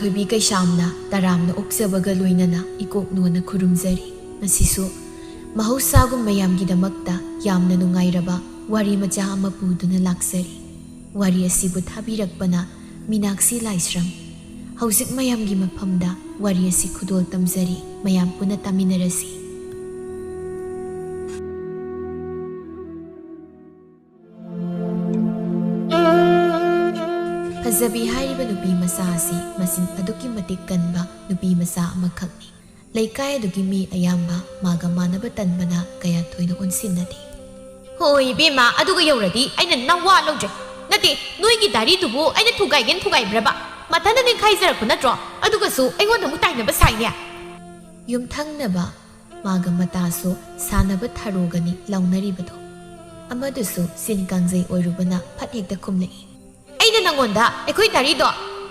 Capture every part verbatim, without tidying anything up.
ꯊꯣꯏꯕꯤ ꯀꯩꯁꯥꯝꯅ ꯇꯔꯥꯝꯅ ꯑꯣꯛꯆꯕꯒ ꯂꯣꯏꯅꯅ ꯏꯀꯣꯛ ꯅꯣꯟꯅ ꯈꯨꯔꯨꯝꯖꯔꯤ꯫ ꯉꯁꯤꯁꯨ ꯃꯍꯧꯁꯥꯒꯨꯝ ꯃꯌꯥꯝꯒꯤꯗꯃꯛꯇ ꯌꯥꯝꯅ ꯅꯨꯡꯉꯥꯏꯔꯕ ꯋꯥꯔꯤ ꯃꯆꯥ ꯑꯃ ꯄꯨꯗꯨꯅ ꯂꯥꯛꯆꯔꯤ꯫ ꯋꯥꯔꯤ ꯑꯁꯤꯕꯨ ꯊꯥꯕꯤꯔꯛꯄꯅ ꯃꯤꯅꯥꯛꯁꯤ ꯂꯥꯏꯁ꯭ꯔꯝ꯫ ꯍꯧꯖꯤꯛ ꯃꯌꯥꯝꯒꯤ ꯃꯐꯝꯗ ꯋꯥꯔꯤ ꯑꯁꯤ ꯈꯨꯗꯣꯜ ꯇꯝꯖꯔꯤ꯫ ꯃꯌꯥꯝ ꯄꯨꯟꯅ ꯇꯥꯃꯤꯟꯅꯔꯁꯤ꯫ ꯐꯖꯕꯤ ꯍꯥꯏꯔꯤꯕ ꯅꯨꯄꯤ ꯃꯆꯥ ꯑꯁꯤ ꯃꯆꯤꯟ ꯑꯗꯨꯛꯀꯤ ꯃꯇꯤꯛ ꯀꯟꯕ ꯅꯨꯄꯤ ꯃꯆꯥ ꯑꯃꯈꯛꯅꯤ꯫ ꯂꯩꯀꯥꯏ ꯑꯗꯨꯒꯤ ꯃꯤ ꯑꯌꯥꯝꯕ ꯃꯥꯒ ꯃꯥꯟꯅꯕ ꯇꯟꯕꯅ ꯀꯌꯥ ꯊꯣꯏꯅ ꯑꯣꯟꯁꯤꯟꯅꯗꯦ꯫ ꯍꯣꯏ ꯏꯕꯦꯝꯃ, ꯑꯗꯨꯒ ꯌꯧꯔꯗꯤ ꯑꯩꯅ ꯅꯋꯥ ꯂꯧꯗ꯭ꯔꯦ꯫ ꯅꯠꯇꯦ, ꯅꯣꯏꯒꯤ ꯗꯥꯔꯤꯗꯨꯕꯨ ꯑꯩꯅ ꯊꯨꯒꯥꯏꯒꯦꯅ ꯊꯨꯒꯥꯏꯕ꯭ꯔꯕ? ꯃꯊꯟꯇ ꯅꯤꯡꯈꯥꯏꯖꯔꯛꯄ ꯅꯠꯇ꯭ꯔꯣ? ꯑꯗꯨꯒꯁꯨ ꯑꯩꯉꯣꯟꯗ ꯑꯃꯨꯛ ꯇꯥꯏꯅꯕ ꯁꯥꯏꯅꯦ꯫ ꯌꯨꯝꯊꯪꯅꯕ ꯃꯥꯒ ꯃꯇꯥꯁꯨ ꯁꯥꯟꯅꯕ ꯊꯔꯣꯒꯅꯤ ꯂꯥꯎꯅꯔꯤꯕꯗꯣ꯫ ꯑꯃꯗꯨꯁꯨ ꯁꯤꯟ ꯀꯥꯡꯖꯩ ꯑꯣꯏꯔꯨꯕꯅ ꯐꯠ ꯍꯦꯛꯇ ꯈꯨꯝꯂꯛꯏ꯫ ꯑꯩꯅ ꯅꯪꯉꯣꯟꯗ ꯑꯩꯈꯣꯏ ꯗꯥꯔꯤꯗꯣ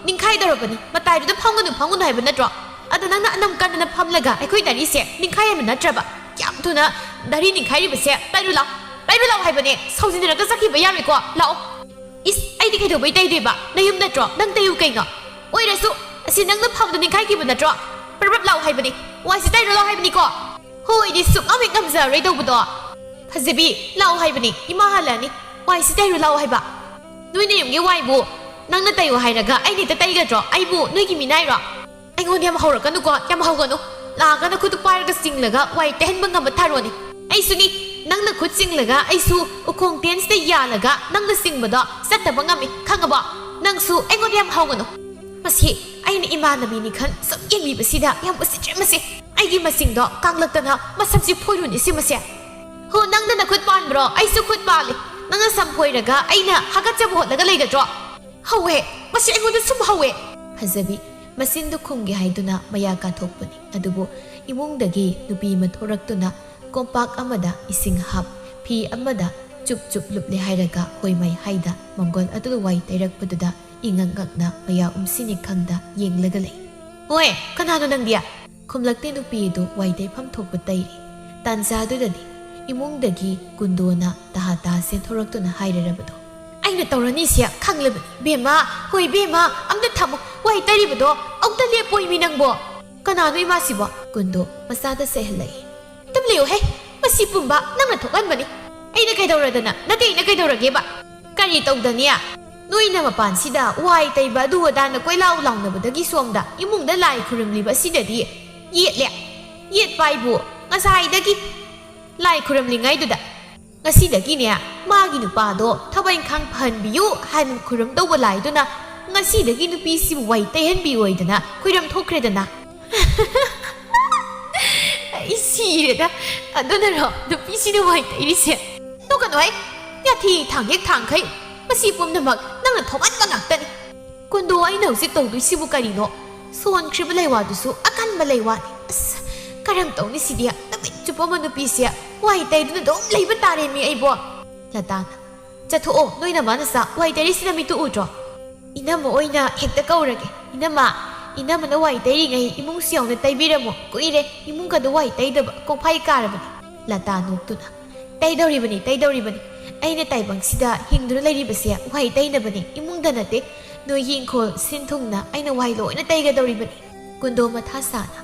ꯅꯤꯡꯈꯥꯏꯗꯧꯔꯕꯅꯤ, ꯃꯇꯥꯏꯗꯨꯗ ꯐꯝꯒꯅꯨ ꯐꯝꯒꯅꯨ ꯍꯥꯏꯕ ꯅꯠꯇ꯭ꯔꯣ? ꯑꯗ ꯅꯪꯅ ꯑꯅꯝ ꯀꯟꯗꯅ ꯐꯝꯂꯒ ꯑꯩꯈꯣꯏ ꯗꯥꯔꯤꯁꯦ ꯅꯤꯡꯈꯥꯏ ꯍꯥꯏꯕ ꯅꯠꯇ꯭ꯔꯕ? ꯌꯥꯝ ꯊꯨꯅ ꯗꯥꯔꯤ ꯅꯤꯡꯈꯥꯏꯔꯤꯕꯁꯦ ꯄꯥꯏꯔꯨ ꯂꯥꯎ, ꯄꯥꯏꯔꯨ ꯂꯥꯎ ꯍꯥꯏꯕꯅꯦ, ꯁꯥꯎꯖꯤꯟꯅꯔꯒ ꯆꯠꯈꯤꯕ ꯌꯥꯔꯣꯏꯀꯣ, ꯂꯥꯛꯑꯣ꯫ ꯏꯁ, ꯑꯩꯗꯤ ꯀꯩꯗꯧꯕꯩ ꯇꯩꯗꯣꯏꯕ? ꯅꯌꯨꯝ ꯅꯠꯇ꯭ꯔꯣ? ꯅꯪ ꯇꯩꯌꯨ ꯀꯩꯅꯣ? ꯑꯣꯏꯔꯁꯨ, ꯑꯁꯤ ꯅꯪꯅ ꯐꯝꯗꯣ ꯅꯤꯡꯈꯥꯏꯈꯤꯕ ꯅꯠꯇ꯭ꯔꯣ? ꯄ꯭ꯔꯞ ꯄ꯭ꯔꯞ ꯂꯥꯎ ꯍꯥꯏꯕꯅꯤ, ꯋꯥꯏꯁꯤ ꯇꯩꯔꯨ ꯂꯥꯎ ꯍꯥꯏꯕꯅꯤꯀꯣ꯫ ꯍꯣꯏꯗꯤ ꯁꯨꯛꯉꯝ ꯍꯦꯛ ꯉꯝꯖꯔꯔꯣꯏ ꯇꯧꯕꯗꯣ꯫ ꯐꯖꯕꯤ, ꯂꯥꯛꯑꯣ ꯍꯥꯏꯕꯅꯤ, ꯏꯃꯥ ꯍꯜꯂꯛꯑꯅꯤ, ꯋꯥꯏꯁꯤ ꯇꯩꯔꯨ ꯂꯥꯛꯑꯣ ꯍꯥꯏꯕ꯫ ꯅꯣꯏ ꯅꯌꯨꯝꯒꯤ ꯋꯥꯏꯕꯨ ꯅꯪꯅ ꯇꯩꯌꯨ ꯍꯥꯏꯔꯒ ꯑꯩꯅ ꯍꯦꯛꯇ ꯇꯩꯒꯗ꯭ꯔꯣ? ꯑꯩꯕꯨ ꯅꯣꯏꯒꯤ ꯃꯤꯅꯥꯏꯔꯣ? ꯑꯩꯉꯣꯟꯗ ꯌꯥꯝ ꯍꯧꯔꯛꯀꯅꯨꯀꯣ, ꯌꯥꯝ ꯍꯧꯒꯅꯨ꯫ ꯂꯥꯛꯑꯒ ꯅꯈꯨꯠꯇꯨ ꯄꯥꯏꯔꯒ ꯆꯤꯡꯂꯒ ꯋꯥꯏ ꯇꯩꯍꯟꯕ ꯉꯝꯕ ꯊꯥꯔꯣꯅꯦ꯫ ꯑꯩꯁꯨꯅꯤ, ꯅꯪꯅ ꯈꯨꯠ ꯆꯤꯡꯂꯒ ꯑꯩꯁꯨ ꯎꯈꯣꯡ ꯇꯦꯟꯁꯤꯗ ꯌꯥꯜꯂꯒ ꯅꯪꯅ ꯆꯤꯡꯕꯗꯣ ꯆꯠꯇꯕ ꯉꯝꯃꯤ, ꯈꯪꯉꯕꯣ? ꯅꯪꯁꯨ ꯑꯩꯉꯣꯟꯗ ꯌꯥꯝ ꯍꯧꯒꯅꯨ꯫ ꯃꯁꯤ ꯑꯩꯅ ꯏꯃꯥꯟꯅꯕꯤꯅꯤ ꯈꯟ ꯁꯨꯝ ꯌꯦꯡꯕꯤꯕꯁꯤꯗ ꯌꯥꯝ ꯎꯁꯤꯠꯇ꯭ꯔꯦ ꯃꯁꯤ꯫ ꯑꯩꯒꯤ ꯃꯁꯤꯡꯗꯣ ꯀꯥꯡꯂꯛꯇꯅ ꯃꯁꯝꯁꯤ ꯐꯣꯏꯔꯨꯅꯤ ꯁꯤ ꯃꯁꯦ꯫ ꯍꯣ, ꯅꯪꯅ ꯅꯈꯨꯠ ꯄꯥꯟꯕ꯭ꯔꯣ? ꯑꯩꯁꯨ ꯈꯨꯠ ꯄꯥꯜꯂꯤ꯫ ꯅꯪꯅ ꯁꯝ ꯐꯣꯏꯔꯒ ꯑꯩꯅ ꯍꯥꯀꯠꯆꯕ ꯍꯣꯠꯂꯒ ꯂꯩꯒꯗ꯭ꯔꯣ? ꯍꯧꯋꯦ, ꯃꯁꯤ ꯑꯩꯉꯣꯟꯗ ꯁꯨꯝ ꯍꯧꯋꯦ꯫ ꯐꯖꯕꯤ, ꯃꯆꯤꯟꯗꯨ ꯈꯨꯝꯒꯦ ꯍꯥꯏꯗꯨꯅ ꯃꯌꯥ ꯀꯥꯊꯣꯛꯄꯅꯤ꯫ ꯑꯗꯨꯕꯨ ꯏꯃꯨꯡꯗꯒꯤ ꯅꯨꯄꯤ ꯑꯃ ꯊꯣꯔꯛꯇꯨꯅ ꯀꯣꯝꯄꯥꯛ ꯑꯃꯗ ꯏꯁꯤꯡ ꯍꯥꯞ, ꯐꯤ ꯑꯃꯗ ꯆꯨꯞ ꯆꯨꯞ ꯂꯨꯞꯂꯦ ꯍꯥꯏꯔꯒ ꯍꯣꯏ ꯃꯥꯏ ꯍꯥꯏꯗ ꯃꯪꯒꯣꯜ ꯑꯗꯨꯗ ꯋꯥꯏ ꯇꯩꯔꯛꯄꯗꯨꯗ ꯏꯉꯛ ꯉꯛꯅ ꯃꯌꯥ ꯎꯝꯁꯤꯅꯤ ꯈꯪꯗ ꯌꯦꯡꯂꯒ ꯂꯩ꯫ ꯍꯣꯏ, ꯀꯅꯥꯅꯣ ꯅꯪꯗꯤ? ꯈꯨꯝꯂꯛꯇꯦ ꯅꯨꯄꯤ ꯑꯗꯨ ꯋꯥꯏ ꯇꯩꯐꯝ ꯊꯣꯛꯄ ꯇꯩꯔꯤ꯫ ꯇꯥꯟꯖꯥꯗꯨꯗꯅꯤ ꯏꯃꯨꯡꯗꯒꯤ ꯀꯨꯟꯗꯣꯅ ꯇꯍꯥ ꯇꯍꯥ ꯆꯦꯟꯊꯣꯔꯛꯇꯨꯅ ꯍꯥꯏꯔꯔꯕꯗꯣ꯫ ꯑꯩꯅ ꯇꯧꯔꯅꯤꯁꯦ ꯈꯪꯂꯕꯅꯤ ꯕꯦꯝꯃ꯫ ꯍꯣꯏ ꯕꯦꯝꯃ, ꯑꯝꯇ ꯊꯝꯃꯣ꯫ ꯋꯥꯏ ꯇꯩꯔꯤꯕꯗꯣ ꯑꯝꯇ ꯂꯦꯞꯄꯣꯏꯃꯤ ꯅꯪꯕꯣ꯫ ꯀꯅꯥꯅꯣ ꯏꯃꯥꯁꯤꯕꯣ? ꯀꯨꯟꯗꯣ ꯃꯆꯥꯗ ꯆꯩꯍꯜꯂꯛꯏ꯫ "ꯇꯨꯝ ꯂꯩꯌꯨꯍꯦ, ꯃꯁꯤ ꯄꯨꯝꯕ ꯅꯪꯅ ꯊꯣꯛꯍꯟꯕꯅꯤ꯫ ꯑꯩꯅ ꯀꯩꯗꯧꯔꯗꯅ? ꯅꯠꯇꯦ, ꯑꯩꯅ ꯀꯩꯗꯧꯔꯒꯦꯕ? ꯀꯔꯤ ꯇꯧꯗꯅꯤ? ꯅꯣꯏꯅ ꯃꯄꯥꯟꯁꯤꯗ ꯋꯥꯏ ꯇꯩꯕ ꯑꯗꯨ ꯑꯗꯥꯅ ꯀꯣꯏꯂꯥꯎ ꯂꯥꯎꯅꯕꯗꯒꯤ ꯁꯣꯝꯗ ꯏꯃꯨꯡꯗ ꯂꯥꯏ ꯈꯨꯔꯨꯝꯂꯤꯕ ꯑꯁꯤꯗꯗꯤ ꯌꯦꯠꯂꯦ꯫ ꯌꯦꯠꯄ ꯍꯥꯏꯕꯨ ꯉꯁꯥꯏꯗꯒꯤ ꯂꯥꯏ ꯈꯨꯔꯨꯝꯂꯤꯉꯩꯗꯨꯗ꯫ ꯉꯁꯤꯗꯒꯤꯅꯦ, ꯃꯥꯒꯤ ꯅꯨꯄꯥꯗꯣ ꯊꯕꯛ ꯏꯪꯈꯥꯡ ꯐꯍꯟꯕꯤꯌꯨ ꯍꯥꯏꯅ ꯈꯨꯔꯨꯝ ꯇꯧꯕ ꯂꯥꯏꯗꯨꯅ ꯉꯁꯤꯗꯒꯤ ꯅꯨꯄꯤꯁꯤꯕꯨ ꯋꯥꯏ ꯇꯩꯍꯟꯕꯤꯌꯣꯏꯗꯅ ꯈꯨꯔꯨꯝ ꯊꯣꯛꯈ꯭ꯔꯦꯗꯅ꯫" ꯑꯩ ꯁꯤꯔꯦꯗ꯫ ꯑꯗꯨꯅꯔꯣ ꯅꯨꯄꯤꯁꯤꯅ ꯋꯥꯏ ꯇꯩꯔꯤꯁꯦ? ꯅꯣꯛꯀꯅꯨꯍꯩ, ꯌꯥꯊꯤ ꯊꯥꯡꯒꯦꯛ ꯊꯥꯡꯈꯩ꯫ ꯃꯁꯤ ꯄꯨꯝꯅꯃꯛ ꯅꯪꯅ ꯊꯣꯛꯍꯟꯕ ꯉꯥꯛꯇꯅꯤ꯫ ꯀꯨꯟꯗꯣ, ꯑꯩꯅ ꯍꯧꯖꯤꯛ ꯇꯧꯗꯣꯏꯁꯤꯕꯨ ꯀꯔꯤꯅꯣ? ꯁꯣꯟꯈ꯭ꯔꯤꯕ ꯂꯩꯋꯥꯗꯨꯁꯨ ꯑꯀꯟꯕ ꯂꯩꯋꯥꯅꯤ꯫ ꯑꯁ, ꯀꯔꯝ ꯇꯧꯅꯤ ꯁꯤꯗꯤ? ꯅꯨꯃꯤꯠ ꯆꯨꯞꯄ ꯑꯃ ꯅꯨꯄꯤꯁꯦ ꯋꯥꯏ ꯇꯩꯗꯨꯅ ꯑꯗꯨꯝ ꯂꯩꯕ ꯇꯥꯔꯦꯃꯤ ꯑꯩꯕꯣ꯫ ꯂꯇꯥꯅ, "ꯆꯠꯊꯣꯛꯑꯣ, ꯅꯣꯏ ꯅꯃꯥ ꯅꯆꯥ ꯋꯥꯏ ꯇꯩꯔꯤꯁꯤ ꯅꯃꯤꯠꯇꯨ ꯎꯗ꯭ꯔꯣ?" "ꯏꯅꯝꯃ ꯑꯣꯏꯅ ꯍꯦꯛꯇ ꯀꯧꯔꯒꯦ꯫ ꯏꯅꯝꯃ, ꯏꯅꯝꯃꯅ ꯋꯥꯏ ꯇꯩꯔꯤꯉꯩ ꯏꯃꯨꯡꯁꯤ ꯌꯥꯎꯅ ꯇꯩꯕꯤꯔꯝꯃꯣ꯫ ꯀꯨꯏꯔꯦ ꯏꯃꯨꯡꯒꯗꯣ ꯋꯥꯏ ꯇꯩꯗꯕ, ꯀꯣꯛꯐꯥꯏ ꯀꯥꯔꯕꯅꯤ꯫" ꯂꯇꯥ ꯅꯣꯛꯇꯨꯅ, "ꯇꯩꯗꯧꯔꯤꯕꯅꯤ, ꯇꯩꯗꯧꯔꯤꯕꯅꯤ꯫ ꯑꯩꯅ ꯇꯥꯏꯕꯪꯁꯤꯗ ꯍꯤꯡꯗꯨꯅ ꯂꯩꯔꯤꯕꯁꯦ ꯋꯥꯏ ꯇꯩꯅꯕꯅꯤ, ꯏꯃꯨꯡꯗ ꯅꯠꯇꯦ꯫ ꯅꯣꯏꯒꯤ ꯏꯪꯈꯣꯜ ꯁꯤꯟ ꯊꯨꯡꯅ ꯑꯩꯅ ꯋꯥꯏ ꯂꯣꯏꯅ ꯇꯩꯒꯗꯧꯔꯤꯕꯅꯤ꯫" ꯀꯨꯟꯗꯣ ꯃꯊꯥ ꯁꯥꯅ,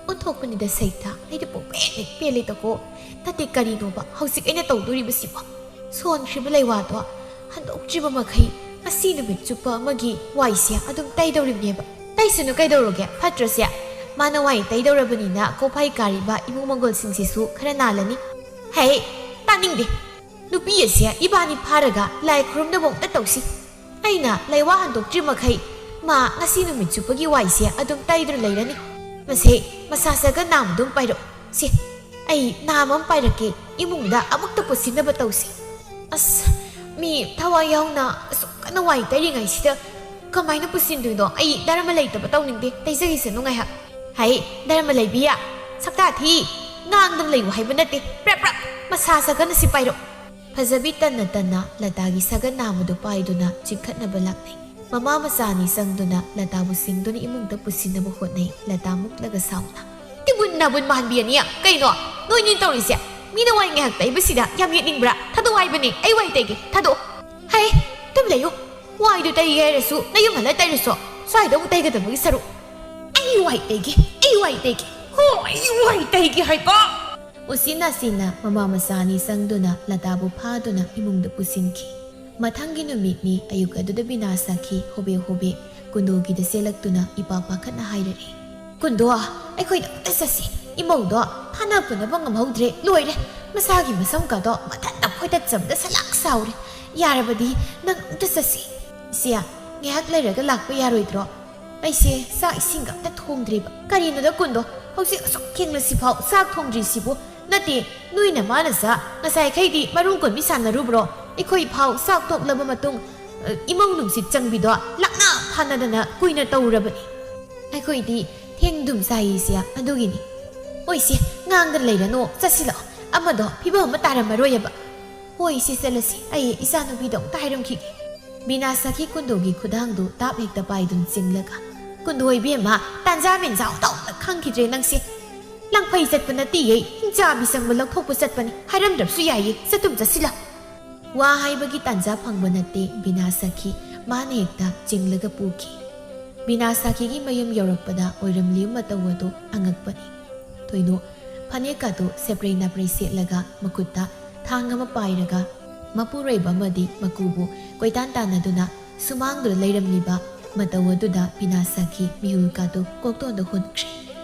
"ꯑꯣꯟꯊꯣꯛꯄꯅꯤꯗ ꯁꯩꯇꯥ, ꯑꯩꯗꯤ ꯄꯨꯡꯄꯦꯟ ꯍꯦꯛ ꯄꯦꯜꯂꯦꯗꯀꯣ꯫ ꯅꯠꯇꯦ, ꯀꯔꯤꯅꯣꯕ ꯍꯧꯖꯤꯛ ꯑꯩꯅ ꯇꯧꯗꯣꯔꯤꯕꯁꯤꯕꯣ? ꯁꯣꯟꯈ꯭ꯔꯤꯕ ꯂꯩꯋꯥꯗꯣ ꯍꯟꯗꯣꯛꯇ꯭ꯔꯤꯕ ꯃꯈꯩ ꯉꯁꯤ ꯅꯨꯃꯤꯠ ꯆꯨꯞꯄ ꯑꯃꯒꯤ ꯋꯥꯏꯁꯦ ꯑꯗꯨꯝ ꯇꯩꯗꯧꯔꯤꯕꯅꯦꯕ꯫ ꯇꯩꯁꯅꯨ ꯀꯩꯗꯧꯔꯒꯦ, ꯐꯠꯇ꯭ꯔꯣꯁꯦ? ꯃꯥꯅ ꯋꯥꯏ ꯇꯩꯗꯧꯔꯕꯅꯤꯅ ꯀꯣꯛꯐꯥꯏ ꯀꯥꯔꯤꯕ ꯏꯃꯨꯡ ꯃꯪꯒꯣꯜꯁꯤꯡꯁꯤꯁꯨ ꯈꯔ ꯅꯥꯜꯂꯅꯤ꯫" "ꯍꯩ, ꯇꯥꯅꯤꯡꯗꯦ꯫ ꯅꯨꯄꯤ ꯑꯁꯦ ꯏꯕꯥꯅꯤ ꯐꯥꯔꯒ ꯂꯥꯏ ꯈꯨꯔꯨꯝꯅꯕ ꯑꯝꯇ ꯇꯧꯁꯤ꯫ ꯑꯩꯅ ꯂꯩꯋꯥ ꯍꯟꯗꯣꯛꯇ꯭ꯔꯤ ꯃꯈꯩ ꯃꯥ ꯉꯁꯤ ꯅꯨꯃꯤꯠ ꯆꯨꯞꯄꯒꯤ ꯋꯥꯏꯁꯦ ꯑꯗꯨꯝ ꯇꯩꯗꯨꯅ ꯂꯩꯔꯅꯤ꯫ ꯃꯁꯦ, ꯃꯁꯥ ꯁꯒ ꯅꯥꯝ ꯑꯗꯨꯝ ꯄꯥꯏꯔꯛꯑꯣ꯫ ꯁꯦ, ꯑꯩ ꯅꯥꯝ ꯑꯃ ꯄꯥꯏꯔꯛꯀꯦ, ꯏꯃꯨꯡꯗ ꯑꯃꯨꯛꯇ ꯄꯨꯁꯤꯟꯅꯕ ꯇꯧꯁꯤ꯫" "ꯑꯁ, ꯃꯤ ꯊꯋꯥꯏ ꯌꯥꯎꯅ ꯑꯁꯨꯛ ꯀꯟꯅ ꯋꯥꯏ ꯇꯩꯔꯤꯉꯩꯁꯤꯗ ꯀꯃꯥꯏꯅ ꯄꯨꯁꯤꯟꯗꯣꯏꯅꯣ? ꯑꯩ ꯗꯔꯃ ꯂꯩꯇꯕ ꯇꯧꯅꯤꯡꯗꯦ, ꯇꯩꯖꯈꯤꯁꯅꯨ ꯉꯥꯏꯍꯥꯛ꯫" "ꯍꯩ, ꯗꯔꯃ ꯂꯩꯕꯤ, ꯁꯛꯇꯥ ꯊꯤ, ꯉꯥꯡꯗꯅ ꯂꯩꯌꯨ ꯍꯥꯏꯕ ꯅꯠꯇꯦ꯫ ꯄ꯭ꯔꯞ ꯄ꯭ꯔꯞ ꯃꯁꯥ ꯁꯒꯅ ꯁꯤ ꯄꯥꯏꯔꯣ꯫" ꯐꯖꯕꯤ ꯇꯟꯅ ꯇꯟꯅ ꯂꯇꯥꯒꯤ ꯁꯒ ꯅꯥꯝ ꯑꯗꯨ ꯄꯥꯏꯗꯨꯅ ꯆꯤꯡꯈꯠꯅꯕ ꯂꯥꯛꯅꯩ꯫ ꯃꯃꯥ ꯃꯆꯥ ꯑꯅꯤ ꯆꯪꯗꯨꯅ ꯂꯇꯥꯕꯨ ꯆꯤꯡꯗꯨꯅ ꯏꯃꯨꯡꯗ ꯄꯨꯁꯤꯟꯅꯕ ꯍꯣꯠꯅꯩ꯫ ꯂꯇꯥ ꯃꯨꯛꯂꯒ ꯁꯥꯎꯅ, "ꯇꯤꯕꯨꯟ ꯅꯥꯕꯨꯟ ꯃꯥꯟꯕꯤ ꯑꯅꯤ, ꯀꯩꯅꯣ ꯅꯣꯏꯅꯤ ꯇꯧꯔꯤꯁꯦ? ꯃꯤꯅ ꯋꯥꯏ ꯉꯥꯏꯍꯥꯛ ꯇꯩꯕꯁꯤꯗ ꯌꯥꯝ ꯌꯦꯠꯅꯤꯡꯕ꯭ꯔꯥ? ꯊꯥꯗꯣꯛꯑꯣ ꯍꯥꯏꯕꯅꯦ, ꯑꯩ ꯋꯥꯏ ꯇꯩꯒꯦ, ꯊꯥꯗꯣꯛꯑꯣ꯫" "ꯍꯩ, ꯑꯗꯨꯝ ꯂꯩꯌꯨ꯫ ꯋꯥꯏꯗꯨ ꯇꯩꯒꯦ ꯍꯥꯏꯔꯁꯨ ꯅꯌꯨꯝ ꯍꯜꯂ ꯇꯩꯔꯨꯁꯣ꯫ ꯁ꯭ꯋꯥꯏꯗ ꯑꯃꯨꯛ ꯇꯩꯒꯗꯕꯒꯤ ꯁꯔꯨꯛ꯫ ꯑꯩ ꯋꯥꯏ ꯇꯩꯒꯦ, ꯑꯩ ꯋꯥꯏ ꯇꯩꯒꯦ꯫ ꯍꯣ, ꯑꯩ ꯋꯥꯏ ꯇꯩꯒꯦ ꯍꯥꯏꯕ꯫ ꯎꯁꯤꯟ ꯅꯥꯁꯤꯟꯅ ꯃꯃꯥ ꯃꯆꯥ ꯑꯅꯤ ꯆꯪꯗꯨꯅ ꯂꯇꯥꯕꯨ ꯐꯥꯗꯨꯅ ꯏꯃꯨꯡꯗ ꯄꯨꯁꯤꯟꯈꯤ꯫ ꯃꯊꯪꯒꯤ ꯅꯨꯃꯤꯠꯅꯤ꯫ ꯑꯌꯨꯛ ꯑꯗꯨꯗ ꯕꯤꯅꯥ ꯁꯥꯈꯤ ꯍꯣꯕꯦ ꯍꯣꯕꯦ ꯀꯨꯟꯗꯣꯒꯤꯗ ꯆꯦꯜꯂꯛꯇꯨꯅ ꯏꯄꯥꯛ ꯄꯥꯈꯠꯅ ꯍꯥꯏꯔꯛꯏ, "ꯀꯨꯟꯗꯣ, ꯑꯩꯈꯣꯏꯗ ꯑꯝꯇ ꯆꯠꯁꯤ꯫ ꯏꯃꯧꯗꯣ ꯐꯥꯅ ꯄꯨꯅꯕ ꯉꯝꯍꯧꯗ꯭ꯔꯦ, ꯂꯣꯏꯔꯦ꯫ ꯃꯁꯥꯒꯤ ꯃꯁꯝꯒꯗꯣ ꯃꯊꯟꯇ ꯐꯣꯏꯇꯠ ꯆꯝꯗ ꯁꯂꯥꯛ ꯁꯥꯎꯔꯦ꯫ ꯌꯥꯔꯕꯗꯤ ꯅꯪ ꯑꯝꯇ ꯆꯠꯁꯤ꯫" "ꯏꯆꯦ, ꯉꯥꯏꯍꯥꯛ ꯂꯩꯔꯒ ꯂꯥꯛꯄ ꯌꯥꯔꯣꯏꯗ꯭ꯔꯣ? ꯑꯩꯁꯦ ꯆꯥꯛ ꯏꯁꯤꯡꯒ ꯑꯝꯇ ꯊꯣꯡꯗ꯭ꯔꯤꯕ꯫" "ꯀꯔꯤꯅꯣꯗ ꯀꯨꯟꯗꯣ, ꯍꯧꯖꯤꯛ ꯑꯁꯨꯛ ꯊꯦꯡꯂꯁꯤꯐꯥꯎ ꯆꯥꯛ ꯊꯣꯡꯗ꯭ꯔꯤꯁꯤꯕꯨ? ꯅꯠꯇꯦ, ꯅꯣꯏ ꯅꯃꯥ ꯅꯆꯥ ꯉꯁꯥꯏꯈꯩꯗꯤ ꯃꯔꯨꯝ ꯀꯣꯟꯕꯤ ꯁꯥꯟꯅꯔꯨꯕ꯭ꯔꯣ? ꯑꯩꯈꯣꯏ ꯐꯥꯎ ꯆꯥꯛ ꯇꯣꯛꯂꯕ ꯃꯇꯨꯡ, ꯑ, ꯏꯃꯧ ꯅꯨꯡꯁꯤꯠ ꯆꯪꯕꯤꯗꯣ ꯂꯥꯛꯅ ꯐꯥꯅꯗꯅ ꯀꯨꯏꯅ ꯇꯧꯔꯕꯅꯤ꯫ ꯑꯩꯈꯣꯏꯗꯤ ꯊꯦꯡꯗꯨꯝ ꯆꯥꯏ ꯏꯆꯦ, ꯑꯗꯨꯒꯤꯅꯤ꯫" "ꯍꯣꯏ ꯏꯆꯦ, ꯉꯥꯡꯗꯅ ꯂꯩꯔꯅꯨ, ꯆꯠꯁꯤꯜꯂꯛꯑꯣ꯫ ꯑꯃꯗꯣ ꯐꯤꯕꯝ ꯑꯃ ꯇꯥꯔꯝꯃꯔꯣꯏꯑꯕ꯫" "ꯍꯣꯏ ꯏꯆꯦ, ꯆꯠꯂꯁꯤ꯫ ꯑꯩ ꯏꯆꯥꯅꯨꯄꯤꯗꯣ ꯑꯃꯨꯛꯇ ꯍꯥꯏꯔꯝꯈꯤꯒꯦ꯫" ꯕꯤꯅꯥ ꯁꯈꯤ ꯀꯨꯟꯗꯣꯒꯤ ꯈꯨꯗꯥꯡꯗꯨ ꯇꯥꯞ ꯍꯦꯛꯇ ꯄꯥꯏꯗꯨꯅ ꯆꯤꯡꯂꯒ, "ꯀꯨꯟꯗꯣ ꯏꯕꯦꯝꯃ, ꯇꯥꯟꯖꯥ ꯃꯦꯟꯖꯥ ꯑꯃ ꯇꯧꯅ ꯈꯪꯈꯤꯗ꯭ꯔꯦ ꯅꯪꯁꯦ꯫ ꯂꯪꯐꯩ ꯆꯠꯄ ꯅꯠꯇꯦꯌꯦ, ꯍꯤꯡꯆꯥꯕꯤ ꯆꯪꯕ ꯂꯧꯊꯣꯛꯄ ꯆꯠꯄꯅꯤ, ꯍꯥꯏꯔꯝꯗ꯭ꯔꯕꯁꯨ ꯌꯥꯏꯌꯦ, ꯆꯠꯇꯨꯝ ꯆꯠꯁꯤꯜꯂ꯫" ꯋꯥ ꯍꯥꯏꯕꯒꯤ ꯇꯥꯟꯖꯥ ꯐꯪꯕ ꯅꯠꯇꯦ ꯕꯤꯅꯥ ꯁꯈꯤ, ꯃꯥꯅ ꯍꯦꯛꯇ ꯆꯤꯡꯂꯒ ꯄꯨꯈꯤ꯫ ꯕꯤꯅꯥ ꯁꯈꯤꯒꯤ ꯃꯌꯨꯝ ꯌꯧꯔꯛꯄꯗ ꯑꯣꯏꯔꯝꯂꯤꯕ ꯃꯇꯧ ꯑꯗꯨ ꯑꯉꯛꯄꯅꯤ꯫ ꯊꯣꯏꯅꯣ ꯐꯅꯦꯛꯀꯗꯨ ꯁꯦꯄ꯭ꯔꯩ ꯅꯥꯄ꯭ꯔꯩ ꯁꯦꯠꯂꯒ ꯃꯈꯨꯠꯇ ꯊꯥꯡ ꯑꯃ ꯄꯥꯏꯔꯒ ꯃꯄꯨꯔꯣꯏꯕ ꯑꯃꯗꯤ ꯃꯀꯨꯕꯨ ꯀꯣꯏꯇꯥꯟ ꯇꯥꯟꯅꯗꯨꯅ ꯁꯨꯃꯥꯡꯗꯨꯗ ꯂꯩꯔꯝꯂꯤꯕ ꯃꯇꯧ ꯑꯗꯨꯗ ꯕꯤꯅꯥ ꯁꯈꯤ ꯃꯤꯍꯨꯜꯀꯥꯗꯨ ꯀꯣꯛꯇꯣꯟꯗ ꯍꯣꯟꯈ꯭ꯔꯦ꯫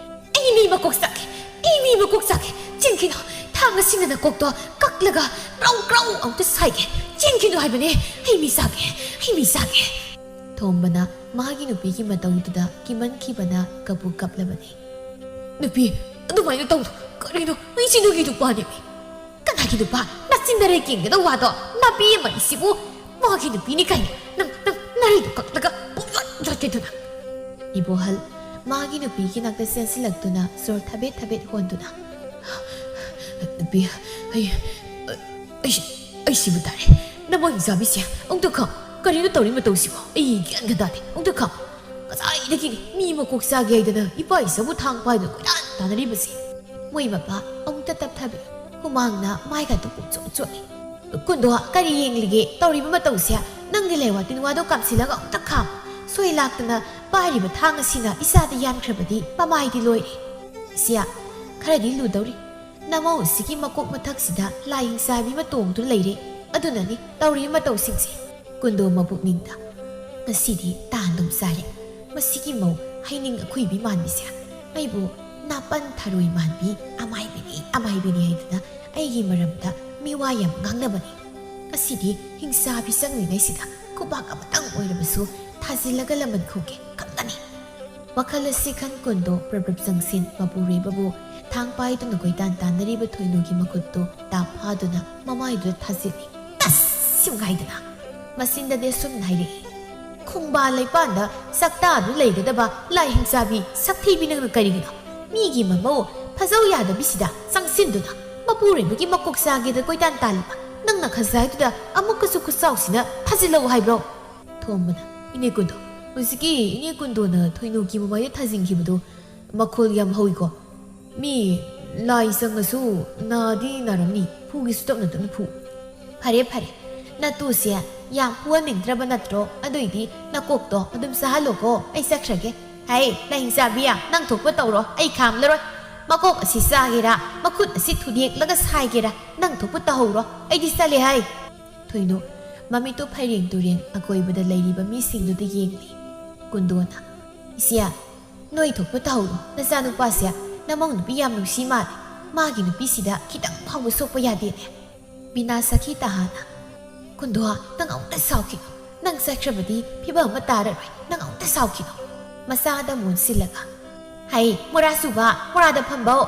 "ꯑꯩ ꯃꯤ ꯃꯀꯣꯛ ꯆꯥꯛꯀꯦ, ꯑꯩ ꯃꯤ ꯃꯀꯣꯛ ꯆꯥꯛꯀꯦ, ꯆꯦꯟꯈꯤꯅꯣ, ꯊꯥꯡ ꯑꯁꯤꯅ ꯅꯀꯣꯛꯇꯣ ꯀꯛꯂꯒ ꯀ꯭ꯔꯧ ꯀ꯭ꯔꯧ ꯑꯃꯨꯛꯇ ꯁꯥꯏꯒꯦ, ꯆꯦꯟꯈꯤꯅꯣ ꯍꯥꯏꯕꯅꯦ, ꯑꯩ ꯃꯤ ꯆꯥꯛꯀꯦ, ꯑꯩ ꯃꯤ ꯆꯥꯛꯀꯦ꯫" ꯊꯣꯝꯕꯅ ꯃꯥꯒꯤ ꯅꯨꯄꯤꯒꯤ ꯃꯇꯧꯗꯨꯗ ꯀꯤꯃꯟꯈꯤꯕꯅ ꯀꯞꯄꯨ ꯀꯞꯂꯕꯅꯤ꯫ "ꯅꯨꯄꯤ, ꯑꯗꯨꯃꯥꯏꯅ ꯇꯧꯅꯨ꯫ ꯀꯔꯤꯅꯣ? ꯑꯩꯁꯤ ꯅꯪꯒꯤ ꯅꯨꯄꯥꯅꯦꯃꯤ꯫" "ꯀꯅꯥꯒꯤ ꯅꯨꯄꯥ? ꯅꯆꯤꯟ ꯅꯔꯩ ꯀꯦꯟꯒꯗꯧ ꯋꯥꯗꯣ꯫ ꯅꯥꯄꯤ ꯑꯃꯅꯤ ꯁꯤꯕꯨ꯫ ꯃꯥꯒꯤ ꯅꯨꯄꯤꯅꯤ ꯀꯥꯏꯅ ꯅꯪ, ꯅꯪ ꯅꯔꯩꯗꯣ ꯀꯛꯂꯒ ꯄꯨꯡꯌꯣꯠ ꯌꯣꯠꯀꯦꯗꯨꯅ꯫" ꯏꯕꯣꯍꯜ ꯃꯥꯒꯤ ꯅꯨꯄꯤꯒꯤ ꯅꯥꯛꯇ ꯆꯦꯟꯁꯤꯜꯂꯛꯇꯨꯅ ꯁꯣꯔ ꯊꯕꯦꯠ ꯊꯕꯦꯠ ꯍꯣꯟꯗꯨꯅ, "ꯅꯨꯄꯤ, ꯑꯩ, ꯑꯩ, ꯑꯩꯁꯤꯕꯨ ꯇꯥꯔꯦ꯫ ꯅꯃꯣꯏ ꯆꯥꯕꯤꯁꯦ ꯑꯃꯨꯛꯇ ꯈꯪ꯫ ꯀꯔꯤꯅꯣ ꯇꯧꯔꯤ ꯃꯇꯧꯁꯤꯕꯣ? ꯑꯩ ꯒ꯭ꯌꯥꯟꯒ ꯇꯥꯗꯦ꯫ ꯑꯃꯨꯛꯇ ꯈꯪ꯫ ꯉꯁꯥꯏꯗꯒꯤꯅꯤ ꯃꯤ ꯃꯀꯣꯛ ꯆꯥꯒꯦ ꯍꯥꯏꯗꯅ ꯏꯄꯥ ꯏꯆꯥꯕꯨ ꯊꯥꯡ ꯄꯥꯏꯗꯨꯅ ꯀꯣꯏꯇꯥꯟ ꯇꯥꯟꯅꯔꯤꯕꯁꯤ꯫" ꯃꯣꯏ ꯃꯄꯥ ꯑꯃꯨꯛꯇ ꯇꯞꯊꯕꯤ, ꯍꯨꯃꯥꯡꯅ ꯃꯥꯏꯒꯗꯨ ꯄꯨꯡꯆꯣꯠ ꯆꯣꯠꯂꯤ꯫ "ꯀꯨꯟꯗꯣ, ꯀꯔꯤ ꯌꯦꯡꯂꯤꯒꯦ? ꯇꯧꯔꯤꯕ ꯃꯇꯧꯁꯦ?" ꯅꯪꯒꯤ ꯂꯩꯋꯥ ꯇꯤꯟꯋꯥꯗꯣ ꯀꯥꯝꯁꯤꯜꯂꯒ ꯑꯃꯨꯛꯇ ꯈꯥꯝ꯫ ꯁꯣꯏ ꯂꯥꯛꯇꯅ ꯄꯥꯏꯔꯤꯕ ꯊꯥꯡ ꯑꯁꯤꯅ ꯏꯁꯥꯗ ꯌꯥꯟꯈ꯭ꯔꯕꯗꯤ ꯃꯃꯥꯏꯗꯤ ꯂꯣꯏꯔꯦ꯫ ꯏꯆꯦ, ꯈꯔꯗꯤ ꯂꯨꯗꯧꯔꯤ꯫ ꯅꯃꯧꯁꯤꯒꯤ ꯃꯀꯣꯛ ꯃꯊꯛꯁꯤꯗ ꯂꯥꯏ ꯍꯤꯡꯆꯥꯕꯤ ꯑꯃ ꯇꯣꯡꯗꯨꯅ ꯂꯩꯔꯦ꯫ ꯑꯗꯨꯅꯅꯤ ꯇꯧꯔꯤꯕ ꯃꯇꯧꯁꯤꯡꯁꯦ꯫ ꯀꯨꯟꯗꯣ ꯃꯄꯨꯛꯅꯤꯡꯗ, "ꯉꯁꯤꯗꯤ ꯇꯥꯟꯗꯨꯝ ꯆꯥꯔꯦ꯫ ꯃꯁꯤꯒꯤ ꯃꯧ ꯍꯩꯅꯤꯡ ꯑꯈꯨꯏꯕꯤ ꯃꯥꯟꯕꯤꯁꯦ ꯑꯩꯕꯨ ꯅꯥꯄꯟ ꯊꯔꯣꯏ ꯃꯥꯟꯕꯤ ꯑꯃꯥꯏꯕꯤꯅꯤ, ꯑꯃꯥꯏꯕꯤꯅꯤ ꯍꯥꯏꯗꯅ ꯑꯩꯒꯤ ꯃꯔꯝꯗ ꯃꯤꯋꯥ ꯌꯥꯝ ꯉꯥꯡꯅꯕꯅꯤ꯫ ꯉꯁꯤꯗꯤ ꯍꯤꯡꯆꯥꯕꯤ ꯆꯪꯂꯤꯉꯩꯁꯤꯗ ꯈꯨꯕꯥꯛ ꯑꯃꯇꯪ ꯑꯣꯏꯔꯕꯁꯨ ꯊꯥꯖꯤꯜꯂꯒ ꯂꯃꯟ ꯈꯨꯝꯒꯦ ꯈꯪꯒꯅꯤ꯫" ꯋꯥꯈꯜ ꯑꯁꯤ ꯈꯟ ꯀꯨꯟꯗꯣ ꯄ꯭ꯔꯞ ꯄ꯭ꯔꯞ ꯆꯪꯁꯤꯟ ꯃꯄꯨꯔꯣꯏꯕꯕꯨ ꯊꯥꯡ ꯄꯥꯏꯗꯨꯅ ꯀꯣꯏꯇꯥꯟ ꯇꯥꯟꯅꯔꯤꯕ ꯊꯣꯏꯅꯨꯒꯤ ꯃꯈꯨꯠꯇꯨ ꯇꯥꯞ ꯐꯥꯗꯨꯅ ꯃꯃꯥꯏꯗꯨꯗ ꯊꯥꯖꯤꯜꯂꯤ꯫ ꯇꯁ! ꯁꯤꯝꯒꯥꯏꯗꯅ ꯃꯆꯤꯟꯗꯗꯤ ꯑꯁꯨꯝꯅ ꯍꯥꯏꯔꯛꯏ, "ꯈꯣꯡꯕꯥꯜ ꯂꯩꯄꯥꯟꯗ ꯆꯥꯛꯇꯥꯗꯨ ꯂꯩꯒꯗꯕ ꯂꯥꯏ ꯍꯤꯡꯆꯥꯕꯤ ꯁꯛꯊꯤꯕꯤ ꯅꯪꯅ ꯀꯔꯤꯒꯤꯅꯣ ꯃꯤꯒꯤ ꯃꯃꯧ ꯐꯖꯧ ꯌꯥꯗꯕꯤꯁꯤꯗ ꯆꯪꯁꯤꯟꯗꯨꯅ ꯃꯄꯨꯔꯣꯏꯕꯒꯤ ꯃꯀꯣꯛ ꯆꯥꯒꯦꯗ ꯀꯣꯏꯇꯥꯟ ꯇꯥꯜꯂꯤꯕ? ꯅꯪꯅ ꯈꯖꯥꯏꯗꯨꯗ ꯑꯃꯨꯛꯀꯁꯨ ꯈꯨꯠꯆꯥꯎꯁꯤꯅ ꯊꯥꯖꯤꯜꯂꯛꯎ ꯍꯥꯏꯕ꯭ꯔꯣ?" ꯊꯣꯝꯕꯅ, "ꯏꯅꯦ ꯀꯨꯟꯗꯣ, ꯍꯧꯖꯤꯛꯀꯤ ꯏꯅꯦ ꯀꯨꯟꯗꯣꯅ ꯊꯣꯏꯅꯨꯒꯤ ꯃꯃꯥꯏꯗ ꯊꯥꯖꯤꯟꯈꯤꯕꯗꯣ ꯃꯈꯣꯜ ꯌꯥꯝ ꯍꯧꯏꯀꯣ꯫ ꯃꯤ ꯂꯥꯏ ꯆꯪꯉꯁꯨ ꯅꯥꯗꯤ ꯅꯥꯔꯝꯅꯤ꯫ ꯐꯨꯒꯦꯁꯨ ꯇꯞꯅ ꯇꯞꯅ ꯐꯨ꯫" "ꯐꯔꯦ, ꯐꯔꯦ꯫ ꯅꯇꯨꯁꯦ ꯌꯥꯝ ꯐꯨꯍꯟꯅꯤꯡꯗ꯭ꯔꯕ ꯅꯠꯇ꯭ꯔꯣ? ꯑꯗꯨꯏꯗꯤ ꯅꯀꯣꯛꯇꯣ ꯑꯗꯨꯝ ꯆꯥꯍꯜꯂꯣꯀꯣ꯫ ꯑꯩ ꯆꯠꯈ꯭ꯔꯒꯦ꯫ ꯍꯩ, ꯂꯥꯏꯍꯤꯡꯆꯥꯕꯤ, ꯅꯪ ꯊꯣꯛꯄ ꯇꯧꯔꯣ꯫ ꯑꯩ ꯈꯥꯝꯂꯔꯣꯏ꯫ ꯃꯀꯣꯛ ꯑꯁꯤ ꯆꯥꯒꯦꯔꯥ, ꯃꯈꯨꯠ ꯑꯁꯤ ꯊꯨꯗꯦꯛꯂꯒ ꯁꯥꯏꯒꯦꯔꯥ, ꯅꯪ ꯊꯣꯛꯄ ꯇꯧꯍꯧꯔꯣ꯫ ꯑꯩꯗꯤ ꯆꯠꯂꯦ ꯍꯥꯏ꯫" ꯊꯣꯏꯅꯨ ꯃꯃꯤꯠꯇꯨ ꯐꯩꯔꯦꯡ ꯇꯨꯔꯦꯡ ꯑꯀꯣꯏꯕꯗ ꯂꯩꯔꯤꯕ ꯃꯤꯁꯤꯡꯗꯨꯗ ꯌꯦꯡꯂꯤ꯫ ꯀꯨꯟꯗꯣꯅ, "ꯏꯆꯦ, ꯅꯣꯏ ꯊꯣꯛꯄ ꯇꯧꯍꯧꯔꯣ꯫ ꯅꯆꯥꯅꯨꯄꯥꯁꯦ ꯅꯃꯧ ꯅꯨꯄꯤ ꯌꯥꯝ ꯅꯨꯡꯁꯤ ꯃꯥꯜꯂꯦ꯫ ꯃꯥꯒꯤ ꯅꯨꯄꯤꯁꯤꯗ ꯈꯤꯇꯪ ꯐꯥꯎꯕ ꯁꯣꯛꯄ ꯌꯥꯗꯦꯅꯦ꯫" ꯕꯤꯅꯥ ꯁꯈꯤ ꯇꯍꯥꯅ, "ꯀꯨꯟꯗꯣ, ꯅꯪ ꯑꯃꯨꯛꯇ ꯁꯥꯎꯈꯤꯅꯣ꯫ ꯅꯪ ꯆꯠꯈ꯭ꯔꯕꯗꯤ ꯐꯤꯕꯝ ꯑꯃ ꯇꯥꯔꯔꯣꯏ꯫ ꯅꯪ ꯑꯃꯨꯛꯇ ꯁꯥꯎꯈꯤꯅꯣ꯫" ꯃꯆꯥꯗ ꯃꯣꯟꯁꯤꯜꯂꯒ, "ꯍꯩ, ꯃꯣꯔꯥ ꯆꯨꯕ, ꯃꯣꯔꯥꯗ ꯐꯝꯕꯧ꯫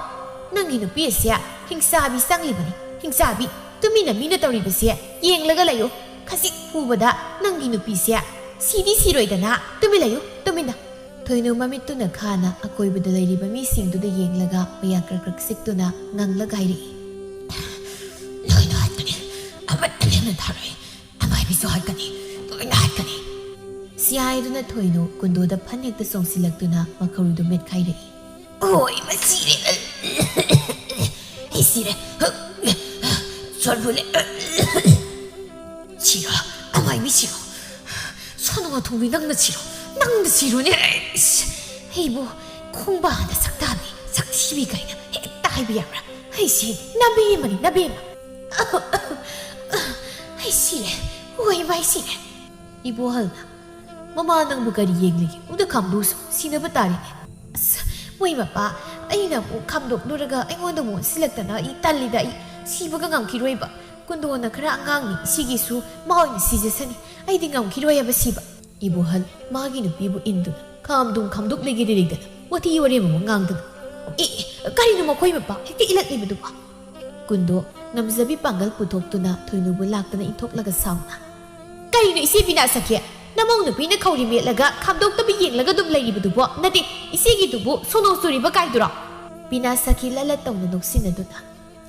ꯅꯪꯒꯤ ꯅꯨꯄꯤ ꯑꯁꯦ ꯍꯤꯡꯆꯥꯕꯤ ꯆꯪꯂꯤꯕꯅꯤ, ꯍꯤꯡꯆꯥꯕꯤ꯫ ꯇꯨꯃꯤꯟꯅ ꯃꯤꯅ ꯇꯧꯔꯤꯕꯁꯦ ꯌꯦꯡꯂꯒ ꯂꯩꯌꯨ꯫ ꯈꯖꯤꯛ ꯐꯨꯕꯗ ꯅꯪꯒꯤ ꯅꯨꯄꯤꯁꯦ ꯁꯤꯗꯤ ꯁꯤꯔꯣꯏꯗꯅ꯫ ꯇꯨꯃꯤꯟ ꯂꯩꯌꯨ, ꯇꯨꯃꯤꯟꯅ꯫" ꯊꯣꯏꯅꯨ ꯃꯃꯤꯠꯇꯨꯅ ꯈꯥꯅ ꯑꯀꯣꯏꯕꯗ ꯂꯩꯔꯤꯕ ꯃꯤꯁꯤꯡꯗꯨꯗ ꯌꯦꯡꯂꯒ ꯃꯌꯥ ꯀ꯭ꯔꯛ ꯀ꯭ꯔꯛ ꯆꯤꯛꯇꯨꯅ ꯉꯪꯂꯒ ꯍꯥꯏꯔꯛꯏ, "ꯂꯣꯏꯅ ꯍꯥꯠꯀꯅꯤ, ꯑꯃꯠꯇ ꯂꯦꯝꯅ ꯊꯥꯔꯣꯏ꯫ ꯑꯃꯥꯏꯕꯤꯁꯨ ꯍꯥꯠꯀꯅꯤ, ꯂꯣꯏꯅ ꯍꯥꯠꯀꯅꯤ꯫" ꯁꯤꯌꯥꯏꯗꯨꯅ ꯊꯣꯏꯅꯨ ꯀꯨꯟꯗꯣꯗ ꯐꯟ ꯍꯦꯛꯇ ꯆꯣꯡꯁꯤꯜꯂꯛꯇꯨꯅ ꯃꯈꯧꯔꯤꯗꯨ ꯃꯦꯠꯈꯥꯏꯔꯛꯏ꯫ "ꯑꯣꯏ, ꯃꯁꯤꯔꯦ꯫ ꯑꯩ ꯁꯤꯔꯦ꯫ ꯁꯣꯔ ꯐꯨꯜꯂꯦ꯫ ꯁꯤꯔꯣ, ꯑꯃꯥꯏꯕꯤ ꯁꯤꯔꯣ꯫ ꯊꯣꯡꯕꯤ, ꯅꯪꯅ ꯁꯤꯔꯣ? ꯅꯪꯅ ꯁꯤꯔꯣꯅꯦ? ꯑꯩꯁ, ꯑꯩꯕꯨ ꯈꯣꯡꯕꯥꯟꯗ ꯁꯛꯇꯥꯕꯤ, ꯁꯛꯊꯤꯕꯤ ꯀꯥꯏꯅ ꯍꯦꯛꯇ ꯍꯥꯏꯕ ꯌꯥꯕ꯭ꯔꯥ? ꯑꯩꯁꯦ ꯅꯕꯦꯝꯃꯅꯤ, ꯅꯕꯦꯝꯃ꯫ ꯑꯩ ꯁꯤꯔꯦ, ꯍꯣꯏ, ꯃꯥꯏ ꯁꯤꯔꯦ꯫ ꯏꯕꯣꯍꯜꯅ, "ꯃꯃꯥ, ꯅꯪꯕꯨ ꯀꯔꯤ ꯌꯦꯡꯂꯤꯒꯦ? ꯎꯗ ꯈꯥꯝꯗꯣꯛꯁꯨ, ꯁꯤꯅꯕ ꯇꯥꯔꯦꯅꯦ꯫" ꯑꯁ, ꯃꯣꯏ ꯃꯄꯥ, ꯑꯩꯅ ꯑꯃꯨꯛ ꯈꯥꯝꯗꯣꯛꯂꯨꯔꯒ ꯑꯩꯉꯣꯟꯗ ꯑꯃꯨꯛ ꯑꯣꯟꯁꯤꯜꯂꯛꯇꯅ ꯑꯩ ꯇꯜꯂꯤꯗ, ꯑꯩ ꯁꯤꯕꯒ ꯉꯝꯈꯤꯔꯣꯏꯕ꯫ ꯀꯨꯟꯗꯣꯅ ꯈꯔ ꯑꯉꯥꯡꯅꯤ, ꯁꯤꯒꯤꯁꯨ ꯃꯥ ꯑꯣꯏꯅ ꯁꯤꯖꯁꯅꯤ꯫ ꯑꯩꯗꯤ ꯉꯝꯈꯤꯔꯣꯏ ꯍꯥꯏꯕ ꯁꯤꯕ꯫ ꯏꯕꯣꯍꯜ ꯃꯥꯒꯤ ꯅꯨꯄꯤꯕꯨ ꯏꯟꯗꯨꯅ ꯈꯥꯝꯗꯨꯝ ꯈꯥꯝꯗꯣꯛ ꯂꯩꯒꯦꯗꯤ ꯂꯩꯗꯅ ꯋꯥꯊꯤ ꯋꯥꯔꯦꯝ ꯑꯃ ꯉꯥꯡꯗꯅ꯫ "ꯑꯦ, ꯑꯦ, ꯀꯔꯤꯅꯣ ꯃꯈꯣꯏ ꯃꯄꯥ ꯍꯦꯛꯇ ꯏꯜꯂꯛꯂꯤꯕꯗꯨꯕꯣ?" ꯀꯨꯟꯗꯣ ꯉꯝꯖꯕꯤ ꯄꯥꯡꯒꯜ ꯄꯨꯊꯣꯛꯇꯨꯅ ꯊꯣꯏꯅꯨꯕꯨ ꯂꯥꯛꯇꯨꯅ ꯏꯟꯊꯣꯛꯂꯒ ꯁꯥꯎꯅ, "ꯀꯔꯤꯅꯣ ꯏꯆꯦ ꯕꯤꯅꯥ ꯁꯈꯤ? ꯅꯃꯧ ꯅꯨꯄꯤꯅ ꯈꯧꯔꯤ ꯃꯦꯠꯂꯒ ꯈꯥꯝꯗꯣꯛꯇꯕꯤ ꯌꯦꯡꯂꯒ ꯑꯗꯨꯝ ꯂꯩꯔꯤꯕꯗꯨꯕꯣ? ꯅꯠꯇꯦ, ꯏꯆꯦꯒꯤꯗꯨꯕꯨ ꯁꯣꯅꯣ ꯆꯨꯔꯤꯕ ꯀꯥꯏꯗꯨꯔꯣ?" ꯕꯤꯅꯥ ꯁꯈꯤ ꯂꯠ ꯂꯠ ꯇꯧꯅ ꯅꯣꯛꯁꯤꯟꯅꯗꯨꯅ,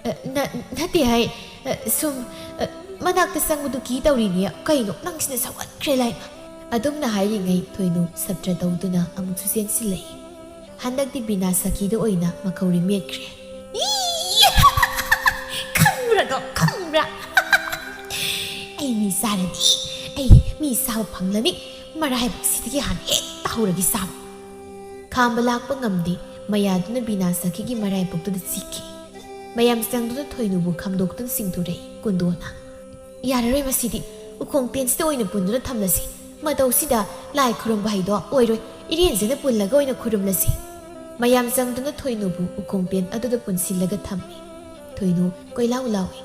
"ꯑ, ꯅ-, ꯅꯠꯇꯦ ꯍꯥꯏ, ꯑ, ꯁꯨꯝ, ꯑ, ꯃꯅꯥꯛꯇ ꯆꯪꯕꯗꯨ ꯀꯤ ꯇꯧꯔꯤꯅꯦ꯫ ꯀꯩꯅꯣ, ꯅꯪꯁꯤꯅ ꯁꯥꯎꯒꯠꯈ꯭ꯔꯦ ꯂꯥꯏꯃ꯫" ꯑꯗꯨꯝꯅ ꯍꯥꯏꯔꯤꯉꯩ ꯊꯣꯏꯅꯨ ꯁꯞꯇ꯭ꯔ ꯇꯧꯗꯨꯅ ꯑꯃꯨꯛꯁꯨ ꯆꯦꯟꯁꯤꯜꯂꯛꯏ꯫ ꯍꯟꯗꯛꯇꯤ ꯕꯤꯅꯥ ꯁꯈꯤꯗ ꯑꯣꯏꯅ ꯃꯈꯧꯔꯤ ꯃꯦꯠꯈ꯭ꯔꯦ꯫ ꯏ! ꯈꯪꯕ꯭ꯔꯥꯗꯣ, ꯈꯪꯕ꯭ꯔꯥ? ꯑꯩ ꯃꯤ ꯆꯥꯔꯅꯤ, ꯑꯩ ꯃꯤ ꯆꯥꯕ ꯐꯪꯂꯅꯤ, ꯃꯔꯥꯏꯕꯛꯁꯤꯗꯒꯤ ꯍꯥꯟꯅ ꯍꯦꯛꯇ ꯍꯧꯔꯒꯦ ꯆꯥꯕ꯫ ꯈꯥꯝꯕ ꯂꯥꯛꯄ ꯉꯝꯗꯦ, ꯃꯌꯥꯗꯨꯅ ꯕꯤꯅꯥ ꯁꯈꯤꯒꯤ ꯃꯔꯥꯏꯕꯛꯇꯨꯗ ꯆꯤꯛꯈꯤ꯫ ꯃꯌꯥꯝ ꯆꯪꯗꯨꯅ ꯊꯣꯏꯅꯨꯕꯨ ꯈꯥꯝꯗꯣꯛꯇꯨꯅ ꯆꯤꯡꯊꯣꯔꯛꯏ ꯀꯨꯟꯗꯣꯅ꯫ "ꯌꯥꯔꯔꯣꯏ ꯃꯁꯤꯗꯤ, ꯎꯈꯣꯡ ꯇꯦꯟꯁꯤꯗ ꯑꯣꯏꯅ ꯄꯨꯟꯗꯨꯅ ꯊꯝꯂꯁꯤ꯫ ꯃꯇꯧꯁꯤꯗ ꯂꯥꯏ ꯈꯨꯔꯨꯝꯕ ꯍꯥꯏꯗꯣ ꯑꯣꯏꯔꯣꯏ, ꯏꯔꯦꯟꯖꯅ ꯄꯨꯜꯂꯒ ꯑꯣꯏꯅ ꯈꯨꯔꯨꯝꯂꯁꯤ꯫" ꯃꯌꯥꯝ ꯆꯪꯗꯨꯅ ꯊꯣꯏꯅꯨꯕꯨ ꯎꯈꯣꯡ ꯇꯦꯟ ꯑꯗꯨꯗ ꯄꯨꯟꯁꯤꯜꯂꯒ ꯊꯝꯃꯤ꯫ ꯊꯣꯏꯅꯨ ꯀꯣꯏꯂꯥꯎ ꯂꯥꯎꯏ꯫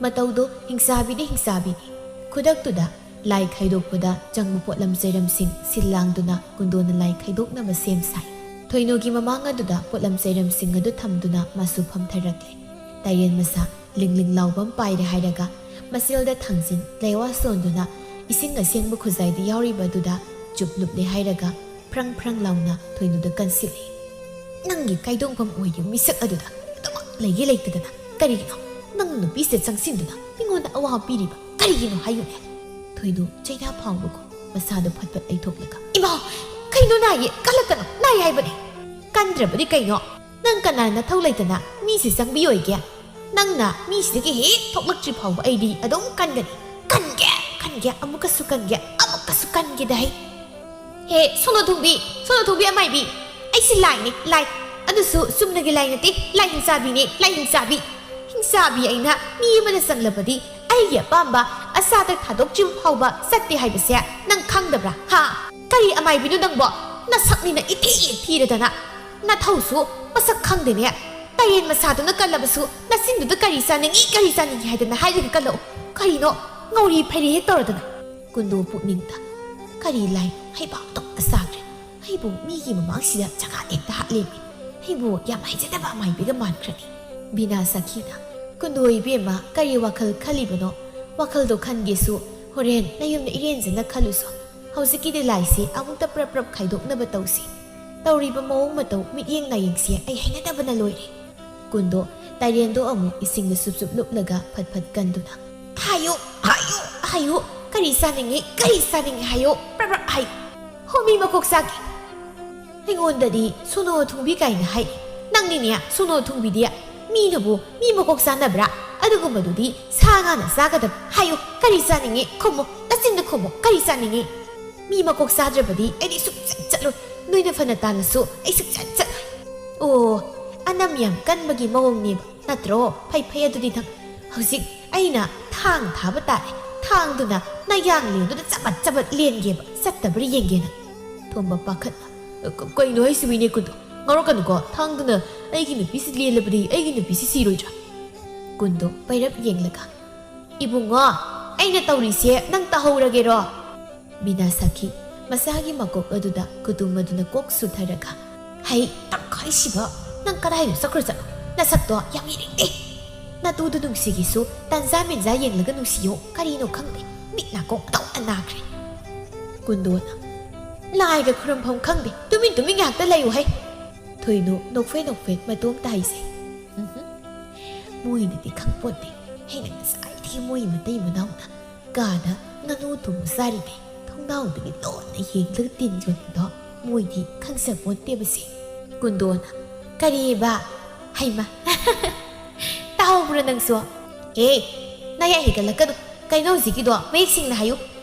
ꯃꯇꯧꯗꯣ ꯍꯤꯡꯆꯥꯕꯤꯗꯤ ꯍꯤꯡꯆꯥꯕꯤꯅꯤ꯫ ꯈꯨꯗꯛꯇꯨꯗ ꯂꯥꯏ ꯈꯥꯏꯗꯣꯛꯄꯗ ꯆꯪꯕ ꯄꯣꯠꯂꯝ ꯆꯩꯔꯝꯁꯤꯡ ꯁꯤꯜ ꯂꯥꯡꯗꯨꯅ ꯀꯨꯟꯗꯣꯅ ꯂꯥꯏ ꯈꯥꯏꯗꯣꯛꯅꯕ ꯁꯦꯝ ꯁꯥꯏ꯫ ꯊꯣꯏꯅꯨꯒꯤ ꯃꯃꯥꯡ ꯑꯗꯨꯗ ꯄꯣꯠꯂꯝ ꯆꯩꯔꯝꯁꯤꯡ ꯑꯗꯨ ꯊꯝꯗꯨꯅ ꯃꯥꯁꯨ ꯐꯝꯊꯔꯛꯂꯦ꯫ ꯇꯥꯏꯔꯦꯟ ꯃꯆꯥ ꯂꯤꯡ ꯂꯤꯡ ꯂꯥꯎꯕ ꯑꯃ ꯄꯥꯏꯔꯦ ꯍꯥꯏꯔꯒ ꯃꯆꯦꯜꯗ ꯊꯥꯡꯖꯤꯟ ꯂꯩꯋꯥ ꯁꯣꯟꯗꯨꯅ ꯏꯁꯤꯡ ꯑꯁꯦꯡꯕ ꯈꯨꯖꯥꯏꯗ ꯌꯥꯎꯔꯤꯕ ꯑꯗꯨꯗ ꯆꯨꯞ ꯂꯨꯞꯂꯦ ꯍꯥꯏꯔꯒ ꯐ꯭ꯔꯪ ꯐ꯭ꯔꯪ ꯂꯥꯎꯅ ꯊꯣꯏꯅꯨꯗ ꯀꯟꯁꯤꯜꯂꯤ꯫ "ꯅꯪꯒꯤ ꯀꯥꯏꯗꯣꯡꯐꯝ ꯑꯣꯏꯔꯤꯕ ꯃꯤꯁꯛ ꯑꯗꯨꯗ ꯑꯗꯨꯃꯛ ꯂꯩꯒꯦ ꯂꯩꯇꯗꯅ ꯀꯔꯤꯒꯤꯅꯣ? ꯅꯪ ꯅꯨꯄꯤꯁꯤꯗ ꯆꯪꯁꯤꯟꯗꯨꯅ ꯃꯤꯉꯣꯟꯗ ꯑꯋꯥꯕ ꯄꯤꯔꯤꯕ ꯀꯔꯤꯒꯤꯅꯣ ꯍꯥꯏꯌꯨꯅꯦ?" ꯊꯣꯏꯅꯨ ꯆꯩꯅꯥ ꯐꯥꯎꯕꯒꯨꯝ ꯃꯁꯥꯗꯨ ꯐꯠ ꯐꯠ ꯂꯩꯊꯣꯛꯂꯒ, "ꯏꯃꯥ! ꯀꯩꯅꯣ ꯅꯥꯏꯌꯦ? ꯀꯜꯂꯛꯀꯅꯣ! ꯅꯥꯏ ꯍꯥꯏꯕꯅꯦ!" "ꯀꯟꯗ꯭ꯔꯕꯗꯤ ꯀꯩꯅꯣ? ꯅꯪ ꯀꯅꯥꯅ ꯅꯊꯧ ꯂꯩꯇꯅ ꯃꯤꯁꯤ ꯆꯪꯕꯤꯌꯣꯏꯒꯦ? ꯅꯪꯅ ꯃꯤꯁꯤꯗꯒꯤ ꯍꯦꯛ ꯊꯣꯛꯂꯛꯇ꯭ꯔꯤ ꯐꯥꯎꯕ ꯑꯩꯗꯤ ꯑꯗꯨꯝ ꯀꯟꯒꯅꯤ꯫ ꯀꯟꯒꯦ! ꯀꯟꯒꯦ! ꯑꯃꯨꯛꯀꯁꯨ ꯀꯟꯒꯦ! ꯑꯃꯨꯛ!" ꯑꯁꯨꯛ ꯀꯟꯒꯦꯗ ꯍꯩ꯫ ꯍꯦ, ꯁꯣꯅꯣ ꯊꯨꯡꯕꯤ, ꯁꯣꯅꯣ ꯊꯨꯡꯕꯤ ꯑꯃꯥꯏꯕꯤ, ꯑꯩꯁꯤ ꯂꯥꯏꯅꯤ, ꯂꯥꯏ꯫ ꯑꯗꯨꯁꯨ ꯆꯨꯝꯅꯒꯤ ꯂꯥꯏ ꯅꯠꯇꯦ, ꯂꯥꯏ ꯍꯤꯡꯆꯥꯕꯤꯅꯤ, ꯂꯥꯏ ꯍꯤꯡꯆꯥꯕꯤ꯫ ꯍꯤꯡꯆꯥꯕꯤ ꯑꯩꯅ ꯃꯤ ꯑꯃꯅ ꯆꯪꯂꯕꯗꯤ ꯑꯩꯒꯤ ꯑꯄꯥꯝꯕ ꯑꯆꯥꯗ ꯊꯥꯗꯣꯛꯇ꯭ꯔꯤꯕ ꯐꯥꯎꯕ ꯆꯠꯇꯦ ꯍꯥꯏꯕꯁꯦ ꯅꯪ ꯈꯪꯗꯕ꯭ꯔꯥ? ꯍꯥ? ꯀꯔꯤ ꯑꯃꯥꯏꯕꯤꯅꯣ ꯅꯪꯕꯣ? ꯅꯁꯛꯅꯤꯅ ꯏꯊꯤ ꯊꯤꯔꯗꯅ꯫ ꯅꯊꯧꯁꯨ ꯃꯁꯛ ꯈꯪꯗꯦꯅꯦ꯫ ꯇꯌꯦꯟ ꯃꯁꯥꯗꯨꯅ ꯀꯜꯂꯕꯁꯨ ꯅꯆꯤꯟꯗꯨꯗ ꯀꯔꯤ ꯆꯥꯅꯤꯡꯏ, ꯀꯔꯤ ꯆꯥꯅꯤꯡꯏ ꯍꯥꯏꯗꯅ ꯍꯥꯏꯔꯒ ꯀꯜꯂꯛꯎ꯫ ꯀꯔꯤꯅꯣ ꯉꯧꯔꯤ ꯐꯩꯔꯤ ꯍꯦꯛ ꯇꯧꯔꯗꯅ? ꯀꯨꯟꯗꯣ ꯄꯨꯛꯅꯤꯡꯗ, "ꯀꯔꯤ ꯂꯥꯏ ꯍꯩꯕꯥꯛ ꯇꯣꯛꯅ ꯆꯥꯈ꯭ꯔꯦ꯫ ꯑꯩꯕꯨ ꯃꯤꯒꯤ ꯃꯃꯥꯡꯁꯤꯗ ꯆꯀꯥ ꯂꯦꯛꯇ ꯍꯥꯠꯂꯦꯃꯤ꯫ ꯑꯩꯕꯨ ꯌꯥꯝ ꯍꯩꯖꯗꯕ ꯑꯃꯥꯏꯕꯤꯒ ꯃꯥꯟꯈ꯭ꯔꯅꯤ꯫" ꯕꯤꯅꯥ ꯁꯥꯈꯤꯅ, "ꯀꯨꯟꯗꯣ ꯏꯕꯦꯝꯃ, ꯀꯔꯤ ꯋꯥꯈꯜ ꯈꯜꯂꯤꯕꯅꯣ? ꯋꯥꯈꯜꯗꯣ ꯈꯟꯒꯦꯁꯨ ꯍꯣꯔꯦꯟ ꯅꯌꯨꯝꯗ ꯏꯔꯦꯟꯖꯅ ꯈꯜꯂꯨꯁꯣ꯫ ꯍꯧꯖꯤꯛꯀꯤꯗꯤ ꯂꯥꯏꯁꯤ ꯑꯃꯨꯛꯇ ꯄ꯭ꯔꯞ ꯄ꯭ꯔꯞ ꯈꯥꯏꯗꯣꯛꯅꯕ ꯇꯧꯁꯤ꯫ ꯇꯧꯔꯤꯕ ꯃꯑꯣꯡ ꯃꯇꯧ, ꯃꯤꯠꯌꯦꯡ ꯅꯥꯌꯦꯡꯁꯦ ꯑꯩ ꯍꯩꯅꯗꯕꯅ ꯂꯣꯏꯔꯦ꯫" ꯀꯨꯟꯗꯣ ꯇꯥꯏꯔꯦꯟꯗꯣ ꯑꯃꯨꯛ ꯏꯁꯤꯡꯗ ꯁꯨꯞ ꯁꯨꯞ ꯂꯨꯞꯂꯒ ꯐꯠ ꯐꯠ ꯀꯟꯗꯨꯅ, "ꯍꯥꯏꯌꯨ, ꯍꯥꯏꯌꯨ, ꯍꯥꯏꯌꯨ, ꯀꯔꯤ ꯆꯥꯅꯤꯡꯉꯤ, ꯀꯔꯤ ꯆꯥꯅꯤꯡꯉꯤ ꯍꯥꯏꯌꯨ, ꯄ꯭ꯔꯞ ꯄ꯭ꯔꯞ ꯍꯥꯏꯌꯨ꯫ ꯍꯣ, ꯃꯤ ꯃꯀꯣꯛ ꯆꯥꯒꯦ꯫ ꯑꯩꯉꯣꯟꯗꯗꯤ ꯁꯣꯅꯣ ꯊꯨꯡꯕꯤ ꯀꯥꯏꯅ ꯍꯥꯏ꯫ ꯅꯪꯅꯤꯅꯦ ꯁꯣꯅꯣ ꯊꯨꯡꯕꯤꯗꯤ꯫ ꯃꯤꯅꯕꯨ ꯃꯤ ꯃꯀꯣꯛ ꯆꯥꯅꯕ꯭ꯔꯥ? ꯑꯗꯨꯒꯨꯝꯕꯗꯨꯗꯤ ꯁꯥ ꯉꯥꯅ ꯆꯥꯒꯗꯕ꯫ ꯍꯥꯏꯌꯨ, ꯀꯔꯤ ꯆꯥꯅꯤꯡꯉꯤ? ꯈꯨꯝꯃꯨ, ꯅꯆꯤꯟꯗ ꯈꯨꯝꯃꯨ, ꯀꯔꯤ ꯆꯥꯅꯤꯡꯉꯤ?" "ꯃꯤ ꯃꯀꯣꯛ ꯆꯥꯗ꯭ꯔꯕꯗꯤ ꯑꯩꯗꯤ ꯁꯨꯛꯆꯠ ꯆꯠꯂꯣꯏ꯫ ꯅꯣꯏꯅ ꯐꯅ ꯇꯥꯜꯂꯁꯨ ꯑꯩ ꯁꯨꯛꯆꯠ ꯆꯠꯂꯣꯏ꯫" ꯑꯣ, ꯑꯅꯝ ꯌꯥꯝ ꯀꯟꯕꯒꯤ ꯃꯑꯣꯡꯅꯦꯕ, ꯅꯠꯇ꯭ꯔꯣ? ꯐꯩ, ꯐꯩ, ꯑꯗꯨꯗꯤ ꯅꯪ ꯍꯧꯖꯤꯛ ꯑꯩꯅ ꯊꯥꯡ ꯊꯥꯕ ꯇꯥꯔꯦ꯫ ꯊꯥꯡꯗꯨꯅ ꯅꯌꯥꯡꯂꯦꯟꯗꯨꯗ ꯆꯕꯠ ꯆꯕꯠ ꯂꯦꯟꯒꯦꯕ, ꯆꯠꯇꯕ꯭ꯔꯥ ꯌꯦꯡꯒꯦ ꯅꯪ꯫ ꯊꯣꯝꯕ ꯄꯥꯈꯠꯅ, "ꯀ-, ꯀꯩꯅꯣ ꯍꯥꯏꯁꯤꯕꯨ, ꯏꯅꯦ ꯀꯨꯟꯗꯣ? ꯉꯥꯎꯔꯛꯀꯅꯨꯀꯣ꯫ ꯊꯥꯡꯗꯨꯅ ꯑꯩꯒꯤ ꯅꯨꯄꯤꯁꯤ ꯂꯦꯜꯂꯕꯗꯤ ꯑꯩꯒꯤ ꯅꯨꯄꯤꯁꯤ ꯁꯤꯔꯣꯏꯗ꯭ꯔꯥ?" ꯀꯨꯟꯗꯣ ꯄꯩꯔꯞ ꯌꯦꯡꯂꯒ, "ꯏꯕꯨꯡꯉꯣ, ꯑꯩꯅ ꯇꯧꯔꯤꯁꯦ ꯅꯪ ꯇꯧꯍꯧꯔꯒꯦꯔꯣ?" ꯕꯤꯅꯥ ꯁꯥꯈꯤ ꯃꯁꯥꯒꯤ ꯃꯀꯣꯛ ꯑꯗꯨꯗ ꯈꯨꯇꯨꯝ ꯑꯗꯨꯅ ꯀꯣꯛ ꯁꯨꯊꯔꯒ, "ꯍꯩ, ꯇꯪꯈꯥꯏ ꯁꯤꯕ, ꯅꯪ ꯀꯗꯥꯏꯗ ꯆꯠꯈ꯭ꯔ ꯆꯠꯂꯣ? ꯅꯁꯛꯇꯣ ꯌꯥꯝ ꯌꯦꯡꯅꯤꯡꯗꯦ꯫ ꯅꯇꯨꯗꯨ ꯅꯨꯡꯁꯤꯒꯦꯁꯨ ꯇꯟꯖꯥ ꯃꯦꯟꯖꯥ ꯌꯦꯡꯂꯒ ꯅꯨꯡꯁꯤꯌꯣ꯫ ꯀꯔꯤꯅꯣ ꯈꯪꯗꯦ, ꯃꯤꯠ ꯅꯥꯀꯣꯡ ꯇꯧꯅ ꯅꯥꯈ꯭ꯔꯦ꯫" ꯀꯨꯟꯗꯣꯅ, "ꯂꯥꯏꯒ ꯈꯨꯔꯨꯝꯐꯝ ꯈꯪꯗꯦ, ꯇꯨꯃꯤꯟ ꯇꯨꯃꯤꯟ ꯉꯥꯏꯍꯥꯛꯇ ꯂꯩꯌꯨ ꯍꯩ꯫" ꯊꯣꯏꯅꯨ ꯅꯣꯛꯐꯦꯠ ꯅꯣꯛꯐꯦꯠ ꯃꯇꯣꯝꯇ ꯍꯥꯏꯖꯩ, "ꯎꯝꯍꯨꯝ, ꯃꯣꯏꯅꯗꯤ ꯈꯪꯄꯣꯠꯇꯦ꯫ ꯑꯩꯅ ꯉꯁꯥꯏꯗꯒꯤ ꯃꯣꯏ ꯃꯇꯩ ꯃꯅꯥꯎꯅ ꯀꯥꯗ ꯉꯥꯅꯨ ꯊꯣꯡꯕ ꯆꯥꯔꯤꯉꯩ ꯊꯣꯡꯅꯥꯎꯗꯒꯤ ꯂꯣꯟꯅ ꯌꯦꯡꯂꯒ ꯇꯤꯟ ꯌꯣꯠꯄꯗꯣ ꯃꯣꯏꯗꯤ ꯈꯪꯖꯄꯣꯟꯇꯦꯕꯁꯦ꯫" ꯀꯨꯟꯗꯣꯅ, "ꯀꯔꯤꯕ? ꯍꯩꯃ, ꯇꯥꯍꯧꯕ꯭ꯔꯣ ꯅꯪꯁꯨ? ꯑꯦ, ꯅꯌꯥ ꯍꯦꯟꯒꯠꯂꯛꯀꯅꯨ꯫ ꯀꯩꯅꯣ ꯍꯧꯖꯤꯛꯀꯤꯗꯣ? ꯃꯌꯦꯛ ꯁꯦꯡꯅ ꯍꯥꯏꯌꯨ꯫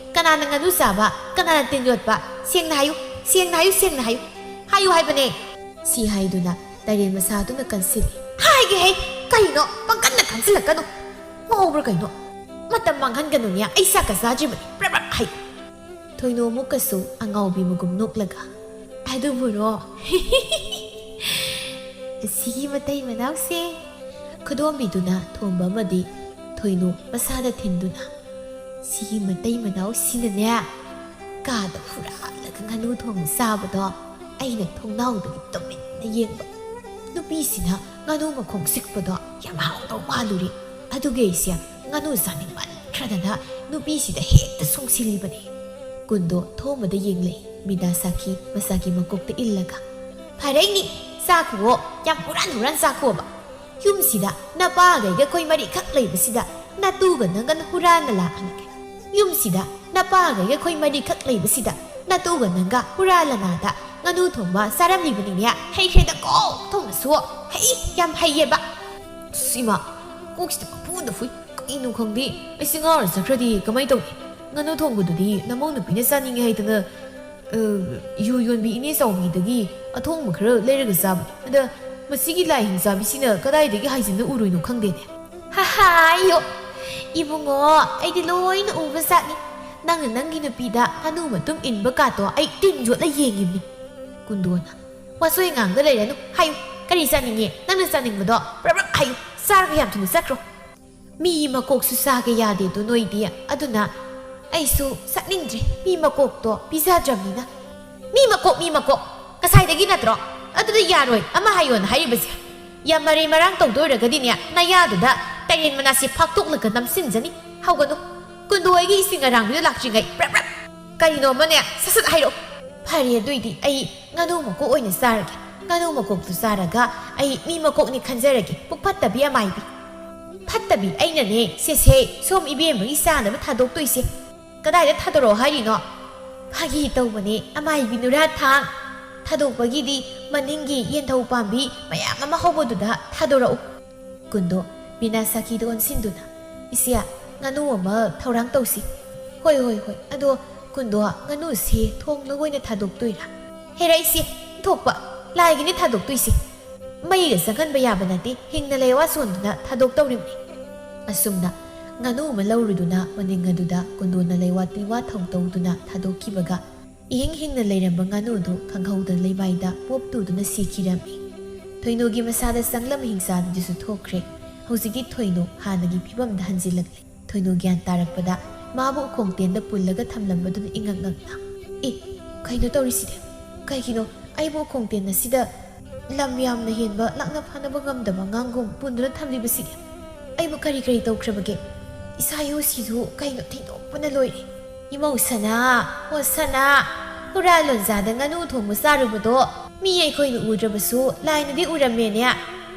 ꯀꯅꯥꯅ ꯉꯥꯅꯨ ꯆꯥꯕ? ꯀꯅꯥꯅ ꯇꯤꯟ ꯌꯣꯠꯄ? ꯁꯦꯡꯅ ꯍꯥꯏꯌꯨ, ꯁꯦꯡꯅ ꯍꯥꯏꯌꯨ, ꯁꯦꯡꯅ ꯍꯥꯏꯌꯨ꯫ ꯍꯥꯏꯌꯨ ꯍꯥꯏꯕꯅꯦ꯫ ꯁꯤ ꯍꯥꯏꯗꯨꯅ ꯇꯔꯦꯟ ꯃꯁꯥꯗꯨꯅ ꯀꯟꯁꯤꯜꯂꯤ꯫ ꯍꯥꯏꯒꯦ ꯍꯦ! ꯀꯩꯅꯣ ꯄꯪꯀꯟꯗ ꯀꯟꯁꯤꯜꯂꯛꯀꯅꯨ꯫ ꯉꯥꯎꯕ꯭ꯔꯥ ꯀꯩꯅꯣ? ꯃꯇꯝ ꯃꯥꯡꯍꯟꯒꯅꯨꯅꯦ, ꯑꯩ ꯆꯥꯛꯀ ꯆꯥꯗ꯭ꯔꯤꯕꯅꯤ꯫ ꯄ꯭ꯔꯞ ꯄ꯭ꯔꯞ ꯍꯥꯏ꯫ ꯊꯣꯏꯅꯨ ꯑꯃꯨꯛꯀꯁꯨ ꯑꯉꯥꯎꯕꯤ ꯃꯒꯨꯝ ꯅꯣꯛꯂꯒ, "ꯑꯗꯨꯕꯨꯔꯣ?" ꯑꯁꯤꯒꯤ ꯃꯇꯩ ꯃꯅꯥꯎꯁꯦ꯫ ꯈꯨꯗꯣꯝꯕꯤꯗꯨꯅ ꯊꯣꯝꯕ ꯑꯃꯗꯤ ꯊꯣꯏꯅꯨ ꯃꯁꯥꯗ ꯊꯤꯟꯗꯨꯅ, "ꯁꯤꯒꯤ ꯃꯇꯩ ꯃꯅꯥꯎꯁꯤꯅꯅꯦ, ꯀꯥꯗ ꯍꯨꯔꯥꯜꯂꯒ ꯉꯥꯅꯨ ꯊꯣꯡꯕ ꯆꯥꯕꯗꯣ ꯑꯩꯅ ꯊꯣꯡꯅꯥꯎꯗꯒꯤ ꯇꯨꯃꯤꯟꯅ ꯌꯦꯡꯕ꯫ ꯅꯨꯄꯤꯁꯤꯅ ꯉꯥꯅꯨ ꯃꯈꯣꯡ ꯆꯤꯛꯄꯗꯣ ꯌꯥꯝ ꯍꯥꯎꯗꯧ ꯃꯥꯜꯂꯨꯔꯦ꯫ ꯑꯗꯨꯒꯤ ꯑꯩꯁꯦ ꯉꯥꯅꯨ ꯆꯥꯅꯤꯡꯃꯟꯈ꯭ꯔꯗꯅ ꯅꯨꯄꯤꯁꯤꯗ ꯍꯦꯛꯇ ꯁꯣꯡꯁꯤꯜꯂꯤꯕꯅꯤ꯫" ꯀꯨꯟꯗꯣ ꯊꯣꯝꯕꯗ ꯌꯦꯡꯂꯛꯏ, ꯃꯤꯅꯥꯁꯥꯈꯤ ꯃꯁꯥꯒꯤ ꯃꯀꯣꯛꯇ ꯏꯜꯂꯒ, "ꯐꯔꯦꯅꯤ, ꯆꯥꯈꯨꯋꯣ, ꯌꯥꯝ ꯍꯨꯔꯥꯟ ꯍꯨꯔꯥꯟ ꯆꯥꯈꯨꯋꯣꯕ꯫ ꯌꯨꯝꯁꯤꯗ ꯅꯄꯥꯒꯩꯒ ꯑꯩꯈꯣꯏ ꯃꯔꯤꯈꯛ ꯂꯩꯕꯁꯤꯗ ꯅꯇꯨꯒ ꯅꯪꯒꯅ ꯍꯨꯔꯥꯟꯅ ꯂꯥꯛꯍꯟꯒꯦ꯫ ꯌꯨꯝꯁꯤꯗ ꯅꯄꯥꯒꯩꯒ ꯑꯩꯈꯣꯏ ꯃꯔꯤꯈꯛ ꯂꯩꯕꯁꯤꯗ ꯅꯇꯨꯒ ꯅꯪꯒ ꯍꯨꯔꯥꯟꯂ ꯅꯥꯗ ꯉꯥꯅꯨ ꯊꯣꯡꯕ ꯆꯥꯔꯝꯂꯤꯕꯅꯤꯅꯦ꯫ ꯍꯩꯈ꯭ꯔꯦꯗꯀꯣ, ꯊꯣꯡꯕꯁꯨ ꯍꯩ, ꯌꯥꯝ ꯍꯩꯌꯦꯕ꯫" ꯑꯁ, ꯏꯃꯥ, ꯀꯣꯛꯁꯤꯗ ꯄꯪꯐꯨꯗ ꯐꯨꯏ꯫ ꯀꯩꯅꯣ ꯈꯪꯗꯦ, ꯑꯩꯁꯦ ꯉꯥꯎꯔ ꯆꯠꯈ꯭ꯔꯗꯤ ꯀꯃꯥꯏ ꯇꯧꯅꯤ? ꯉꯥꯅꯨ ꯊꯣꯡꯕꯗꯨꯗꯤ ꯅꯃꯧ ꯅꯨꯄꯤꯅ ꯆꯥꯅꯤꯡꯉꯦ ꯍꯥꯏꯗꯅ, ꯑ, ꯌꯨ ꯌꯣꯟꯕꯤ ꯏꯅꯦ ꯆꯥꯎꯕꯤꯗꯒꯤ ꯑꯊꯣꯡꯕ ꯈꯔ ꯂꯩꯔꯒ ꯆꯥꯕꯅꯤ꯫ ꯑꯗ ꯃꯁꯤꯒꯤ ꯂꯥꯏ ꯍꯤꯡꯆꯥꯕꯤꯁꯤꯅ ꯀꯗꯥꯏꯗꯒꯤ ꯍꯥꯏꯖꯤꯟꯅ ꯎꯔꯨꯏꯅꯣ ꯈꯪꯗꯦꯅꯦ꯫ ꯍꯥ ꯍꯥ, ꯑꯌꯣ! ꯏꯕꯨꯡꯉꯣ, ꯑꯩꯗꯤ ꯂꯣꯏꯅ ꯎꯕ ꯖꯥꯠꯅꯤ꯫ ꯅꯪꯅ ꯅꯪꯒꯤ ꯅꯨꯄꯤꯗ ꯉꯥꯅꯨ ꯃꯇꯨꯝ ꯏꯟꯕ ꯀꯥꯇꯣ ꯑꯩ ꯇꯤꯟ ꯌꯣꯠꯂ ꯌꯦꯡꯉꯤꯕꯅꯤ꯫ ꯀꯨꯟꯗꯣꯅ, "ꯋꯥꯆꯣꯏ ꯉꯥꯡꯗ ꯂꯩꯔꯅꯨ, ꯍꯥꯏꯌꯨ꯫ ꯀꯔꯤ ꯆꯥꯅꯤꯡꯉꯤ? ꯅꯪꯅ ꯆꯥꯅꯤꯡꯕꯗꯣ ꯄ꯭ꯔꯞ ꯄ꯭ꯔꯞ ꯍꯥꯏꯌꯨ꯫ ꯆꯥꯔꯒ ꯌꯥꯝ ꯊꯨꯅ ꯆꯠꯈ꯭ꯔꯣ꯫" ꯃꯤ ꯃꯀꯣꯛꯁꯨ ꯆꯥꯒꯦ ꯌꯥꯗꯦꯗꯣ ꯅꯣꯏꯗꯤ꯫ ꯑꯗꯨꯅ ꯑꯩꯁꯨ ꯆꯠꯅꯤꯡꯗ꯭ꯔꯦ, ꯃꯤ ꯃꯀꯣꯛꯇꯣ ꯄꯤꯖꯗ꯭ꯔꯕꯅꯤꯅ꯫ ꯃꯤ ꯃꯀꯣꯛ, ꯃꯤ ꯃꯀꯣꯛ! ꯉꯁꯥꯏꯗꯒꯤ ꯅꯠꯇ꯭ꯔꯣ? ꯑꯗꯨꯗ ꯌꯥꯔꯣꯏ, ꯑꯃ ꯍꯥꯏꯌꯣꯅ ꯍꯥꯏꯔꯤꯕꯁꯦ꯫ ꯌꯥꯝ ꯃꯔꯩ ꯃꯔꯥꯡ ꯇꯧꯗꯣꯏꯔꯒꯗꯤꯅꯦ, ꯅꯌꯥꯗꯨꯗ ꯇꯔꯦꯟ ꯃꯅꯥꯁꯦ ꯐꯥꯛꯇꯣꯛꯂꯒ ꯅꯝꯁꯤꯟꯖꯅꯤ꯫ ꯍꯧꯒꯅꯨ꯫ ꯀꯨꯟꯗꯣ ꯑꯩꯒꯤ ꯏꯁꯤꯡ ꯑꯔꯥꯡꯕꯤꯗꯣ ꯂꯥꯛꯇ꯭ꯔꯤꯉꯩ ꯄ꯭ꯔꯞ ꯄ꯭ꯔꯞ꯫ ꯀꯔꯤꯅꯣ ꯑꯃꯅꯦ, ꯁꯠ ꯁꯠ ꯍꯥꯏꯔꯛꯑꯣ꯫ ꯐꯔꯦ, ꯑꯗꯨꯏꯗꯤ ꯑꯩ ꯉꯥꯅꯨ ꯃꯀꯣꯛ ꯑꯣꯏꯅ ꯆꯥꯔꯒꯦ꯫ ꯉꯥꯅꯨ ꯃꯀꯣꯛꯇꯨ ꯆꯥꯔꯒ ꯑꯩ ꯃꯤ ꯃꯀꯣꯛꯅꯤ ꯈꯟꯖꯔꯒꯦ, ꯄꯨꯛ ꯐꯠꯇꯕꯤ ꯑꯃꯥꯏꯕꯤ꯫ ꯐꯠꯇꯕꯤ ꯑꯩꯅꯅꯦ, ꯁꯦꯁꯦ, ꯁꯣꯝ ꯏꯕꯦꯝꯃꯒꯤ ꯆꯥꯅꯕ ꯊꯥꯗꯣꯛꯇꯣꯏꯁꯦ꯫ ꯀꯗꯥꯏꯗ ꯊꯥꯗꯣꯔꯛꯑꯣ ꯍꯥꯏꯔꯤꯅꯣ? ꯐꯥꯒꯤ ꯇꯧꯕꯅꯦ, ꯑꯃꯥꯏꯕꯤ ꯅꯨꯔꯥ ꯊꯥꯡ꯫ ꯊꯥꯗꯣꯛꯄꯒꯤꯗꯤ ꯃꯅꯤꯡꯒꯤ ꯌꯦꯟꯙꯧ ꯄꯥꯝꯕꯤ ꯃꯌꯥꯝ ꯑꯃ ꯍꯧꯕꯗꯨꯗ ꯊꯥꯗꯣꯔꯛꯎ꯫ ꯀꯨꯟꯗꯣ ꯕꯤꯅꯥ ꯁꯥꯈꯤꯗ ꯑꯣꯟꯁꯤꯟꯗꯨꯅ, "ꯏꯆꯦ, ꯉꯥꯅꯨ ꯑꯃ ꯊꯧꯔꯥꯡ ꯇꯧꯁꯤ꯫" "ꯍꯣꯏ, ꯍꯣꯏ, ꯍꯣꯏ꯫ ꯑꯗꯣ ꯀꯨꯟꯗꯣ, ꯉꯥꯅꯨꯁꯤ ꯊꯣꯡꯂꯒ ꯑꯣꯏꯅ ꯊꯥꯗꯣꯛꯇꯣꯏꯔꯥ?" "ꯍꯦꯔꯥ, ꯏꯆꯦ, ꯊꯣꯛꯄ ꯂꯥꯏꯒꯤꯅꯤ ꯊꯥꯗꯣꯛꯇꯣꯏꯁꯦ꯫ ꯃꯩꯒ ꯆꯪꯍꯟꯕ ꯌꯥꯕ ꯅꯠꯇꯦ, ꯍꯤꯡꯅ ꯂꯩꯋꯥ ꯁꯣꯟꯗꯨꯅ ꯊꯥꯗꯣꯛꯇꯧꯔꯤꯕꯅꯤ"꯫ ꯑꯁꯨꯝꯅ ꯉꯥꯅꯨ ꯑꯃ ꯂꯧꯔꯨꯗꯨꯅ ꯃꯅꯤꯡ ꯑꯗꯨꯗ ꯀꯨꯟꯗꯣꯅ ꯂꯩꯋꯥ ꯇꯤꯋꯥ ꯊꯧ ꯇꯧꯗꯨꯅ ꯊꯥꯗꯣꯛꯈꯤꯕꯒ, ꯏꯍꯤꯡ ꯍꯤꯡꯅ ꯂꯩꯔꯝꯕ ꯉꯥꯅꯨꯗꯨ ꯈꯪꯍꯧꯗꯅ ꯂꯩꯃꯥꯏꯗ ꯄꯣꯞ ꯇꯨꯗꯨꯅ ꯁꯤꯈꯤꯔꯝꯃꯤ꯫ ꯊꯣꯏꯅꯨꯒꯤ ꯃꯁꯥꯗ ꯆꯪꯂꯝꯕ ꯍꯤꯡꯆꯥꯕꯤꯗꯨꯁꯨ ꯊꯣꯛꯈ꯭ꯔꯦ꯫ ꯍꯧꯖꯤꯛꯇꯤ ꯊꯣꯏꯅꯨ ꯍꯥꯟꯅꯒꯤ ꯐꯤꯕꯝꯗ ꯍꯟꯖꯤꯜꯂꯛꯂꯦ꯫ ꯊꯣꯏꯅꯨ ꯒ꯭ꯌꯥꯟ ꯇꯥꯔꯛꯄꯗ ꯃꯥꯕꯨ ꯎꯈꯣꯡꯇꯦꯟꯗ ꯄꯨꯜꯂꯒ ꯊꯝꯂꯝꯕꯗꯨꯗ ꯏꯉꯛ ꯉꯛꯅ, "ꯑꯦ, ꯀꯩꯅꯣ ꯇꯧꯔꯤꯁꯤꯗꯤ? ꯀꯩꯒꯤꯅꯣ ꯑꯩꯕꯨ ꯎꯈꯣꯡꯇꯦꯟ ꯑꯁꯤꯗ ꯂꯝ ꯌꯥꯝꯅ ꯍꯦꯟꯕ ꯂꯥꯛꯅ ꯐꯥꯅꯕ ꯉꯝꯗꯕ ꯑꯉꯥꯡꯒꯨꯝ ꯄꯨꯟꯗꯨꯅ ꯊꯝꯂꯤꯕꯁꯤꯗꯤ? ꯑꯩꯕꯨ ꯀꯔꯤ ꯀꯔꯤ ꯇꯧꯈ꯭ꯔꯕꯒꯦ? ꯏꯁꯥ ꯏꯎꯁꯤꯁꯨ ꯀꯩꯅꯣ ꯊꯤꯟꯗꯣꯛꯄꯅ ꯂꯣꯏꯔꯦ"꯫ "ꯏꯃꯧ ꯁꯅꯥ, ꯑꯣ ꯁꯅꯥ, ꯍꯨꯔꯥ ꯂꯣꯟꯖꯥꯗ ꯉꯥꯅꯨ ꯊꯣꯡꯕ ꯆꯥꯔꯨꯕꯗꯣ ꯃꯤ ꯑꯩꯈꯣꯏꯅ ꯎꯗ꯭ꯔꯕꯁꯨ ꯂꯥꯏꯅꯗꯤ ꯎꯔꯝꯃꯦꯅꯦ꯫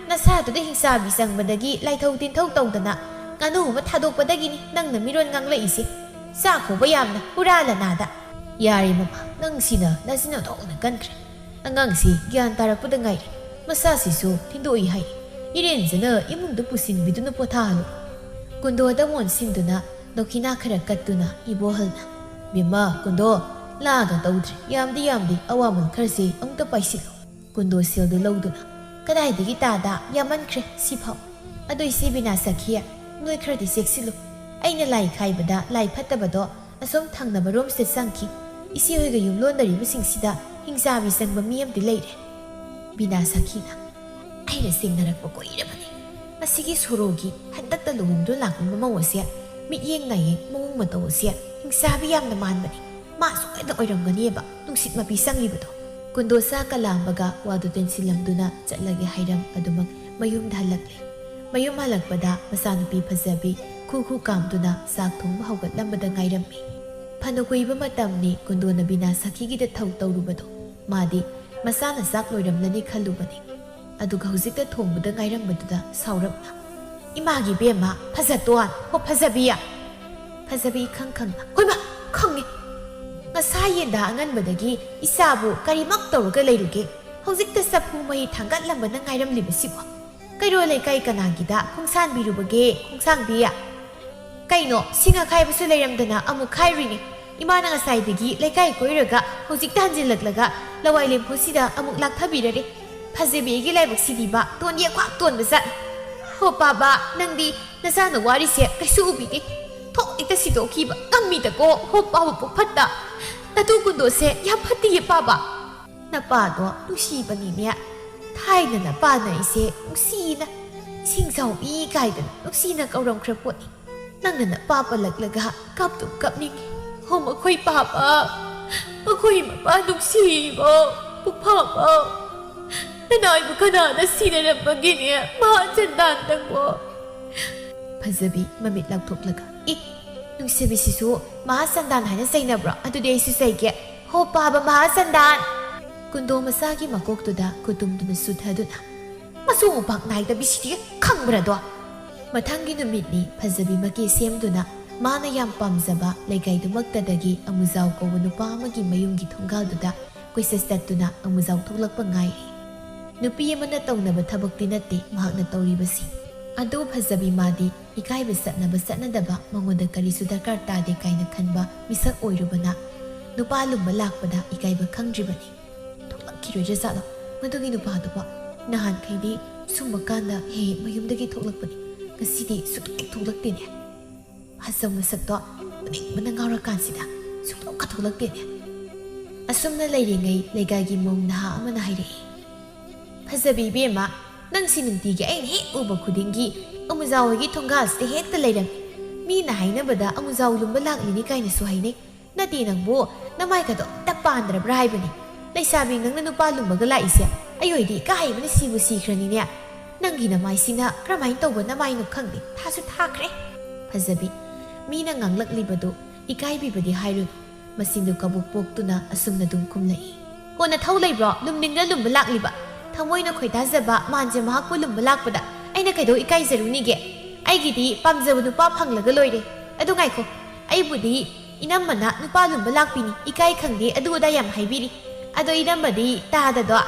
ꯅꯁꯥꯗꯨꯗ ꯍꯤꯡꯆꯥꯕꯤ ꯆꯪꯕꯗꯒꯤ ꯂꯥꯏꯊꯧ ꯇꯤꯟꯊꯧ ꯇꯧꯗꯅ ꯉꯥꯅꯨ ꯑꯃ ꯊꯥꯗꯣꯛꯄꯗꯒꯤꯅꯤ ꯅꯪꯅ ꯃꯤꯔꯣꯟ ꯉꯥꯡꯂꯛꯏꯁꯦ꯫ ꯆꯥꯛ ꯍꯧꯕ ꯌꯥꯝꯅ ꯍꯨꯔꯥ ꯂꯅꯥꯗ"꯫ "ꯌꯥꯔꯦ ꯃꯃꯥ, ꯅꯪꯁꯤꯅ ꯅꯆꯤꯟ ꯑꯣꯟꯊꯣꯛꯅ ꯀꯟꯈ꯭ꯔꯦ꯫ ꯑꯉꯥꯡꯁꯤ ꯒ꯭ꯌꯥꯟ ꯇꯥꯔꯛꯄꯗ ꯉꯥꯏꯔꯤ꯫ ꯃꯁꯥꯁꯤꯁꯨ ꯊꯤꯟꯗꯣꯛꯏ ꯍꯥꯏ꯫ ꯏꯔꯦꯟꯖꯅ ꯏꯃꯨꯡꯗ ꯄꯨꯁꯤꯟꯕꯤꯗꯨꯅ ꯄꯣꯊꯥꯍꯜꯂꯨ"꯫ ꯀꯨꯟꯗꯣꯗ ꯃꯣꯟꯁꯤꯟꯗꯨꯅ ꯗꯣꯈꯤꯅꯥ ꯈꯔ ꯀꯠꯇꯨꯅ ꯏꯕꯣꯍꯜꯅ, "ꯕꯦꯝꯃ, ꯀꯨꯟꯗꯣ, ꯂꯥꯒ ꯇꯧꯗ꯭ꯔꯦ꯫ ꯌꯥꯝꯗꯤ ꯌꯥꯝꯗꯦ, ꯑꯋꯥꯃꯜ ꯈꯔꯁꯤ ꯑꯃꯨꯛꯇ ꯄꯥꯏꯁꯤꯜꯂꯨ"꯫ ꯀꯨꯟꯗꯣ ꯁꯦꯜꯗꯨ ꯂꯧꯗꯨꯅ, "ꯀꯗꯥꯏꯗꯒꯤ ꯇꯥꯗ? ꯌꯥꯝꯃꯟꯈ꯭ꯔꯦ ꯁꯤꯐꯥꯎ꯫ ꯑꯗꯣ ꯏꯆꯦ ꯕꯤꯅꯥ ꯁꯈꯤ, ꯅꯣꯏ ꯈꯔꯗꯤ ꯆꯦꯛꯁꯤꯜꯂꯨ꯫ ꯑꯩꯅ ꯂꯥꯏ ꯈꯥꯏꯕꯗ ꯂꯥꯏ ꯐꯠꯇꯕꯗꯣ ꯑꯁꯣꯝ ꯊꯪꯅꯕ ꯔꯣꯝꯁꯤꯗ ꯆꯪꯈꯤ꯫ ꯏꯆꯦ ꯍꯣꯏꯒ ꯌꯨꯝꯂꯣꯟꯅꯔꯤꯕꯁꯤꯡꯁꯤꯗ ꯍꯤꯡꯆꯥꯕꯤ ꯆꯪꯕ ꯃꯤ ꯑꯃꯗꯤ ꯂꯩꯔꯦ"꯫ ꯕꯤꯅꯥ ꯁꯈꯤꯅ, "ꯑꯩꯅ ꯆꯤꯡꯅꯔꯛꯄ ꯀꯨꯏꯔꯕꯅꯤ꯫ ꯑꯁꯤꯒꯤ ꯁꯣꯔꯣꯒꯤ ꯍꯟꯗꯛꯇ ꯂꯨꯍꯣꯡꯗꯨꯅ ꯂꯥꯛꯄ ꯃꯃꯧ ꯑꯁꯦ ꯃꯤꯠꯌꯦꯡ ꯅꯥꯌꯦꯡ ꯃꯑꯣꯡ ꯃꯇꯧ ꯑꯁꯦ ꯍꯤꯡꯆꯥꯕꯤ ꯌꯥꯝꯅ ꯃꯥꯟꯕꯅꯤ꯫ ꯃꯥ ꯁꯣꯏꯗꯅ ꯑꯣꯏꯔꯝꯒꯅꯤꯕ ꯅꯨꯡꯁꯤꯠ ꯃꯄꯤ ꯆꯪꯂꯤꯕꯗꯣ"꯫ ꯀꯨꯟꯗꯣ ꯆꯥꯛ ꯀꯂꯥꯝꯕꯒ ꯋꯥꯗꯨ ꯇꯦꯟꯁꯤꯜꯂꯝꯗꯨꯅ ꯆꯠꯂꯒꯦ ꯍꯥꯏꯔꯝ ꯑꯗꯨꯃꯛ ꯃꯌꯨꯝꯗ ꯍꯜꯂꯛꯂꯦ꯫ ꯃꯌꯨꯝ ꯍꯜꯂꯛꯄꯗ ꯃꯆꯥꯅꯨꯄꯤ ꯐꯖꯕꯤ ꯈꯨ ꯈꯨ ꯀꯥꯝꯗꯨꯅ ꯆꯥꯛ ꯊꯣꯡꯕ ꯍꯧꯒꯠꯂꯝꯕꯗ ꯉꯥꯏꯔꯝꯃꯤ꯫ ꯐꯅ ꯀꯨꯏꯕ ꯃꯇꯝꯅꯤ ꯀꯨꯟꯗꯣꯅ ꯕꯤꯅꯥ ꯁꯈꯤꯒꯤꯗ ꯊꯧ ꯇꯧꯔꯨꯕꯗꯣ꯫ ꯃꯥꯗꯤ ꯃꯆꯥꯅ ꯆꯥꯛ ꯂꯣꯏꯔꯝꯂꯅꯤ ꯈꯜꯂꯨꯕꯅꯤ꯫ ꯑꯗꯨꯒ ꯍꯧꯖꯤꯛꯇ ꯊꯣꯡꯕꯗ ꯉꯥꯏꯔꯝꯕꯗꯨꯗ ꯁꯥꯎꯔꯞꯅ, "ꯏꯃꯥꯒꯤ ꯕꯦꯝꯃ, ꯐꯖꯇꯣꯟ, ꯍꯣ ꯐꯖꯕꯤ!" ꯐꯖꯕꯤ ꯏꯈꯪ ꯈꯪꯅ, "ꯍꯣꯏꯃ, ꯈꯪꯉꯤ꯫ ꯉꯁꯥ ꯌꯦꯟꯗꯥ ꯑꯉꯟꯕꯗꯒꯤ ꯏꯆꯥꯕꯨ ꯀꯔꯤꯃꯛ ꯇꯧꯔꯒ ꯂꯩꯔꯨꯒꯦ? ꯍꯧꯖꯤꯛꯇ ꯆꯐꯨ ꯃꯩ ꯊꯥꯡꯒꯠꯂꯝꯕꯅ ꯉꯥꯏꯔꯝꯂꯤꯕꯁꯤꯕꯨ? ꯀꯩꯔꯣꯜ ꯂꯩꯀꯥꯏ ꯀꯅꯥꯒꯤꯗ ꯈꯣꯡꯁꯥꯟꯕꯤꯔꯨꯕꯒꯦ, ꯈꯣꯡꯁꯥꯟꯕꯤ?" ꯀꯩꯅꯣ, ꯁꯤꯡ ꯑꯈꯥꯏꯕꯁꯨ ꯂꯩꯔꯝꯗꯅ ꯑꯃꯨꯛ ꯈꯥꯏꯔꯨꯏꯅꯦ꯫ ꯏꯃꯥꯅ ꯉꯁꯥꯏꯗꯒꯤ ꯂꯩꯀꯥꯏ ꯀꯣꯏꯔꯒ ꯍꯧꯖꯤꯛꯇ ꯍꯟꯖꯤꯜꯂꯛꯂꯒ ꯂꯋꯥꯏ ꯂꯦꯝꯐꯨꯁꯤꯗ ꯑꯃꯨꯛ ꯂꯥꯛꯊꯕꯤꯔꯔꯦ꯫ ꯐꯖꯕꯤꯒꯤ ꯂꯥꯏꯕꯛꯁꯤꯗꯤꯕ ꯇꯣꯟ ꯌꯦꯛꯈ꯭ꯋꯥꯛ ꯇꯣꯟꯕ ꯖꯥꯠꯅꯤ꯫ ꯍꯣ ꯄꯥꯕ, ꯅꯪꯗꯤ ꯅꯆꯥꯅ ꯋꯥꯔꯤꯁꯦ ꯀꯩꯁꯨ ꯎꯕꯤꯗꯦ꯫ ꯊꯣꯛ ꯍꯦꯛꯇ ꯁꯤꯗꯣꯛꯈꯤꯕ ꯉꯝꯃꯤꯗꯀꯣ, ꯍꯣ ꯄꯥꯕ ꯄꯨꯛ ꯐꯠꯇ꯫ ꯅꯇꯨ ꯀꯨꯟꯗꯣꯁꯦ ꯌꯥꯝ ꯐꯠꯇꯤꯌꯦ ꯄꯥꯕ꯫ ꯅꯄꯥꯗꯣ ꯅꯨꯡꯁꯤꯕꯅꯤꯅꯦ꯫ ꯊꯥꯏꯅ ꯅꯄꯥꯅ ꯑꯩꯁꯦ ꯅꯨꯡꯁꯤꯅ ꯏꯁꯤꯡ ꯆꯥꯎꯕꯤ ꯀꯥꯏꯗꯅ ꯅꯨꯡꯁꯤꯅ ꯀꯧꯔꯝꯈ꯭ꯔ ꯄꯣꯠꯅꯤ꯫ ꯅꯪꯅ ꯅꯄꯥ ꯄꯜꯂꯛꯂꯒ ꯀꯞꯇꯨꯝ ꯀꯞꯅꯤꯡꯉꯤ꯫ ꯍꯣ ꯃꯈꯣꯏ ꯄꯥꯕ, ꯃꯈꯣꯏ ꯃꯄꯥ ꯅꯨꯡꯁꯤꯕ ꯄꯨꯛꯐꯥꯕ꯫ ꯅꯅꯥꯏꯕꯨ ꯀꯅꯥꯅ ꯁꯤꯅꯔꯝꯕꯒꯤꯅꯦ ꯃꯍꯥ ꯆꯟꯗꯥꯟꯗꯪꯕꯣ? ꯐꯖꯕꯤ ꯃꯃꯤꯠ ꯂꯥꯎꯊꯣꯛꯂꯒ, "ꯏ, ꯅꯨꯡꯁꯤꯕꯤꯁꯤꯁꯨ ꯃꯍꯥ ꯆꯟꯗꯥꯟ ꯍꯥꯏꯅ ꯆꯩꯅꯕ꯭ꯔꯣ? ꯑꯗꯨꯗꯤ ꯑꯩꯁꯨ ꯆꯩꯒꯦ꯫ ꯍꯣ ꯄꯥꯕ ꯃꯍꯥ ꯆꯟꯗꯥꯟ!" ꯀꯨꯟꯗꯣ ꯃꯆꯥꯒꯤ ꯃꯀꯣꯛꯇꯨꯗ ꯈꯨꯇꯨꯝꯗꯨꯅ ꯁꯨꯊꯗꯨꯅ, "ꯃꯆꯨ ꯃꯄꯥꯛ ꯅꯥꯏꯗꯕꯤꯁꯤꯗꯤ ꯈꯪꯕ꯭ꯔꯗꯣ?" ꯃꯊꯪꯒꯤ ꯅꯨꯃꯤꯠꯅꯤ ꯐꯖꯕꯤ ꯃꯀꯦ ꯁꯦꯝꯗꯨꯅ ꯃꯥꯅ ꯌꯥꯝ ꯄꯥꯝꯖꯕ ꯂꯩꯀꯥꯏꯗꯨꯃꯛꯇꯗꯒꯤ ꯑꯃꯨꯖꯥꯎ ꯀꯧꯕ ꯅꯨꯄꯥ ꯑꯃꯒꯤ ꯃꯌꯨꯝꯒꯤ ꯊꯣꯡꯒꯥꯜꯗꯨꯗ ꯀꯣꯏꯆꯠ ꯆꯠꯇꯨꯅ ꯑꯃꯨꯖꯥꯎ ꯊꯣꯛꯂꯛꯄ ꯉꯥꯏꯔꯤ꯫ ꯅꯨꯄꯤ ꯑꯃꯅ ꯇꯧꯅꯕ ꯊꯕꯛꯇꯤ ꯅꯠꯇꯦ ꯃꯍꯥꯛꯅ ꯇꯧꯔꯤꯕꯁꯤ꯫ ꯑꯗꯨ ꯐꯖꯕꯤ ꯃꯥꯗꯤ ꯏꯀꯥꯏꯕ ꯆꯠꯅꯕ ꯆꯠꯅꯗꯕ, ꯃꯉꯣꯟꯗ ꯀꯔꯤꯁꯨ ꯗꯔꯀꯥꯔ ꯇꯥꯗꯦ ꯀꯥꯏꯅ ꯈꯟꯕ ꯃꯤꯁꯛ ꯑꯣꯏꯔꯨꯕꯅ, ꯅꯨꯄꯥ ꯂꯨꯝꯕ ꯂꯥꯛꯄꯗ ꯏꯀꯥꯏꯕ ꯈꯪꯗ꯭ꯔꯤꯕꯅꯤ꯫ ꯊꯣꯛꯂꯛꯈꯤꯔꯣꯏꯗ꯭ꯔꯖꯥꯠꯂꯣ ꯃꯗꯨꯒꯤ ꯅꯨꯄꯥꯗꯨꯕꯣ? ꯅꯍꯥꯟꯈꯩꯗꯤ ꯁꯨꯝꯕ ꯀꯥꯟꯗ ꯍꯦꯛ ꯍꯦꯛ ꯃꯌꯨꯝꯗꯒꯤ ꯊꯣꯛꯂꯛꯄꯅꯤ, ꯉꯁꯤꯗꯤ ꯁꯨꯛꯊꯣꯛ ꯊꯣꯛꯂꯛꯇꯦꯅꯦ꯫ ꯐꯖꯕ ꯃꯁꯛꯇꯣ ꯎꯅꯤꯡꯕꯅ ꯉꯥꯎꯔꯀꯥꯟꯁꯤꯗ ꯁꯨꯡꯊꯣꯛꯀ ꯊꯣꯛꯂꯛꯇꯦꯅꯦ꯫ ꯑꯁꯨꯝꯅ ꯂꯩꯔꯤꯉꯩ ꯂꯩꯀꯥꯏꯒꯤ ꯃꯧ ꯅꯍꯥ ꯑꯃꯅ ꯍꯥꯏꯔꯛꯏ, "ꯐꯖꯕꯤ ꯏꯕꯦꯝꯃ, ꯅꯪꯁꯤ ꯅꯨꯡꯇꯤꯒꯤ ꯑꯩꯅ ꯍꯦꯛ ꯎꯕ ꯈꯨꯗꯤꯡꯒꯤ ꯑꯃꯨꯖꯥꯎ ꯍꯣꯏꯒꯤ ꯊꯣꯡꯒꯥꯜꯁꯤꯗ ꯍꯦꯛꯇ ꯂꯩꯔꯝꯃꯤ꯫ ꯃꯤꯅ ꯍꯥꯏꯅꯕꯗ ꯑꯃꯨꯖꯥꯎ ꯂꯨꯝꯕ ꯂꯥꯛꯂꯤꯅꯤ ꯀꯥꯏꯅꯁꯨ ꯍꯥꯏꯅꯩ꯫ ꯅꯠꯇꯦ ꯅꯪꯕꯨ, ꯅꯃꯥꯏꯒꯗꯣ ꯑꯝꯇ ꯄꯥꯟꯗ꯭ꯔꯕ꯭ꯔꯥ ꯍꯥꯏꯕꯅꯤ꯫ ꯂꯩꯁꯥꯕꯤ ꯅꯪꯅ ꯅꯨꯄꯥ ꯂꯨꯝꯕꯒ ꯂꯥꯛꯏꯁꯦ, ꯑꯩ ꯑꯣꯏꯗꯤ ꯏꯀꯥꯏꯕꯅ ꯁꯤꯕꯨ ꯁꯤꯈ꯭ꯔꯅꯤꯅꯦ꯫ ꯅꯪꯒꯤ ꯅꯃꯥꯏꯁꯤꯅ ꯀꯔꯝꯍꯥꯏꯅ ꯇꯧꯕ ꯅꯃꯥꯏꯅꯣ ꯈꯪꯗꯦ, ꯊꯥꯁꯨ ꯊꯥꯈ꯭ꯔꯦ꯫" ꯐꯖꯕꯤ, ꯃꯤꯅ ꯉꯥꯡꯂꯛꯂꯤꯕꯗꯨ ꯏꯀꯥꯏꯕꯤꯕꯗꯤ ꯍꯥꯏꯔꯨꯅꯨ꯫ ꯃꯆꯤꯟꯗꯨ ꯀꯕꯨꯛ ꯄꯣꯛꯇꯨꯅ ꯑꯁꯨꯝꯅ ꯑꯗꯨꯝ ꯈꯨꯝꯂꯛꯏ꯫ "ꯍꯣ ꯅꯊꯧ ꯂꯩꯕ꯭ꯔꯣ ꯂꯨꯝꯅꯤꯡꯅ ꯂꯨꯝꯕ ꯂꯥꯛꯂꯤꯕ? ꯊꯃꯣꯏꯅ ꯈꯣꯏꯗꯥꯖꯕ ꯃꯥꯟꯁꯦ ꯃꯍꯥꯛꯄꯨ ꯂꯨꯝꯕ ꯂꯥꯛꯄꯗ ꯑꯩꯅ ꯀꯩꯗꯧ ꯏꯀꯥꯏꯖꯔꯨꯅꯤꯒꯦ? ꯑꯩꯒꯤꯗꯤ ꯄꯥꯝꯖꯕ ꯅꯨꯄꯥ ꯐꯪꯂꯒ ꯂꯣꯏꯔꯦ꯫ ꯑꯗꯨ ꯉꯥꯏꯈꯣ, ꯑꯩꯕꯨꯗꯤ ꯏꯅꯝꯃꯅ ꯅꯨꯄꯥ ꯂꯨꯝꯕ ꯂꯥꯛꯄꯤꯅꯤ, ꯏꯀꯥꯏ ꯈꯪꯗꯦ, ꯑꯗꯨ ꯑꯗꯥ ꯌꯥꯝ ꯍꯥꯏꯕꯤꯔꯤ꯫ ꯑꯗꯣ ꯏꯅꯝꯃꯗꯤ ꯇꯥꯗꯗꯣ?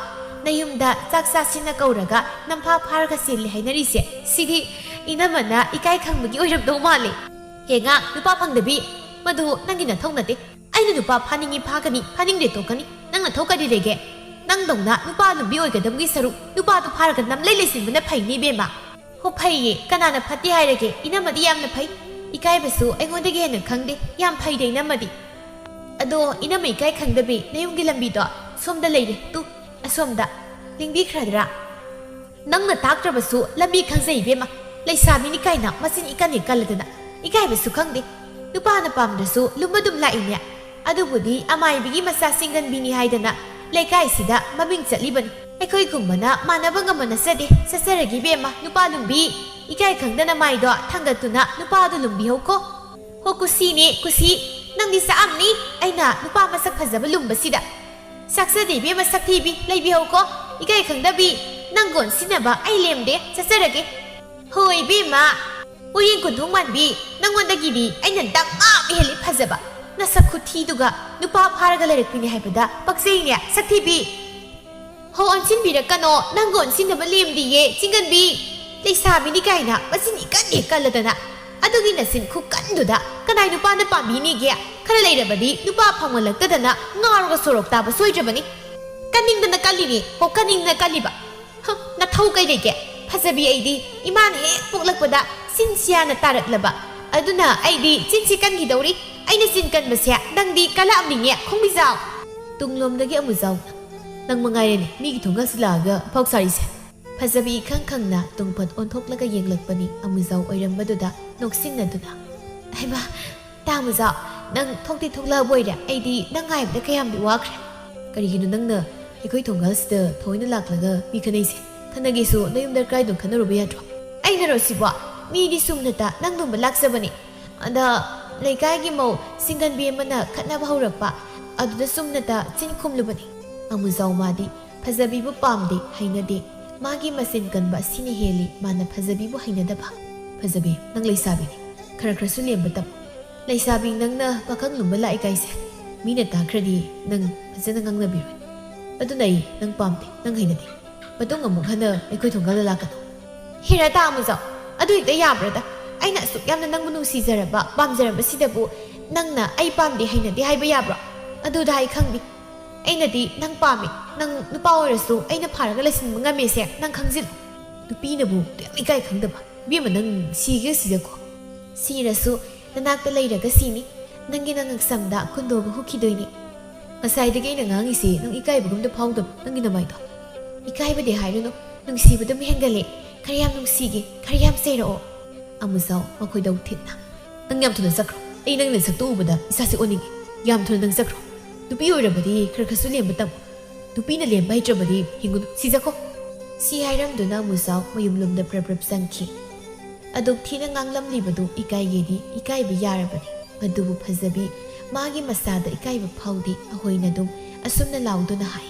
ꯅꯌꯨꯝꯗ ꯆꯥꯛ ꯆꯥꯁꯤꯟꯅ ꯀꯧꯔꯒ ꯅꯝꯐꯥ ꯐꯥꯔꯒ ꯆꯦꯜꯂꯤ ꯍꯥꯏꯅꯔꯤꯁꯦ, ꯁꯤꯗꯤ ꯏꯅꯝꯃꯅ ꯏꯀꯥꯏ ꯈꯪꯕꯒꯤ ꯑꯣꯏꯔꯝꯗꯧ ꯃꯥꯜꯂꯦ꯫" ꯍꯦ ꯉꯥ, ꯅꯨꯄꯥ ꯐꯪꯗꯕꯤ, ꯃꯗꯨ ꯅꯪꯒꯤ ꯅꯊꯧ ꯅꯠꯇꯦ꯫ ꯑꯩꯅ ꯅꯨꯄꯥ ꯐꯥꯅꯤꯡꯉꯤ ꯐꯥꯒꯅꯤ, ꯐꯥꯅꯤꯡꯗꯦ ꯇꯣꯛꯀꯅꯤ꯫ ꯅꯪ ꯅꯊꯧ ꯀꯔꯤ ꯂꯩꯒꯦ? ꯅꯪꯗꯧꯅ ꯅꯨꯄꯥ ꯂꯨꯝꯕꯤ ꯑꯣꯏꯒꯗꯕꯒꯤ ꯁꯔꯨꯛ ꯅꯨꯄꯥꯗꯨ ꯐꯥꯔꯒ ꯅꯝꯂꯩ ꯂꯩꯁꯤꯟꯕꯅ ꯐꯩꯅꯤ ꯏꯕꯦꯝꯃ꯫ ꯍꯣ, ꯐꯩꯌꯦ, ꯀꯅꯥꯅ ꯐꯠꯇꯦ ꯍꯥꯏꯔꯒꯦ? ꯏꯅꯝꯃꯗꯤ ꯌꯥꯝꯅ ꯐꯩ꯫ ꯏꯀꯥꯏꯕꯁꯨ ꯑꯩꯉꯣꯟꯗꯒꯤ ꯍꯦꯟꯅ ꯈꯪꯗꯦ꯫ ꯌꯥꯝ ꯐꯩꯗ ꯏꯅꯝꯃꯗꯤ꯫ ꯑꯗꯣ ꯏꯅꯝꯃ ꯏꯀꯥꯏ ꯈꯪꯗꯕꯤ, ꯅꯌꯨꯝꯒꯤ ꯂꯝꯕꯤꯗꯣ ꯁꯣꯝꯗ ꯂꯩꯔꯦ꯫ ꯇꯨ, ꯑꯁꯣꯝꯗ꯫ ꯂꯦꯡꯕꯤꯈ꯭ꯔꯗ꯭ꯔꯥ? ꯅꯪꯅ ꯇꯥꯛꯇ꯭ꯔꯕꯁꯨ ꯂꯝꯕꯤ ꯈꯪꯖꯩ ꯏꯕꯦꯝꯃ꯫ ꯂꯩꯁꯥꯕꯤꯅꯤ ꯀꯥꯏꯅ ꯃꯆꯤꯟ ꯏꯀꯟ ꯍꯦꯛ ꯀꯜꯂꯗꯅ꯫ ꯏꯀꯥꯏꯕꯁꯨ ꯈꯪꯗꯦ꯫ ꯅꯨꯄꯥꯅ ꯄꯥꯝꯗ꯭ꯔꯁꯨ ꯂꯨꯝꯕ ꯑꯗꯨꯝ ꯂꯥꯛꯏꯅꯦ꯫ ꯑꯗꯨꯕꯨꯗꯤ ꯑꯃꯥꯏꯕꯤꯒꯤ ꯃꯆꯥ ꯆꯤꯡꯒꯟꯕꯤꯅꯤ ꯍꯥꯏꯗꯅ ꯂꯩꯀꯥꯏꯁꯤꯗ ꯃꯃꯤꯡ ꯆꯠꯂꯤꯕꯅꯤ꯫ ꯑꯩꯈꯣꯏꯒꯨꯝꯕꯅ ꯃꯥꯟꯅꯕ ꯉꯝꯕ ꯅꯠꯆꯗꯦ꯫ ꯆꯠꯆꯔꯒꯦ ꯏꯕꯦꯝꯃ, ꯅꯨꯄꯥ ꯂꯨꯝꯕꯤ꯫ ꯏꯀꯥꯏ ꯈꯪꯗꯅ ꯃꯥꯏꯗꯣ ꯊꯥꯡꯒꯠꯇꯨꯅ ꯅꯨꯄꯥꯗꯨ ꯂꯨꯝꯕꯤꯍꯧꯀꯣ꯫ ꯍꯣ ꯀꯨꯁꯤꯅꯦ ꯀꯨꯁꯤ, ꯅꯪꯗꯤ ꯆꯥꯛꯑꯝꯅꯤ꯫ ꯑꯩꯅ ꯅꯨꯄꯥ ꯃꯁꯛ ꯐꯖꯕ ꯂꯨꯝꯕꯁꯤꯗ꯫ ꯆꯥꯛꯆꯗꯦ ꯏꯕꯦꯝꯃ ꯁꯛꯊꯤꯕꯤ, ꯂꯩꯕꯤꯍꯧꯀꯣ꯫ ꯏꯀꯥꯏ ꯈꯪꯗꯕꯤ, ꯅꯪꯒ ꯑꯣꯟꯁꯤꯟꯅꯕ ꯑꯩ ꯂꯦꯝꯗꯦ, ꯆꯠꯆꯔꯒꯦ꯫ ꯍꯣꯏ ꯏꯕꯦꯝꯃ, ꯎꯔꯤꯡ ꯀꯣꯟꯊꯣꯡ ꯃꯥꯟꯕꯤ, ꯅꯪꯉꯣꯟꯗꯒꯤꯗꯤ ꯑꯩꯅ ꯗꯛ ꯃꯥ ꯍꯦꯜꯂꯤ ꯐꯖꯕ꯫ ꯅꯁꯛ ꯈꯨꯊꯤꯗꯨꯒ ꯅꯨꯄꯥ ꯐꯥꯔꯒ ꯂꯩꯔꯛꯄꯤꯅꯤ ꯍꯥꯏꯕꯗ ꯄꯛꯆꯩꯅꯦ, ꯁꯛꯊꯤꯕꯤ꯫ ꯍꯣ, ꯑꯣꯟꯁꯤꯟꯕꯤꯔꯛꯀꯅꯣ, ꯅꯪꯒ ꯑꯣꯟꯁꯤꯟꯅꯕ ꯂꯦꯝꯗꯤꯌꯦ, ꯆꯤꯡꯒꯟꯕꯤ꯫ ꯂꯩꯁꯥꯕꯤꯅꯤ ꯀꯥꯏꯅ ꯃꯆꯤꯟ ꯏꯀꯟ ꯍꯦꯛ ꯀꯜꯂꯗꯅ꯫ ꯑꯗꯨꯒꯤ ꯅꯆꯤꯟ ꯈꯨꯀꯟꯗꯨꯗ ꯀꯅꯥꯏ ꯅꯨꯄꯥꯅ ꯄꯥꯝꯕꯤꯅꯤꯒꯦ? ꯈꯔ ꯂꯩꯔꯕꯗꯤ ꯅꯨꯄꯥ ꯐꯪꯃꯜꯂꯛꯇꯗꯅ ꯉꯥꯎꯔꯒ ꯁꯣꯔꯣꯛ ꯇꯥꯕ ꯁꯣꯏꯗ꯭ꯔꯕꯅꯤ꯫ ꯀꯟꯅꯤꯡꯗꯅ ꯀꯜꯂꯤꯅꯤ, ꯍꯣ, ꯀꯟꯅꯤꯡꯗꯅ ꯀꯜꯂꯤꯕ꯫ ꯍ, ꯅꯊꯧ ꯀꯩ ꯂꯩꯒꯦ? ꯐꯖꯕꯤ ꯑꯩꯗꯤ ꯏꯃꯥꯅ ꯍꯦꯛ ꯄꯣꯛꯂꯛꯄꯗ ꯆꯤꯟꯁꯤ ꯌꯥꯅ ꯇꯥꯔꯛꯂꯕ꯫ ꯑꯗꯨꯅ ꯑꯩꯗꯤ ꯆꯤꯟꯁꯤ ꯀꯟꯈꯤꯗꯧꯔꯤ꯫ ꯑꯩꯅ ꯆꯤꯟ ꯀꯟꯕꯁꯦ ꯅꯪꯗꯤ ꯀꯜꯂꯛꯑꯝꯅꯤꯡꯉꯦ, ꯈꯣꯡꯕꯤꯖꯥꯎ꯫ ꯇꯨꯡꯂꯣꯝꯗꯒꯤ ꯑꯃꯨꯖꯥꯎꯅ, "ꯅꯪ ꯃꯉꯥꯏꯔꯦꯅꯦ ꯃꯤꯒꯤ ꯊꯣꯡꯒꯥꯜꯁꯤ ꯂꯥꯛꯑꯒ ꯑꯐꯥꯎ ꯁꯥꯔꯤꯁꯦ꯫" ꯐꯖꯕꯤ ꯏꯈꯪ ꯈꯪꯅ ꯇꯨꯡꯐꯠ ꯑꯣꯟꯊꯣꯛꯂꯒ ꯌꯦꯡꯂꯛꯄꯅꯤ ꯑꯃꯨꯖꯥꯎ ꯑꯣꯏꯔꯝꯕꯗꯨꯗ ꯅꯣꯛꯁꯤꯟꯅꯗꯨꯅ꯫ "ꯍꯩꯃꯥ, ꯇꯥ ꯑꯃꯨꯖꯥꯎ, ꯅꯪ ꯊꯣꯛꯇꯤ ꯊꯣꯛꯂꯛꯑꯕ ꯑꯣꯏꯔꯦ? ꯑꯩꯗꯤ ꯅꯪ ꯉꯥꯏꯕꯗ ꯀꯌꯥꯝꯗꯤ ꯋꯥꯈ꯭ꯔꯦ꯫" "ꯀꯔꯤꯒꯤꯅꯣ ꯅꯪꯅ ꯑꯩꯈꯣꯏ ꯊꯣꯡꯒꯥꯜꯁꯤꯗ ꯊꯑꯣꯏꯅ ꯂꯥꯛꯂꯒ ꯃꯤ ꯈꯠꯅꯩꯁꯦ? ꯈꯠꯅꯒꯦꯁꯨ ꯅꯌꯨꯝꯗ ꯀꯥꯏꯗꯣ ꯈꯠꯅꯔꯨꯕ ꯌꯥꯗ꯭ꯔꯣ?" "ꯑꯩꯅꯔꯣ ꯁꯤꯕꯣ? ꯃꯤꯗꯤ ꯁꯨꯝꯅꯇ ꯅꯪ ꯂꯨꯝꯕ ꯂꯥꯛꯆꯕꯅꯤ꯫ ꯑꯗ ꯂꯩꯀꯥꯏꯒꯤ ꯃꯧ ꯆꯤꯡꯒꯟꯕꯤ ꯑꯃꯅ ꯈꯠꯅꯕ ꯍꯧꯔꯛꯄ, ꯑꯗꯨꯗ ꯆꯨꯝꯅꯇ ꯆꯤꯟ ꯈꯨꯝꯂꯨꯕꯅꯤ꯫" ꯑꯃꯨꯖꯥꯎ ꯃꯥꯗꯤ ꯐꯖꯕꯤꯕꯨ ꯄꯥꯝꯗꯦ, ꯍꯩꯅꯗꯦ꯫ ꯃꯥꯒꯤ ꯃꯆꯤꯟ ꯀꯟꯕ ꯑꯁꯤꯅ ꯍꯦꯜꯂꯤ ꯃꯥꯅ ꯐꯖꯕꯤꯕꯨ ꯍꯩꯅꯗꯕ꯫ "ꯐꯖꯕꯤ, ꯅꯪ ꯂꯩꯁꯥꯕꯤꯅꯤ, ꯈꯔ ꯈꯔꯁꯨ ꯂꯦꯝꯕ ꯇꯝꯃꯨ꯫ ꯂꯩꯁꯥꯕꯤ ꯅꯪꯅ ꯄꯥꯈꯪ ꯂꯨꯝꯕ ꯂꯥꯛꯏ ꯀꯥꯏꯁꯦ ꯃꯤꯅ ꯇꯥꯈ꯭ꯔꯗꯤ ꯅꯪ ꯐꯖꯅ ꯉꯥꯡꯅꯕꯤꯔꯣꯏ꯫ ꯑꯗꯨꯅ ꯑꯩ ꯅꯪ ꯄꯥꯝꯗꯦ, ꯅꯪ ꯍꯩꯅꯗꯦ꯫ ꯃꯇꯨꯡ ꯑꯃꯨꯛ ꯍꯟꯅ ꯑꯩꯈꯣꯏ ꯊꯣꯡꯒꯥꯜꯗ ꯂꯥꯛꯀꯅꯨ꯫" "ꯍꯦꯔꯥ ꯇꯥ ꯑꯃꯨꯖꯥꯎ, ꯑꯗꯨ ꯍꯦꯛꯇ ꯌꯥꯕ꯭ꯔꯥꯗ? ꯑꯩꯅ ꯑꯁꯨꯛ ꯌꯥꯝꯅ ꯅꯪꯕꯨ ꯅꯨꯡꯁꯤꯖꯔꯕ, ꯄꯥꯝꯖꯔꯕꯁꯤꯗꯕꯨ ꯅꯪꯅ ꯑꯩ ꯄꯥꯝꯗꯦ, ꯍꯩꯅꯗꯦ ꯍꯥꯏꯕ ꯌꯥꯕ꯭ꯔꯣ? ꯑꯗꯨꯗ ꯑꯩ ꯈꯪꯗꯦ꯫ ꯑꯩꯅꯗꯤ ꯅꯪ ꯄꯥꯝꯃꯤ꯫ ꯅꯪ ꯅꯨꯄꯥ ꯑꯣꯏꯔꯁꯨ ꯑꯩꯅ ꯐꯥꯔꯒ ꯂꯩꯁꯤꯟꯕ ꯉꯝꯃꯦꯁꯦ ꯅꯪ ꯈꯪꯖꯤꯜꯂꯨ꯫ ꯅꯨꯄꯤꯅꯕꯨ ꯀꯌꯥꯝ ꯏꯀꯥꯏ ꯈꯪꯗꯕ꯫ ꯏꯕꯦꯝꯃ, ꯅꯪ ꯁꯤꯒꯦ ꯁꯤꯖꯈꯣ꯫ ꯁꯤꯔꯁꯨ ꯅꯅꯥꯛꯇ ꯂꯩꯔꯒ ꯁꯤꯅꯤ꯫ ꯅꯪꯒꯤ ꯅꯉꯛꯁꯝꯗ ꯀꯨꯟꯗꯣꯒ ꯍꯨꯛꯈꯤꯗꯣꯏꯅꯤ꯫ ꯉꯁꯥꯏꯗꯒꯤ ꯑꯩꯅ ꯉꯥꯡꯉꯤꯁꯦ ꯅꯪ ꯏꯀꯥꯏꯕꯒꯨꯝꯗ ꯐꯥꯎꯗꯕ ꯅꯪꯒꯤ ꯅꯃꯥꯏꯗꯣ? ꯏꯀꯥꯏꯕꯗꯤ ꯍꯥꯏꯔꯨꯅꯨ, ꯅꯨꯡꯁꯤꯕꯗꯨꯝ ꯍꯦꯟꯒꯠꯂꯦ꯫ ꯈꯔ ꯌꯥꯝ ꯅꯨꯡꯁꯤꯒꯦ, ꯈꯔ ꯌꯥꯝ ꯆꯩꯔꯛꯑꯣ꯫ ꯑꯃꯨꯖꯥꯎ ꯃꯈꯣꯏꯗꯧ ꯊꯤꯠꯅ, "ꯅꯪ ꯌꯥꯝ ꯊꯨꯅ ꯆꯠꯈ꯭ꯔꯣ꯫ ꯑꯩ ꯅꯪꯒꯤ ꯅꯁꯛꯇꯣ ꯎꯕꯗ ꯏꯁꯥꯁꯦ ꯑꯣꯟꯅꯤꯡꯉꯦ꯫ ꯌꯥꯝ ꯊꯨꯅ ꯅꯪ ꯆꯠꯈ꯭ꯔꯣ꯫ ꯅꯨꯄꯤ ꯑꯣꯏꯔꯕꯗꯤ ꯈꯔ ꯈꯔꯁꯨ ꯂꯦꯝꯕ ꯇꯝꯃꯨ꯫ ꯅꯨꯄꯤꯅ ꯂꯦꯝꯕ ꯍꯩꯇ꯭ꯔꯕꯗꯤ ꯍꯤꯡꯒꯨꯅꯨ꯫ ꯁꯤꯖꯈꯣ꯫" ꯁꯤ ꯍꯥꯏꯔꯝꯗꯨꯅ ꯑꯃꯨꯖꯥꯎ ꯃꯌꯨꯝꯂꯣꯝꯗ ꯄ꯭ꯔꯞ ꯄ꯭ꯔꯞ ꯆꯪꯈꯤ꯫ ꯑꯗꯨꯛ ꯊꯤꯅ ꯉꯥꯡꯂꯝꯂꯤꯕꯗꯨ ꯏꯀꯥꯏꯒꯦꯗꯤ ꯏꯀꯥꯏꯕ ꯌꯥꯔꯕꯅꯤ꯫ ꯑꯗꯨꯕꯨ ꯐꯖꯕꯤ ꯃꯥꯒꯤ ꯃꯁꯥꯗ ꯏꯀꯥꯏꯕ ꯐꯥꯎꯗꯦ꯫ ꯑꯍꯣꯏꯅ ꯑꯗꯨꯝ ꯑꯁꯨꯝꯅ ꯂꯥꯎꯗꯨꯅ ꯍꯥꯏ,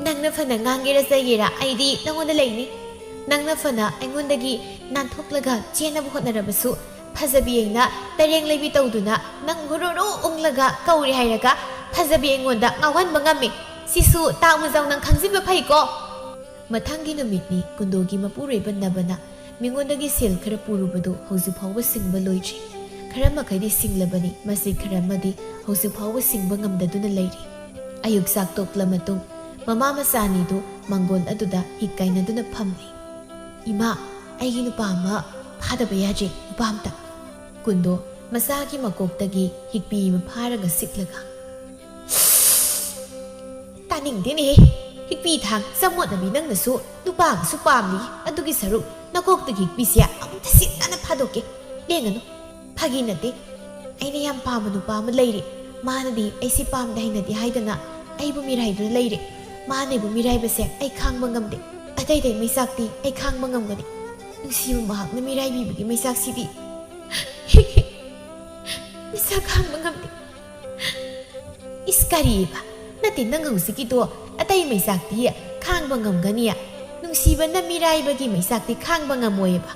"ꯅꯪꯅ ꯐꯅ ꯉꯥꯡꯒꯦꯔꯥ ꯆꯩꯒꯦꯔꯥ, ꯑꯩꯗꯤ ꯅꯪꯉꯣꯟꯗ ꯂꯩꯅꯤ꯫ ꯅꯪꯅ ꯐꯅ ꯑꯩꯉꯣꯟꯗꯒꯤ ꯅꯥꯟꯊꯣꯛꯂꯒ ꯆꯦꯟꯅꯕ ꯍꯣꯠꯅꯔꯕꯁꯨ, ꯐꯖꯕꯤ ꯑꯩꯅ ꯇꯔꯦꯡ ꯂꯩꯕꯤ ꯇꯧꯗꯨꯅ ꯅꯪ ꯍꯨꯔꯨꯔꯨ ꯎꯪꯂꯒ ꯀꯧꯔꯦ ꯍꯥꯏꯔꯒ ꯐꯖꯕꯤ ꯑꯩꯉꯣꯟꯗ ꯉꯥꯎꯍꯟꯕ ꯉꯝꯃꯤ꯫ ꯁꯤꯁꯨ ꯇꯥ ꯑꯃꯨꯖꯥꯎ ꯅꯪ ꯈꯪꯖꯤꯟꯕ ꯐꯩꯀꯣ꯫" ꯃꯊꯪꯒꯤ ꯅꯨꯃꯤꯠꯅꯤ꯫ ꯀꯨꯟꯗꯣꯒꯤ ꯃꯄꯨꯔꯣꯏꯕ ꯅꯕꯅ ꯃꯤꯉꯣꯟꯗꯒꯤ ꯁꯦꯜ ꯈꯔ ꯄꯨꯔꯨꯕꯗꯨ ꯍꯧꯖꯤꯛ ꯐꯥꯎꯕ ꯁꯤꯡꯕ ꯂꯣꯏꯗ꯭ꯔꯤ꯫ ꯈꯔ ꯃꯈꯩꯗꯤ ꯁꯤꯡꯂꯕꯅꯤ, ꯃꯁꯤ ꯈꯔ ꯑꯃꯗꯤ ꯍꯧꯖꯤꯛ ꯐꯥꯎꯕ ꯁꯤꯡꯕ ꯉꯝꯗꯗꯨꯅ ꯂꯩꯔꯤ꯫ ꯑꯌꯨꯛ ꯆꯥꯛ ꯇꯣꯛꯂ ꯃꯇꯨꯡ ꯃꯃꯥ ꯃꯆꯥ ꯑꯅꯤꯗꯨ ꯃꯥꯡꯒꯣꯜ ꯑꯗꯨꯗ ꯍꯤꯛ ꯀꯥꯏꯅꯗꯨꯅ ꯐꯝꯂꯤ꯫ "ꯏꯃꯥ, ꯑꯩꯒꯤ ꯅꯨꯄꯥ ꯑꯃ ꯐꯥꯗꯕ ꯌꯥꯗ꯭ꯔꯦ, ꯅꯨꯄꯥ ꯑꯝꯇ꯫" ꯀꯨꯟꯗꯣ ꯃꯆꯥꯒꯤ ꯃꯀꯣꯛꯇꯒꯤ ꯍꯤꯛꯄꯤ ꯑꯃ ꯐꯥꯔꯒ ꯁꯤꯛꯂꯒ, "ꯇꯥꯅꯤꯡꯗꯦꯅꯦꯍꯦ꯫ ꯍꯤꯛꯄꯤ ꯊꯥꯡ ꯆꯃꯣꯠꯅꯕꯤ ꯅꯪꯅꯁꯨ ꯅꯨꯄꯥꯒꯁꯨ ꯄꯥꯝꯂꯤ꯫ ꯑꯗꯨꯒꯤ ꯁꯔꯨꯛ ꯅꯀꯣꯛꯇꯒꯤ ꯍꯤꯛꯄꯤꯁꯦ ꯑꯃꯨꯛꯇ ꯁꯤꯠ ꯅꯥꯟꯅ ꯐꯥꯗꯣꯛꯀꯦ꯫ ꯂꯦꯡꯒꯅꯨ꯫ ꯐꯥꯒꯤ ꯅꯠꯇꯦ꯫ ꯑꯩꯅ ꯌꯥꯝ ꯄꯥꯝꯕ ꯅꯨꯄꯥ ꯑꯃ ꯂꯩꯔꯤ꯫ ꯃꯥꯅꯗꯤ ꯑꯩꯁꯦ ꯄꯥꯝꯗꯦ ꯍꯩꯅꯗꯦ ꯍꯥꯏꯗꯅ ꯑꯩꯕꯨ ꯃꯤꯔꯥꯏꯗꯨꯅ ꯂꯩꯔꯦ꯫ ꯃꯥꯅ ꯑꯩꯕꯨ ꯃꯤꯔꯥꯏꯕꯁꯦ ꯑꯩ ꯈꯥꯡꯕ ꯉꯝꯗꯦ꯫ ꯑꯇꯩ ꯑꯇꯩ ꯃꯩꯆꯥꯛꯇꯤ ꯑꯩ ꯈꯥꯡꯕ ꯉꯝꯒꯅꯤ꯫ ꯅꯨꯡꯁꯤꯕ ꯃꯍꯥꯛꯅ ꯃꯤꯔꯥꯏꯕꯤꯕꯒꯤ ꯃꯩꯆꯥꯛꯁꯤꯗꯤ ꯃꯩꯆꯥꯛ ꯈꯥꯡꯕ ꯉꯝꯗꯦ꯫" "ꯏꯁ, ꯀꯔꯤꯕ? ꯅꯠꯇꯦ, ꯅꯪ ꯍꯧꯖꯤꯛꯀꯤꯗꯣ ꯑꯇꯩ ꯃꯩꯆꯥꯛꯇꯤ ꯈꯥꯡꯕ ꯉꯝꯒꯅꯤ, ꯅꯨꯡꯁꯤꯕꯅ ꯃꯤꯔꯥꯏꯕꯒꯤ ꯃꯩꯆꯥꯛꯇꯤ ꯈꯥꯡꯕ ꯉꯝꯃꯣꯏꯕ꯫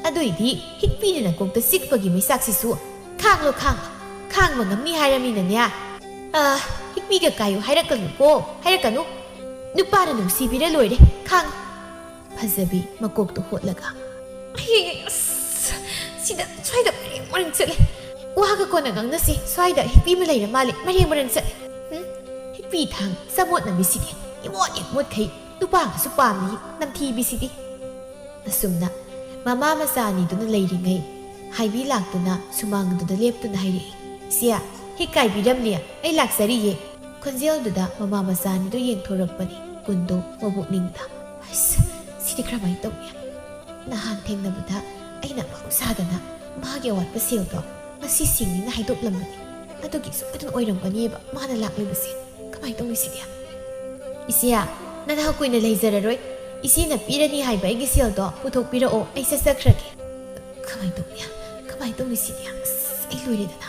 ꯑꯗꯨꯏꯗꯤ ꯍꯤꯛꯄꯤꯅ ꯅꯀꯣꯛꯇ ꯆꯤꯛꯄꯒꯤ ꯃꯩꯆꯥꯛꯁꯤꯁꯨ ꯈꯥꯡꯂꯣ, ꯈꯥꯡꯂꯣ꯫ ꯈꯥꯡꯕ ꯉꯝꯅꯤ ꯍꯥꯏꯔꯃꯤꯅꯅꯦ꯫ ꯑ, ꯍꯤꯛꯄꯤꯒ ꯀꯥꯏꯌꯨ ꯍꯥꯏꯔꯛꯀꯅꯨꯀꯣ, ꯍꯥꯏꯔꯛꯀꯅꯨ꯫ ꯅꯨꯄꯥꯅ ꯅꯨꯡꯁꯤꯕꯤꯔ ꯂꯣꯏꯔꯦ, ꯈꯥꯡꯉꯨ꯫" ꯐꯖꯕꯤ ꯃꯀꯣꯛꯇꯣ ꯍꯣꯠꯂꯒ, "ꯑꯩ, ꯑꯁ, ꯁꯤꯗ ꯁ꯭ꯋꯥꯏꯗ ꯃꯔꯦꯡ ꯃꯔꯦꯡ ꯆꯠꯂꯦ꯫ ꯋꯥꯒ ꯀꯣꯟꯅ ꯉꯥꯡꯅꯁꯤ꯫ ꯁ꯭ꯋꯥꯏꯗ ꯍꯤꯛꯄꯤ ꯑꯃ ꯂꯩꯔ ꯃꯥꯜꯂꯦ, ꯃꯔꯦꯡ ꯃꯔꯦꯡ ꯆꯠꯂꯦ꯫ ꯎꯝ? ꯍꯤꯛꯄꯤ ꯊꯥꯡ ꯆꯃꯣꯠꯅꯕꯤꯁꯤꯗꯤ ꯏꯃꯣꯠ ꯍꯦꯛ ꯃꯣꯠꯈꯩ, ꯅꯨꯄꯥꯒꯁꯨ ꯄꯥꯝꯃꯤ ꯅꯝꯊꯤꯕꯤꯁꯤꯗꯤ꯫ ꯑꯁꯨꯝꯅ ꯃꯃꯥ ꯃꯆꯥ ꯑꯅꯤꯗꯨꯅ ꯂꯩꯔꯤꯉꯩ, ꯍꯥꯏꯕꯤ ꯂꯥꯛꯇꯨꯅ ꯁꯨꯃꯥꯡꯗꯨꯗ ꯂꯦꯞꯇꯨꯅ ꯍꯥꯏꯔꯛꯏ, "ꯏꯆꯦ, ꯍꯤꯛ ꯀꯥꯏꯕꯤꯔꯝꯂꯦ, ꯑꯩ ꯂꯥꯛꯆꯔꯤꯌꯦ"꯫ ꯈꯣꯟꯖꯦꯜꯗꯨꯗ ꯃꯃꯥ ꯃꯆꯥ ꯑꯅꯤꯗꯨ ꯌꯦꯡꯊꯣꯔꯛꯄꯅꯤ ꯀꯨꯟꯗꯣ ꯃꯕꯨꯛꯅꯤꯡꯗ꯫ ꯑꯁ, ꯁꯤꯗꯤ ꯀꯔꯝꯍꯥꯏꯅ ꯇꯧꯅꯤ? ꯅꯍꯥꯟ ꯊꯦꯡꯅꯕꯗ ꯑꯩꯅ ꯃꯍꯧꯁꯥꯗꯅ ꯃꯥꯒꯤ ꯑꯋꯥꯠꯄ ꯁꯦꯜꯗꯣ ꯉꯁꯤ ꯁꯤꯡꯅꯤꯅ ꯍꯥꯏꯗꯣꯛꯂꯝꯕꯅꯤ꯫ ꯑꯗꯨꯒꯤ ꯁꯣꯏꯗꯅ ꯑꯣꯏꯔꯝꯒꯅꯤꯕ ꯃꯥꯅ ꯂꯥꯛꯂꯤꯕꯁꯦ꯫ ꯀꯃꯥꯏꯅ ꯇꯧꯅꯤ ꯁꯤꯗꯤ? "ꯏꯆꯦ, ꯅꯅꯥꯎ ꯀꯨꯏꯅ ꯂꯩꯖꯔꯔꯣꯏ꯫ ꯏꯆꯦꯅ ꯄꯤꯔꯅꯤ ꯍꯥꯏꯕ ꯑꯩꯒꯤ ꯁꯦꯜꯗꯣ ꯄꯨꯊꯣꯛꯄꯤꯔꯛꯑꯣ, ꯑꯩ ꯆꯠꯆꯈ꯭ꯔꯒꯦ"꯫ ꯀꯃꯥꯏꯅ ꯇꯧꯅꯤ? ꯀꯃꯥꯏꯅ ꯇꯧꯅꯤ ꯁꯤꯗꯤ? ꯑꯁ, ꯑꯩ ꯂꯣꯏꯔꯦꯗꯅ꯫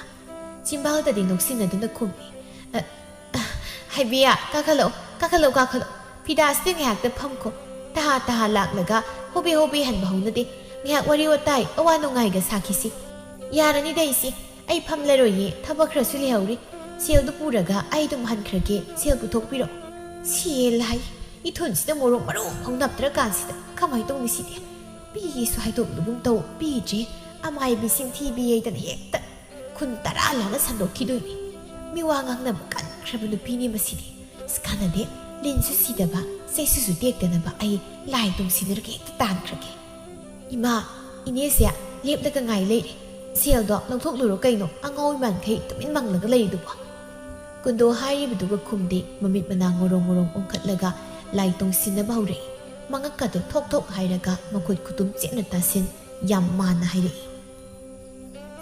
ꯆꯤꯝꯕꯥꯜꯗꯗꯤ ꯅꯣꯛꯁꯤꯟꯅꯗꯨꯅ ꯈꯨꯝꯃꯤ꯫ "ꯑ, ꯑ, ꯍꯥꯏꯕꯤꯌꯥ, ꯀꯥꯈꯠꯂꯛꯑꯣ, ꯀꯥꯈꯠꯂꯛꯑꯣ, ꯀꯥꯈꯠꯂꯛꯑꯣ꯫ ꯐꯤꯗꯥꯁꯤꯗ ꯉꯥꯏꯍꯥꯛꯇ ꯐꯝꯈꯣ꯫ ꯇꯍꯥ ꯇꯍꯥ ꯂꯥꯛꯂꯒ ꯍꯣꯕꯦ ꯍꯣꯕꯦ ꯍꯟꯕ ꯍꯧꯅꯗꯦ꯫ ꯉꯥꯏꯍꯥꯛ ꯋꯥꯔꯤ ꯋꯥꯇꯥꯏ, ꯑꯋꯥ ꯅꯨꯡꯉꯥꯏꯒ ꯁꯥꯈꯤꯁꯤ"꯫ "ꯌꯥꯔꯅꯤꯗ ꯏꯆꯦ, ꯑꯩ ꯐꯝꯂꯔꯣꯏꯌꯦ, ꯊꯕꯛ ꯈꯔꯁꯨ ꯂꯩꯍꯧꯔꯤ꯫ ꯁꯦꯜꯗꯨ ꯄꯨꯔꯒ ꯑꯩ ꯑꯗꯨꯝ ꯍꯟꯈ꯭ꯔꯒꯦ, ꯁꯦꯜ ꯄꯨꯊꯣꯛꯄꯤꯔꯣ"꯫ ꯁꯦꯜ ꯍꯥꯏ, ꯏꯊꯨꯟꯁꯤꯗ ꯃꯣꯔꯣꯛ ꯃꯔꯨ ꯑꯃꯐꯥꯎ ꯅꯞꯇ꯭ꯔꯀꯥꯟꯁꯤꯗ ꯀꯃꯥꯏꯅ ꯇꯧꯅꯤ ꯁꯤꯗꯤ? ꯄꯤꯒꯦꯁꯨ ꯍꯥꯏꯗꯣꯛꯂꯒꯨꯝ ꯇꯧ, ꯄꯤꯗ꯭ꯔꯦ꯫ ꯑꯃꯥꯏꯕꯤ ꯁꯤꯡꯊꯤꯕꯤ ꯍꯥꯏꯗꯅ ꯍꯦꯛꯇ ꯈꯨꯟ ꯇꯔꯥ ꯂꯥꯟꯅ ꯁꯟꯗꯣꯛꯈꯤꯗꯣꯏꯅꯤ꯫ ꯃꯤꯋꯥ ꯉꯥꯡꯅꯕ ꯀꯟꯈ꯭ꯔꯕ ꯅꯨꯄꯤꯅꯤ ꯃꯁꯤꯗꯤ꯫ ꯑꯁ, ꯀꯥꯟꯅꯗꯦ, ꯂꯤꯟꯁꯨ ꯁꯤꯗꯕ, ꯆꯩꯁꯨꯁꯨ ꯇꯦꯛꯇꯅꯕ ꯑꯩ ꯂꯥꯏ ꯇꯣꯡꯁꯤꯟꯅꯔꯒ ꯍꯦꯛꯇ ꯇꯥꯟꯈ꯭ꯔꯒꯦ꯫ "ꯏꯃꯥ, ꯏꯅꯦꯁꯦ ꯂꯦꯞꯂꯒ ꯉꯥꯏ ꯂꯩꯔꯦ꯫ ꯁꯦꯜꯗꯣ ꯂꯧꯊꯣꯛꯂꯨꯔꯣ ꯀꯩꯅꯣ, ꯑꯉꯥꯎ ꯏꯃꯥꯟꯈꯩ ꯇꯨꯃꯤꯟ ꯃꯪꯂꯒ ꯂꯩꯔꯤꯗꯨꯕꯣ?" ꯀꯨꯟꯗꯣ ꯍꯥꯏꯔꯤꯕꯗꯨꯒ ꯈꯨꯝꯗꯦ, ꯃꯃꯤꯠ ꯃꯅꯥ ꯉꯣꯔꯣꯡ ꯉꯣꯔꯣꯡ ꯑꯣꯟꯈꯠꯂꯒ ꯂꯥꯏ ꯇꯣꯡꯁꯤꯟꯅꯕ ꯍꯧꯔꯛꯏ꯫ ꯃꯉꯛꯀꯗꯣ ꯊꯣꯛ ꯊꯣꯛ ꯍꯥꯏꯔꯒ ꯃꯈꯨꯠ ꯈꯨꯇꯨꯝ ꯆꯦꯠꯅ ꯇꯥꯁꯤꯟ ꯌꯥꯝ ꯃꯥꯟꯅ ꯍꯥꯏꯔꯛꯏ꯫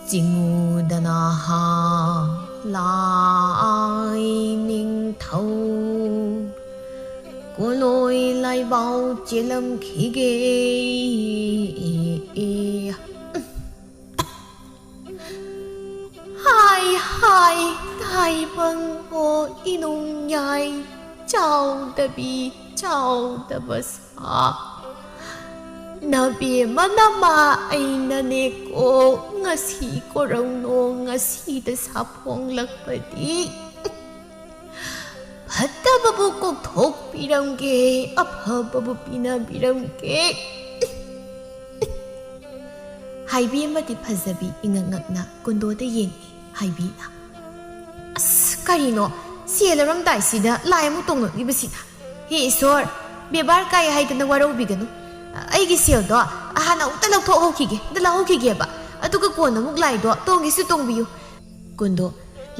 "ꯆꯤꯡꯉꯨꯗꯅ ꯍꯥ ꯂꯥꯏ ꯅꯤꯡꯊꯧ, ꯀꯣꯂꯣꯏ ꯂꯥꯏꯕꯥꯎ ꯆꯦꯜꯂꯝꯈꯤꯒꯦ"꯫ ꯍꯥꯏ ꯍꯥꯏ ꯇꯥꯏꯕꯪ ꯑꯣ ꯏꯅꯨꯡ ꯌꯥꯏ, ꯆꯥꯎꯗꯕꯤ ꯆꯥꯎꯗꯕ ꯁꯥ꯫ ꯅꯕꯦꯝꯃ ꯅꯃꯥ ꯑꯩꯅꯅꯦꯀꯣ, ꯉꯁꯤ ꯀꯣꯔꯧꯅꯣ ꯉꯁꯤꯗ ꯁꯥꯐꯣꯡꯂꯛꯄꯗꯤ꯫ ꯐꯠꯇꯕꯕꯨ ꯀꯣꯛꯊꯣꯛꯄꯤꯔꯝꯒꯦ, ꯑꯐꯕꯕꯨ ꯄꯤꯅꯕꯤꯔꯝꯒꯦ꯫ ꯍꯥꯏꯕꯤ ꯑꯃꯗꯤ ꯐꯖꯕꯤ ꯏꯉꯛ ꯉꯛꯅ ꯀꯨꯟꯗꯣꯗ ꯌꯦꯡꯉꯤ꯫ ꯍꯥꯏꯕꯤꯅ, "ꯑꯁ, ꯀꯔꯤꯅꯣ? ꯁꯦꯜ ꯂꯧꯔꯝꯗꯥꯏꯁꯤꯗ ꯂꯥꯏ ꯑꯃꯨꯛ ꯇꯣꯡꯂꯛꯂꯤꯕꯁꯤꯅ? ꯍꯦ ꯏꯁꯣꯔ, ꯕꯦꯕꯥꯔ ꯀꯥꯏ ꯍꯥꯏꯗꯅ ꯋꯥꯔꯧꯕꯤꯒꯅꯨ꯫ ꯑꯩꯒꯤ ꯁꯦꯜꯗꯣ ꯍꯥꯟꯅ ꯑꯃꯨꯛꯇ ꯂꯧꯊꯣꯛꯍꯧꯈꯤꯒꯦ, ꯑꯝꯇ ꯂꯧꯍꯧꯈꯤꯒꯦꯕ꯫ ꯑꯗꯨꯒ ꯀꯣꯟꯅ ꯑꯃꯨꯛ ꯂꯥꯏꯗꯣ ꯇꯣꯡꯒꯦꯁꯨ ꯇꯣꯡꯕꯤꯌꯨ꯫" ꯀꯨꯟꯗꯣ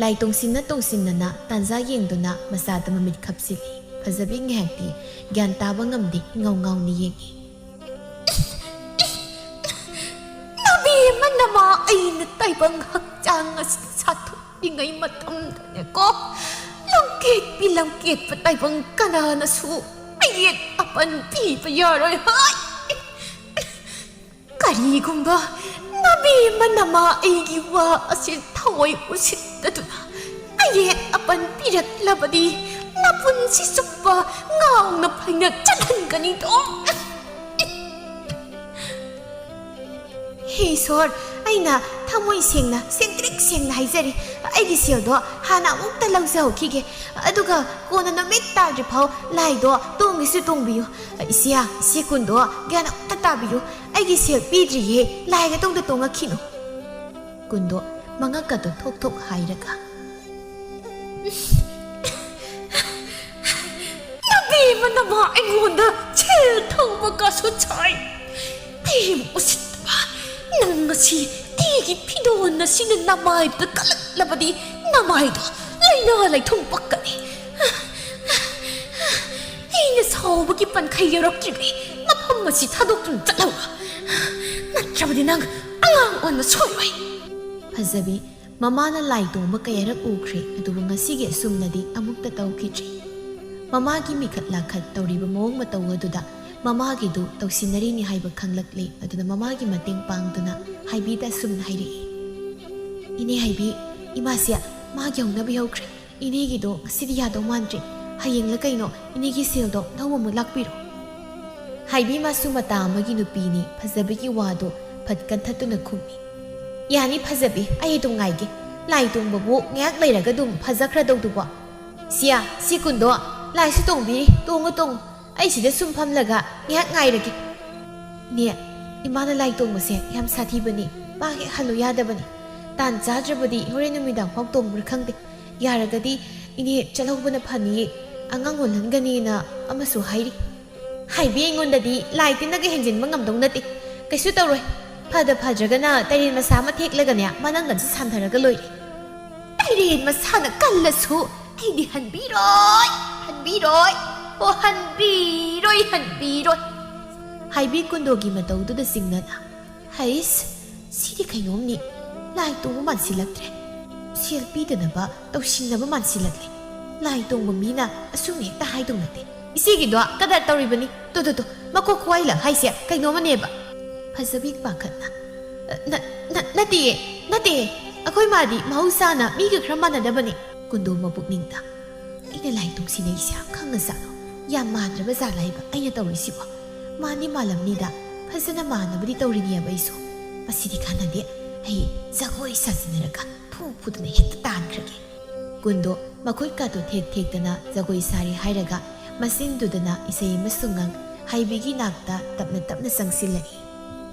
ꯂꯥꯏ ꯇꯣꯡꯁꯤꯟꯅ ꯇꯣꯡꯁꯤꯟꯅꯅ ꯇꯥꯟꯖꯥ ꯌꯦꯡꯗꯨꯅ ꯃꯆꯥꯗ ꯃꯃꯤꯠ ꯈꯞꯆꯤꯜꯂꯤ꯫ ꯐꯖꯕꯤ ꯉꯥꯏꯍꯥꯛꯇꯤ ꯒ꯭ꯌꯥꯟ ꯇꯥꯕ ꯉꯝꯗꯦ, ꯏꯉꯥꯎ ꯉꯥꯎꯅ ꯌꯦꯡꯉꯤ꯫ "ꯅꯕꯦꯝꯃ ꯅꯃꯥ ꯑꯩꯅ ꯇꯥꯏꯕꯪ ꯍꯛꯆꯥꯡ ꯑꯁꯤ ꯁꯥꯊꯣꯛꯂꯤꯉꯩ ꯃꯇꯝꯗꯅꯦꯀꯣ, ꯂꯝꯀꯦꯠꯄꯤ ꯂꯝꯀꯦꯠꯄ ꯇꯥꯏꯕꯪ ꯀꯅꯥꯅꯁꯨ ꯑꯌꯦꯠ ꯑꯄꯟ ꯄꯤꯕ ꯌꯥꯔꯣꯏ ꯍꯥꯏ꯫ ꯀꯔꯤꯒꯨꯝꯕ ꯅꯕꯦꯝꯃ ꯅꯃꯥ ꯑꯩꯒꯤ ꯋꯥ ꯑꯁꯤ ꯊꯑꯣꯏ ꯎꯁꯤꯠꯇꯗꯨꯅ ꯑꯌꯦꯠ ꯑꯄꯟ ꯄꯤꯔꯛꯂꯕꯗꯤ ꯅꯄꯨꯟꯁꯤ ꯆꯨꯞꯄ ꯉꯥꯎꯅ ꯐꯩꯅ ꯆꯠꯍꯟꯒꯅꯤꯗꯣ꯫" "ꯍꯦ ꯏꯁꯣꯔ, ꯑꯩꯅ ꯊꯃꯣꯏ ꯁꯦꯡꯅ, ꯁꯦꯡꯇ꯭ꯔꯤꯛ ꯁꯦꯡꯅ ꯍꯥꯏꯖꯔꯤ, ꯑꯩꯒꯤ ꯁꯦꯜꯗꯣ ꯍꯥꯟꯅ ꯑꯃꯨꯛꯇ ꯂꯧꯖꯍꯧꯈꯤꯒꯦ, ꯑꯗꯨꯒ ꯀꯣꯟꯅ ꯅꯨꯃꯤꯠ ꯇꯥꯗ꯭ꯔꯤꯐꯥꯎ ꯂꯥꯏꯗꯣ ꯇꯣꯡꯒꯦꯁꯨ ꯇꯣꯡꯕꯤꯌꯨ꯫ ꯏꯆꯦ, ꯏꯆꯦ ꯀꯨꯟꯗꯣ, ꯒ꯭ꯌꯥꯟ ꯑꯃꯇ ꯇꯥꯕꯤꯌꯨ, ꯑꯩꯒꯤ ꯁꯦꯜ ꯄꯤꯗ꯭ꯔꯤꯌꯦ, ꯂꯥꯏꯒ ꯇꯣꯡꯗ ꯇꯣꯡꯉꯛꯈꯤꯅꯨ꯫" ꯀꯨꯟꯗꯣ ꯃꯉꯛꯀꯗꯣ ꯊꯣꯛ ꯊꯣꯛ ꯍꯥꯏꯔꯒ, "ꯅꯕꯦꯝꯃ ꯅꯃꯥ ꯑꯩꯉꯣꯟꯗ ꯁꯦꯜ ꯊꯧꯕ ꯀꯥꯁꯨ ꯁꯥꯏ꯫ ꯑꯩꯕꯨ ꯎꯁꯤꯠꯇꯕ, ꯅꯪ ꯉꯁꯤ ꯑꯩꯒꯤ ꯐꯤꯗꯣꯟ ꯑꯁꯤꯅ ꯅꯃꯥꯏꯗꯨꯗ ꯀꯜꯂꯛꯂꯕꯗꯤ ꯅꯃꯥꯏꯗꯣ ꯂꯥꯏꯅꯥ ꯂꯥꯏꯊꯨꯡ ꯄꯛꯀꯅꯤ꯫ ꯑꯩꯅ ꯁꯥꯎꯕꯒꯤ ꯄꯟꯈꯩ ꯌꯧꯔꯛꯇ꯭ꯔꯤꯉꯩ ꯃꯐꯝ ꯑꯁꯤ ꯊꯥꯗꯣꯛꯇꯨꯅ ꯆꯠꯍꯧꯔꯣ꯫ ꯅꯠꯇ꯭ꯔꯕꯗꯤ ꯅꯪ ꯑꯉꯥꯡ ꯑꯣꯟꯕ ꯁꯣꯏꯔꯣꯏ꯫" ꯐꯖꯕꯤ ꯃꯃꯥꯅ ꯂꯥꯏ ꯇꯣꯡꯕ ꯀꯌꯥꯔꯛ ꯎꯈ꯭ꯔꯦ, ꯑꯗꯨꯕꯨ ꯉꯁꯤꯒꯤ ꯑꯁꯨꯝꯅꯗꯤ ꯑꯃꯨꯛꯇ ꯇꯧꯈꯤꯗ꯭ꯔꯤ꯫ ꯃꯃꯥꯒꯤ ꯃꯤꯈꯠ ꯂꯥꯈꯠ ꯇꯧꯔꯤꯕ ꯃꯑꯣꯡ ꯃꯇꯧ ꯑꯗꯨꯗ ꯃꯃꯥꯒꯤꯗꯨ ꯇꯧꯁꯤꯟꯅꯔꯤꯅꯤ ꯍꯥꯏꯕ ꯈꯪꯂꯛꯂꯦ꯫ ꯑꯗꯨꯅ ꯃꯃꯥꯒꯤ ꯃꯇꯦꯡ ꯄꯥꯡꯗꯨꯅ ꯍꯥꯏꯕꯤꯗ ꯑꯁꯨꯝꯅ ꯍꯥꯏꯔꯛꯏ, "ꯏꯅꯦ ꯍꯥꯏꯕꯤ, ꯏꯃꯥꯁꯦ ꯃꯥꯒꯤ ꯍꯧꯅꯕꯤ ꯍꯧꯈ꯭ꯔꯦ꯫ ꯏꯅꯦꯒꯤꯗꯣ ꯉꯁꯤꯗꯤ ꯌꯥꯗꯧ ꯃꯥꯟꯗ꯭ꯔꯦ꯫ ꯍꯌꯦꯡꯂ ꯀꯩꯅꯣ ꯏꯅꯦꯒꯤ ꯁꯦꯜꯗꯣ ꯂꯧꯕ ꯑꯃꯨꯛ ꯂꯥꯛꯄꯤꯔꯣ꯫" ꯍꯥꯏꯕꯤ ꯃꯥꯁꯨ ꯃꯇꯥ ꯑꯃꯒꯤ ꯅꯨꯄꯤꯅꯤ, ꯐꯖꯕꯤꯒꯤ ꯋꯥꯗꯣ ꯐꯠ ꯀꯟꯊꯠꯇꯨꯅ ꯈꯨꯝꯃꯤ꯫ "ꯌꯥꯅꯤ ꯐꯖꯕꯤ, ꯑꯩ ꯑꯗꯨꯝ ꯉꯥꯏꯒꯦ꯫ ꯂꯥꯏ ꯇꯣꯡꯕꯕꯨ ꯉꯥꯏꯍꯥꯛ ꯂꯩꯔꯒ ꯑꯗꯨꯝ ꯐꯖꯈ꯭ꯔꯗꯧꯗꯨꯕꯣ꯫ ꯁꯤꯌꯥ, ꯁꯤ ꯀꯨꯟꯗꯣ, ꯂꯥꯏꯁꯨ ꯇꯣꯡꯕꯤꯔꯤ, ꯇꯣꯡꯉꯨ, ꯇꯣꯡꯉꯨ꯫ ꯑꯩ ꯁꯤꯗ ꯁꯨꯝ ꯐꯝꯂꯒ ꯉꯥꯏꯍꯥꯛ ꯉꯥꯏꯔꯒꯦ꯫" "ꯅꯦ, ꯏꯃꯥꯅ ꯂꯥꯏ ꯇꯣꯡꯕꯁꯦ ꯌꯥꯝ ꯁꯥꯊꯤꯕꯅꯤ, ꯃꯥ ꯍꯦꯛ ꯍꯜꯂꯨ ꯌꯥꯗꯕꯅꯤ꯫ ꯇꯥꯟ ꯆꯥꯗ꯭ꯔꯕꯗꯤ ꯍꯣꯔꯦꯟ ꯅꯨꯃꯤꯗꯥꯡ ꯐꯥꯎ ꯇꯣꯡꯕ꯭ꯔꯥ ꯈꯪꯗꯦ꯫ ꯌꯥꯔꯒꯗꯤ ꯏꯅꯦ ꯆꯠꯍꯧꯕꯅ ꯐꯅꯤꯌꯦ, ꯑꯉꯥꯡ ꯑꯣꯜꯍꯟꯒꯅꯤꯅ ꯑꯃꯁꯨ ꯍꯥꯏꯔꯤ꯫ ꯍꯥꯏꯕꯤ ꯑꯩꯉꯣꯟꯗꯗꯤ ꯂꯥꯏ ꯇꯤꯟꯅꯒ ꯍꯦꯟꯖꯤꯟꯕ ꯉꯝꯗꯧ ꯅꯠꯇꯦ꯫ ꯀꯩꯁꯨ ꯇꯧꯔꯣꯏ꯫ ꯐꯗ ꯐꯗ꯭ꯔꯒꯅ ꯇꯔꯦꯟ ꯃꯁꯥ ꯑꯃ ꯊꯦꯛꯂꯒꯅꯦ ꯃꯅꯪꯒꯟꯁꯤ ꯁꯥꯟꯊꯔꯒ ꯂꯣꯏꯔꯦ꯫ ꯇꯔꯦꯟ ꯃꯁꯥꯅ ꯀꯜꯂꯁꯨ ꯑꯩꯗꯤ ꯍꯟꯕꯤꯔꯣꯏ, ꯍꯟꯕꯤꯔꯣꯏ, ꯑꯣ ꯍꯟꯕꯤꯔꯣꯏ, ꯍꯟꯕꯤꯔꯣꯏ꯫ ꯍꯥꯏꯕꯤ ꯀꯨꯟꯗꯣꯒꯤ ꯃꯇꯧꯗꯨꯗ ꯆꯤꯡꯅꯅ, ꯍꯩꯁ, ꯁꯤꯗꯤ ꯀꯩꯅꯣꯝꯅꯤ꯫ ꯂꯥꯏ ꯇꯣꯡꯕ ꯃꯥꯟꯁꯤꯜꯂꯛꯇ꯭ꯔꯦ꯫ ꯁꯦꯜ ꯄꯤꯗꯅꯕ ꯇꯧꯁꯤꯟꯅꯕ ꯃꯥꯟꯁꯤꯜꯂꯛꯂꯦ꯫ ꯂꯥꯏ ꯇꯣꯡꯕ ꯃꯤꯅ ꯑꯁꯨꯝꯅ ꯍꯦꯛꯇ ꯍꯥꯏꯗꯧ ꯅꯠꯇꯦ꯫ ꯏꯆꯦꯒꯤꯗꯣ ꯀꯗꯔ ꯇꯧꯔꯤꯕꯅꯤ꯫ ꯇꯣ, ꯇꯣ, ꯇꯣ, ꯃꯀꯣꯛ ꯈꯨꯋꯥꯏ ꯂꯪ ꯍꯥꯏꯁꯦ ꯀꯩꯅꯣꯝꯃꯅꯦꯕ꯫ ꯐꯖꯕꯤ ꯄꯥꯈꯠꯅ, "ꯅ-, ꯅ-, ꯅꯠꯇꯦꯌꯦ, ꯅꯠꯇꯦꯌꯦ꯫ ꯑꯩꯈꯣꯏ ꯃꯥꯗꯤ ꯃꯍꯧꯁꯥꯅ ꯃꯤꯒ ꯈꯔ ꯃꯥꯟꯅꯗꯕꯅꯦ"꯫ ꯀꯨꯟꯗꯣ ꯃꯄꯨꯛꯅꯤꯡꯗ, "ꯑꯩꯅ ꯂꯥꯏ ꯇꯣꯡꯁꯤꯟꯅꯩꯁꯦ ꯈꯪꯉꯖꯥꯠꯂꯣ? ꯌꯥꯝ ꯃꯥꯟꯗ꯭ꯔꯕ ꯖꯥꯠꯂ ꯍꯥꯏꯕ ꯑꯩꯅ ꯇꯧꯔꯤꯁꯤꯕꯣ? ꯃꯥꯟꯗꯤ ꯃꯥꯜꯂꯝꯅꯤꯗ, ꯐꯖꯅ ꯃꯥꯟꯅꯕꯗꯤ ꯇꯧꯔꯤꯅꯦꯕ ꯑꯩꯁꯨ꯫ ꯃꯁꯤꯗꯤ ꯀꯥꯟꯅꯗꯦ, ꯑꯩ ꯖꯒꯣꯏ ꯁꯥꯖꯤꯟꯅꯔꯒ ꯐꯨ ꯐꯨꯗꯅ ꯍꯦꯛꯇ ꯇꯥꯟꯈ꯭ꯔꯒꯦ"꯫ ꯀꯨꯟꯗꯣ ꯃꯈꯨꯠꯀꯥꯗꯣ ꯊꯦꯛ ꯊꯦꯛꯇꯅ ꯖꯒꯣꯏ ꯁꯥꯔꯤ ꯍꯥꯏꯔꯒ ꯃꯆꯤꯟꯗꯨꯗꯅ ꯏꯁꯩ ꯑꯃꯁꯨ ꯉꯪ ꯍꯥꯏꯕꯤꯒꯤ ꯅꯥꯛꯇ ꯇꯞꯅ ꯇꯞꯅ ꯆꯪꯁꯤꯜꯂꯛꯏ꯫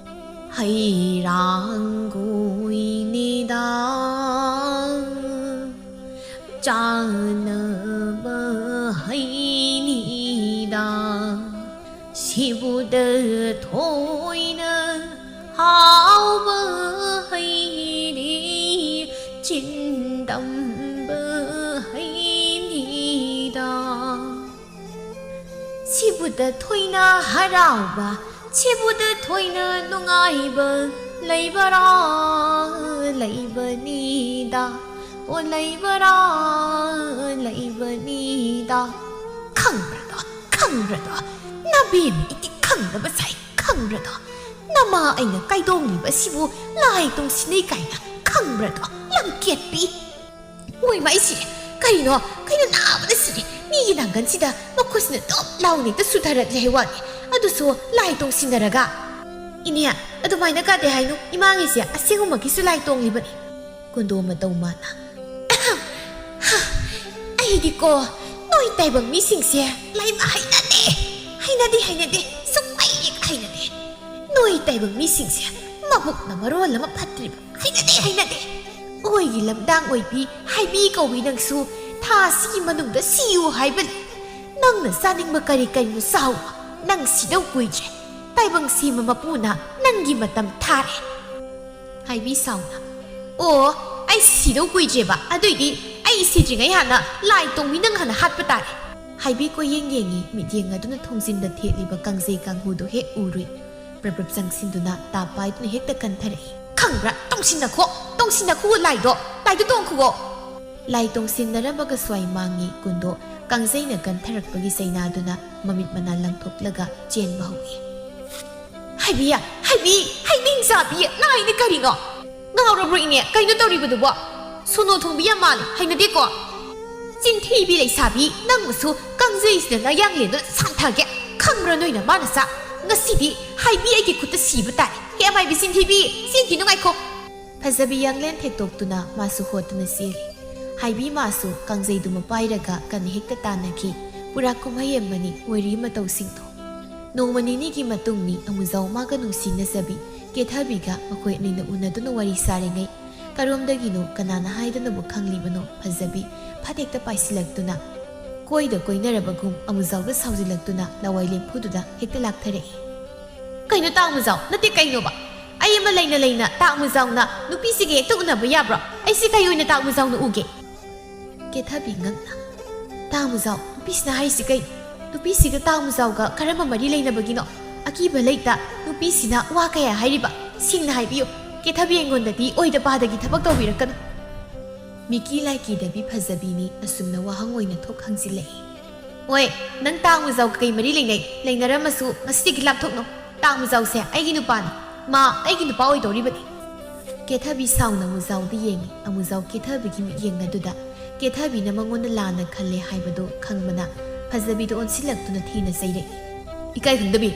ꯍꯩꯔꯥꯡꯒꯣꯏꯅꯤꯗ ꯆꯥꯅꯕ ꯍꯩꯅꯤꯗ, ꯁꯤꯕꯨꯗ ꯊꯣꯏꯅ ꯍꯥꯎꯕ ꯍꯩꯅꯤ, ꯆꯤꯟꯗꯝꯕ ꯍꯩꯅꯤꯗ꯫ ꯁꯤꯕꯨꯗ ꯊꯣꯏꯅ ꯍꯔꯥꯎꯕ, ꯁꯤꯕꯨꯗ ꯊꯣꯏꯅ ꯅꯨꯡꯉꯥꯏꯕ ꯂꯩꯕꯔꯥ? ꯂꯩꯕꯅꯤꯗ, ꯑꯣ ꯂꯩꯕꯔꯥ? ꯂꯩꯕꯅꯤꯗ꯫ ꯈꯪꯕ꯭ꯔꯗꯣ? ꯈꯪꯕ꯭ꯔꯗꯣ? ꯅꯕꯦꯝ ꯏꯇꯤ ꯈꯪꯗꯕ ꯁꯥꯏ, ꯈꯪꯕ꯭ꯔꯗꯣ? ꯅꯃꯥ ꯑꯩꯅ ꯀꯥꯏꯗꯣꯡꯂꯤꯕ ꯑꯁꯤꯕꯨ ꯂꯥꯏ ꯇꯣꯡꯁꯤꯟꯅꯩ ꯀꯥꯏꯅ ꯈꯪꯕ꯭ꯔꯗꯣ? ꯂꯝꯀꯦꯠꯄꯤ! ꯃꯣꯏ ꯃꯥꯏ ꯁꯤꯔꯦ꯫ ꯀꯔꯤꯅꯣ? ꯀꯩꯅꯣ ꯅꯥꯕꯅ ꯁꯤꯔꯦ꯫ ꯃꯤꯒꯤ ꯅꯥꯡꯒꯟꯁꯤꯗ ꯃꯈꯨꯠꯁꯤꯅ ꯇꯣꯞ ꯂꯥꯎꯅ ꯍꯦꯛꯇ ꯁꯨꯊꯔꯠꯂꯦ ꯍꯥꯏ ꯋꯥꯅꯤ꯫ ꯑꯗꯨꯁꯨ ꯂꯥꯏ ꯇꯣꯡꯁꯤꯟꯅꯔꯒ꯫ ꯏꯅꯦ, ꯑꯗꯨꯃꯥꯏꯅ ꯀꯥꯗꯦ ꯍꯥꯏꯅꯨ꯫ ꯏꯃꯥꯒꯤꯁꯦ ꯑꯁꯦꯡꯕꯃꯛꯀꯤꯁꯨ ꯂꯥꯏ ꯇꯣꯡꯂꯤꯕꯅꯤ꯫ ꯀꯨꯟꯗꯣ ꯃꯇꯧ ꯃꯥꯅ꯫ ꯑꯩꯗꯤꯀꯣ, ꯅꯣꯏ ꯇꯥꯏꯕꯪ ꯃꯤꯁꯤꯡꯁꯦ ꯂꯥꯏꯃ ꯍꯩꯅꯗꯦ꯫ ꯍꯩꯅꯗꯦ, ꯍꯩꯅꯗꯦ꯫ ꯁꯨꯛꯍꯩ ꯍꯦꯛ ꯍꯩꯅꯗꯦ꯫ ꯑꯩ ꯇꯥꯏꯕꯪ ꯃꯤꯁꯤꯡꯁꯦ ꯃꯕꯨꯛꯅ ꯃꯔꯣꯜ ꯑꯃ ꯐꯠꯇ꯭ꯔꯤꯕ꯫ ꯍꯩꯅꯗꯦ, ꯍꯩꯅꯗꯦ꯫ ꯑꯣꯏꯒꯤ ꯂꯝꯗꯥꯡ ꯑꯣꯏꯕꯤ ꯍꯥꯏꯕꯤ ꯀꯧꯕꯤ ꯅꯪꯁꯨ ꯊꯥ ꯑꯁꯤꯒꯤ ꯃꯅꯨꯡꯗ ꯁꯤꯌꯨ ꯍꯥꯏꯕ ꯂꯩ꯫ ꯅꯪꯅ ꯆꯥꯅꯤꯡꯕ ꯀꯔꯤ ꯀꯔꯤꯅꯣ ꯆꯥꯎ꯫ ꯅꯪ ꯁꯤꯗꯧ ꯀꯨꯏꯗ꯭ꯔꯦ꯫ ꯇꯥꯏꯕꯪ ꯁꯤꯕ ꯃꯄꯨꯅ ꯅꯪꯒꯤ ꯃꯇꯝ ꯊꯥꯔꯦ꯫ ꯍꯥꯏꯕꯤ ꯁꯥꯎꯅ, "ꯑꯣ, ꯑꯩ ꯁꯤꯗꯧ ꯀꯨꯏꯗ꯭ꯔꯦꯕ꯫ ꯑꯗꯨꯏꯗꯤ ꯑꯩ ꯁꯤꯗ꯭ꯔꯤꯉꯩ ꯍꯥꯟꯅ ꯂꯥꯏ ꯇꯣꯡꯕꯤ ꯅꯪ ꯍꯥꯟꯅ ꯍꯥꯠꯄ ꯇꯥꯔꯦ"꯫ ꯍꯥꯏꯕꯤ ꯀꯣꯏꯌꯦꯡ ꯌꯦꯡꯉꯤ, ꯃꯤꯠꯌꯦꯡ ꯑꯗꯨꯅ ꯊꯣꯡꯖꯤꯟꯗ ꯊꯦꯠꯂꯤꯕ ꯀꯥꯡꯖꯩ ꯀꯥꯡꯍꯨꯗꯨ ꯍꯦꯛ ꯎꯔꯨꯏ꯫ ꯄ꯭ꯔꯞ ꯄ꯭ꯔꯞ ꯆꯪꯁꯤꯟꯗꯨꯅ ꯇꯥ ꯄꯥꯏꯗꯨꯅ ꯍꯦꯛꯇ ꯀꯟꯊꯔꯛꯏ꯫ "ꯈꯪꯕ꯭ꯔꯥ? ꯇꯣꯡꯁꯤꯟꯅꯈꯣ, ꯇꯣꯡꯁꯤꯟꯅꯈꯣ ꯂꯥꯏꯗꯣ, ꯂꯥꯏꯗꯣ ꯇꯣꯡꯈꯨꯑꯣ"꯫ ꯂꯥꯏ ꯇꯣꯡꯁꯤꯟꯅꯔꯝꯕꯒ ꯁ꯭ꯋꯥꯏ ꯃꯥꯡꯉꯤ ꯀꯨꯟꯗꯣ ꯀꯥꯡꯖꯩꯅ ꯀꯟꯊꯔꯛꯄꯒꯤ ꯆꯩꯅꯥꯗꯨꯅ ꯃꯃꯤꯠ ꯃꯅꯥ ꯂꯪꯊꯣꯛꯂꯒ ꯆꯦꯟꯕ ꯍꯧꯏ꯫ "ꯍꯥꯏꯕꯤ, ꯍꯥꯏꯕꯤ, ꯍꯥꯏꯕꯤ ꯆꯥꯕꯤ, ꯅꯥꯏꯅ ꯀꯔꯤꯅꯣ? ꯉꯥꯎꯔꯕ꯭ꯔꯣ ꯏꯅꯦ? ꯀꯩꯅꯣ ꯇꯧꯔꯤꯕꯗꯨꯕꯣ? ꯁꯣꯅꯣ ꯊꯣꯡꯕꯤ ꯌꯥꯝ ꯃꯥꯜꯂꯦ, ꯍꯩꯅꯗꯦꯀꯣ"꯫ "ꯆꯤꯟꯊꯤꯕꯤ ꯂꯩꯁꯥꯕꯤ, ꯅꯪꯕꯨꯁꯨ ꯀꯥꯡꯖꯩꯁꯤꯗ ꯅꯌꯥꯡꯂꯦꯟꯗꯨ ꯁꯥꯡꯊꯒꯦ꯫ ꯈꯪꯕ꯭ꯔꯥ ꯅꯣꯏꯅ ꯃꯥꯅ ꯆꯥ? ꯉꯁꯤꯗꯤ ꯍꯥꯏꯕꯤ ꯑꯩꯒꯤ ꯈꯨꯠꯇ ꯁꯤꯕ ꯇꯥꯔꯦ꯫ ꯍꯦ ꯑꯃꯥꯏꯕꯤ ꯆꯤꯟꯊꯤꯕꯤ, ꯆꯦꯟꯈꯤꯅꯨ ꯉꯥꯏꯈꯣ"꯫ ꯐꯖꯕꯤ ꯌꯥꯡꯂꯦꯟ ꯊꯦꯛꯇꯣꯛꯇꯨꯅ ꯃꯥꯁꯨ ꯍꯣꯠꯇꯨꯅ ꯆꯦꯜꯂꯤ꯫ ꯍꯥꯏꯕꯤ ꯃꯥꯁꯨ ꯀꯥꯡꯖꯩꯗꯨꯃ ꯄꯥꯏꯔꯒ ꯀꯟꯅ ꯍꯦꯛꯇ ꯇꯥꯟꯅꯈꯤ꯫ ꯄꯨꯔꯥ ꯀꯨꯝꯍꯩ ꯑꯃꯅꯤ ꯑꯣꯏꯔꯤ ꯃꯇꯧꯁꯤꯡꯗꯣ꯫ ꯅꯣꯡꯃ ꯅꯤꯅꯤꯒꯤ ꯃꯇꯨꯡꯅꯤ ꯑꯃꯨꯖꯥꯎ ꯃꯥꯒ ꯅꯨꯡꯁꯤꯅꯖꯕꯤ ꯀꯦꯊꯕꯤꯒ ꯃꯈꯣꯏ ꯑꯅꯤꯅ ꯎꯅꯗꯨꯅ ꯋꯥꯔꯤ ꯁꯥꯔꯤꯉꯩ, ꯀꯔꯣꯝꯗꯒꯤꯅꯣ ꯀꯅꯥꯅ ꯍꯥꯏꯗꯨꯅꯕꯨ ꯈꯪꯂꯤꯕꯅꯣ ꯐꯖꯕꯤ ꯐꯠ ꯍꯦꯛꯇ ꯄꯥꯏꯁꯤꯜꯂꯛꯇꯨꯅ, ꯀꯣꯏꯗ ꯀꯣꯏꯅꯔꯕꯒꯨꯝ ꯑꯃꯨꯖꯥꯎꯗ ꯁꯥꯎꯖꯤꯜꯂꯛꯇꯨꯅ ꯂꯋꯥꯏ ꯂꯦꯝꯐꯨꯗꯨꯗ ꯍꯦꯛꯇ ꯂꯥꯛꯊꯔꯛꯏ꯫ "ꯀꯩꯅꯣ ꯇꯥ ꯑꯃꯨꯖꯥꯎ? ꯅꯠꯇꯦ ꯀꯩꯅꯣꯕ? ꯑꯩ ꯑꯃ ꯂꯩꯅ ꯂꯩꯅ ꯇꯥ ꯑꯃꯨꯖꯥꯎꯅ ꯅꯨꯄꯤꯁꯤꯒ ꯍꯦꯛꯇ ꯎꯅꯕ ꯌꯥꯕ꯭ꯔꯣ? ꯑꯩꯁꯤ ꯀꯩ ꯑꯣꯏꯅ ꯇꯥ ꯑꯃꯨꯖꯥꯎꯅ ꯎꯒꯦ?" ꯀꯦꯊꯕꯤ ꯉꯛꯅ, "ꯇꯥ ꯑꯃꯨꯖꯥꯎ, ꯅꯨꯄꯤꯁꯤꯅ ꯍꯥꯏꯔꯤꯁꯤ ꯀꯩꯅꯣ? ꯅꯨꯄꯤꯁꯤꯒ ꯇꯥ ꯑꯃꯨꯖꯥꯎꯒ ꯀꯔꯝꯕ ꯃꯔꯤ ꯂꯩꯅꯕꯒꯤꯅꯣ? ꯑꯀꯤꯕ ꯂꯩꯇ, ꯅꯨꯄꯤꯁꯤꯅ ꯋꯥ ꯀꯌꯥ ꯍꯥꯏꯔꯤꯕ? ꯁꯦꯡꯅ ꯍꯥꯏꯕꯤꯌꯨ, ꯀꯦꯊꯕꯤ ꯑꯩꯉꯣꯟꯗꯗꯤ ꯑꯣꯏꯗ ꯄꯥꯗꯒꯤ ꯊꯕꯛ ꯇꯧꯕꯤꯔꯛꯀꯅꯨ"꯫ ꯃꯤꯀꯤ ꯂꯥꯏꯀꯤꯗꯕꯤ ꯐꯖꯕꯤꯅꯤ ꯑꯁꯨꯝꯅ ꯋꯥꯍꯪ ꯑꯣꯏꯅ ꯊꯣꯛ ꯍꯪꯖꯤꯜꯂꯛꯏ꯫ "ꯍꯣꯏ, ꯅꯪ ꯇꯥ ꯑꯃꯨꯖꯥꯎꯒ ꯀꯩ ꯃꯔꯤ ꯂꯩꯅꯩ? ꯂꯩꯅꯔꯝꯃꯁꯨ ꯉꯁꯤꯗꯒꯤ ꯂꯥꯞꯊꯣꯛꯅꯧ꯫ ꯇꯥ ꯑꯃꯨꯖꯥꯎꯁꯦ ꯑꯩꯒꯤ ꯅꯨꯄꯥꯅꯤ꯫ ꯃꯥ ꯑꯩꯒꯤ ꯅꯨꯄꯥ ꯑꯣꯏꯗꯧꯔꯤꯕꯅꯤ"꯫ ꯀꯦꯊꯕꯤ ꯁꯥꯎꯅ ꯑꯃꯨꯖꯥꯎꯗ ꯌꯦꯡꯉꯤ꯫ ꯑꯃꯨꯖꯥꯎ ꯀꯦꯊꯕꯤꯒꯤ ꯃꯤꯠꯌꯦꯡ ꯑꯗꯨꯗ ꯀꯦꯊꯕꯤꯅ ꯃꯉꯣꯟꯗ ꯂꯥꯟꯅ ꯈꯜꯂꯦ ꯍꯥꯏꯕꯗꯨ ꯈꯪꯕꯅ ꯐꯖꯕꯤꯗ ꯑꯣꯟꯁꯤꯜꯂꯛꯇꯨꯅ ꯊꯤꯅ ꯆꯩꯔꯛꯏ꯫ "ꯏꯀꯥꯏ ꯈꯪꯗꯕꯤ,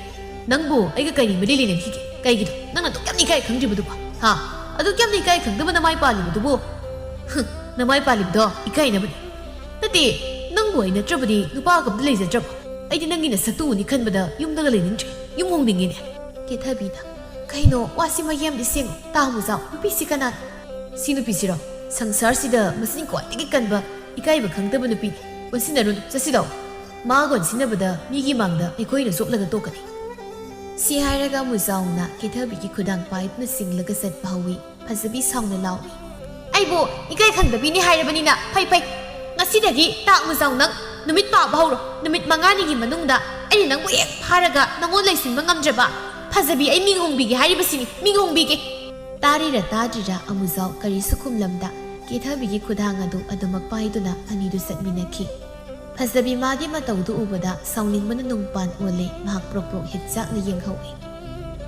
ꯅꯪꯕꯨ ꯑꯩꯒ ꯀꯔꯤ ꯃꯔꯤ ꯂꯩꯅꯈꯤꯒꯦ? ꯀꯩꯒꯤꯅꯣ ꯅꯪꯅ ꯑꯗꯨꯛ ꯌꯥꯝꯅ ꯏꯀꯥꯏ ꯈꯪꯗ꯭ꯔꯤꯕꯗꯨꯕꯣ? ꯍꯥ? ꯑꯗꯨꯛ ꯌꯥꯝꯅ ꯏꯀꯥꯏ ꯈꯪꯗꯕ ꯅꯃꯥꯏ ꯄꯥꯜꯂꯤꯕꯗꯨꯕꯨ? ꯍꯨꯝ, ꯅꯃꯥꯏ ꯄꯥꯜꯂꯤꯕꯗꯣ ꯏꯀꯥꯏꯅꯕꯅꯤ꯫ ꯅꯠꯇꯦ, ꯅꯪꯕꯨ ꯑꯩ ꯅꯠꯇ꯭ꯔꯕꯗꯤ ꯅꯨꯄꯥꯒ ꯑꯝꯇ ꯂꯩꯖꯗ꯭ꯔꯕꯣ? ꯑꯩꯗꯤ ꯅꯪꯒꯤ ꯅꯁꯛꯇꯨ ꯎꯅꯤ ꯈꯟꯕꯗ ꯌꯨꯝꯗꯒ ꯂꯩꯅꯤꯡꯗ꯭ꯔꯦ꯫ ꯌꯨꯝ ꯍꯣꯡꯅꯤꯡꯉꯦꯅꯦ"꯫ ꯀꯦꯊꯕꯤꯗ, "ꯀꯩꯅꯣ, ꯋꯥꯁꯤ ꯃꯌꯦꯝꯗꯤ ꯁꯦꯡꯉꯨ꯫ ꯇꯥ ꯃꯨꯖꯥꯎ, ꯅꯨꯄꯤꯁꯤ ꯀꯅꯥꯅꯣ?" "ꯁꯤ ꯅꯨꯄꯤꯁꯤꯔꯣ? ꯁꯪꯁꯥꯔꯁꯤꯗ ꯃꯆꯤꯟ ꯈ꯭ꯋꯥꯏꯗꯒꯤ ꯀꯟꯕ, ꯏꯀꯥꯏꯕ ꯈꯪꯗꯕ ꯅꯨꯄꯤꯅꯤ꯫ ꯑꯣꯟꯁꯤꯟꯅꯔꯨꯅꯨ, ꯆꯠꯁꯤ ꯂꯥꯎ꯫ ꯃꯥꯒ ꯑꯣꯟꯁꯤꯟꯅꯕꯗ ꯃꯤꯒꯤ ꯃꯥꯡꯗ ꯑꯩꯈꯣꯏꯅ ꯆꯣꯛꯂꯒ ꯇꯣꯛꯀꯅꯤ"꯫ ꯁꯤ ꯍꯥꯏꯔꯒ ꯃꯨꯖꯥꯎꯅ ꯀꯦꯊꯕꯤꯒꯤ ꯈꯨꯗꯥꯡ ꯄꯥꯏꯗꯨꯅ ꯆꯤꯡꯂꯒ ꯆꯠꯄ ꯍꯧꯏ꯫ ꯐꯖꯕꯤ ꯁꯥꯎꯅ ꯂꯥꯎꯏ, "ꯑꯩꯕꯨ ꯏꯀꯥꯏ ꯈꯪꯗꯕꯤꯅꯤ ꯍꯥꯏꯔꯕꯅꯤꯅ ꯐꯩ ꯐꯩ꯫ ꯉꯁꯤꯗꯒꯤ ꯇꯥꯛ ꯃꯨꯖꯥꯎ, ꯅꯪ ꯅꯨꯃꯤꯠ ꯄꯥꯕ ꯍꯧꯔꯣ꯫ ꯅꯨꯃꯤꯠ ꯃꯉꯥꯅꯤꯒꯤ ꯃꯅꯨꯡꯗ ꯑꯩꯅ ꯅꯪꯕꯨ ꯍꯦꯛ ꯐꯥꯔꯒ ꯅꯪꯉꯣꯟ ꯂꯩꯁꯤꯟꯕ ꯉꯝꯗ꯭ꯔꯕ, ꯐꯖꯕꯤ, ꯑꯩ ꯃꯤꯡ ꯍꯣꯡꯕꯤꯒꯦ ꯍꯥꯏꯔꯤꯕꯁꯤꯅꯤ, ꯃꯤꯡ ꯍꯣꯡꯕꯤꯒꯦ"꯫ ꯇꯥꯔꯤꯔ ꯇꯥꯗ꯭ꯔꯤꯔ ꯑꯃꯨꯖꯥꯎ ꯀꯔꯤꯁꯨ ꯈꯨꯝꯂꯝꯗ ꯀꯦꯊꯕꯤꯒꯤ ꯈꯨꯗꯥꯡ ꯑꯗꯨ ꯑꯗꯨꯃꯛ ꯄꯥꯏꯗꯨꯅ ꯑꯅꯤꯗꯨ ꯆꯠꯃꯤꯟꯅꯈꯤ꯫ ꯐꯖꯕꯤ ꯃꯥꯗꯤ ꯃꯇꯧꯗꯨ ꯎꯕꯗ ꯁꯥꯎꯅꯤꯡꯕꯅ ꯅꯨꯡꯄꯥꯟ ꯑꯣꯜꯂꯦ, ꯃꯍꯥꯛ ꯄ꯭ꯔꯣꯛ ꯄ꯭ꯔꯣꯛ ꯍꯤꯠ ꯆꯥꯛꯅ ꯌꯦꯡꯍꯧꯏ꯫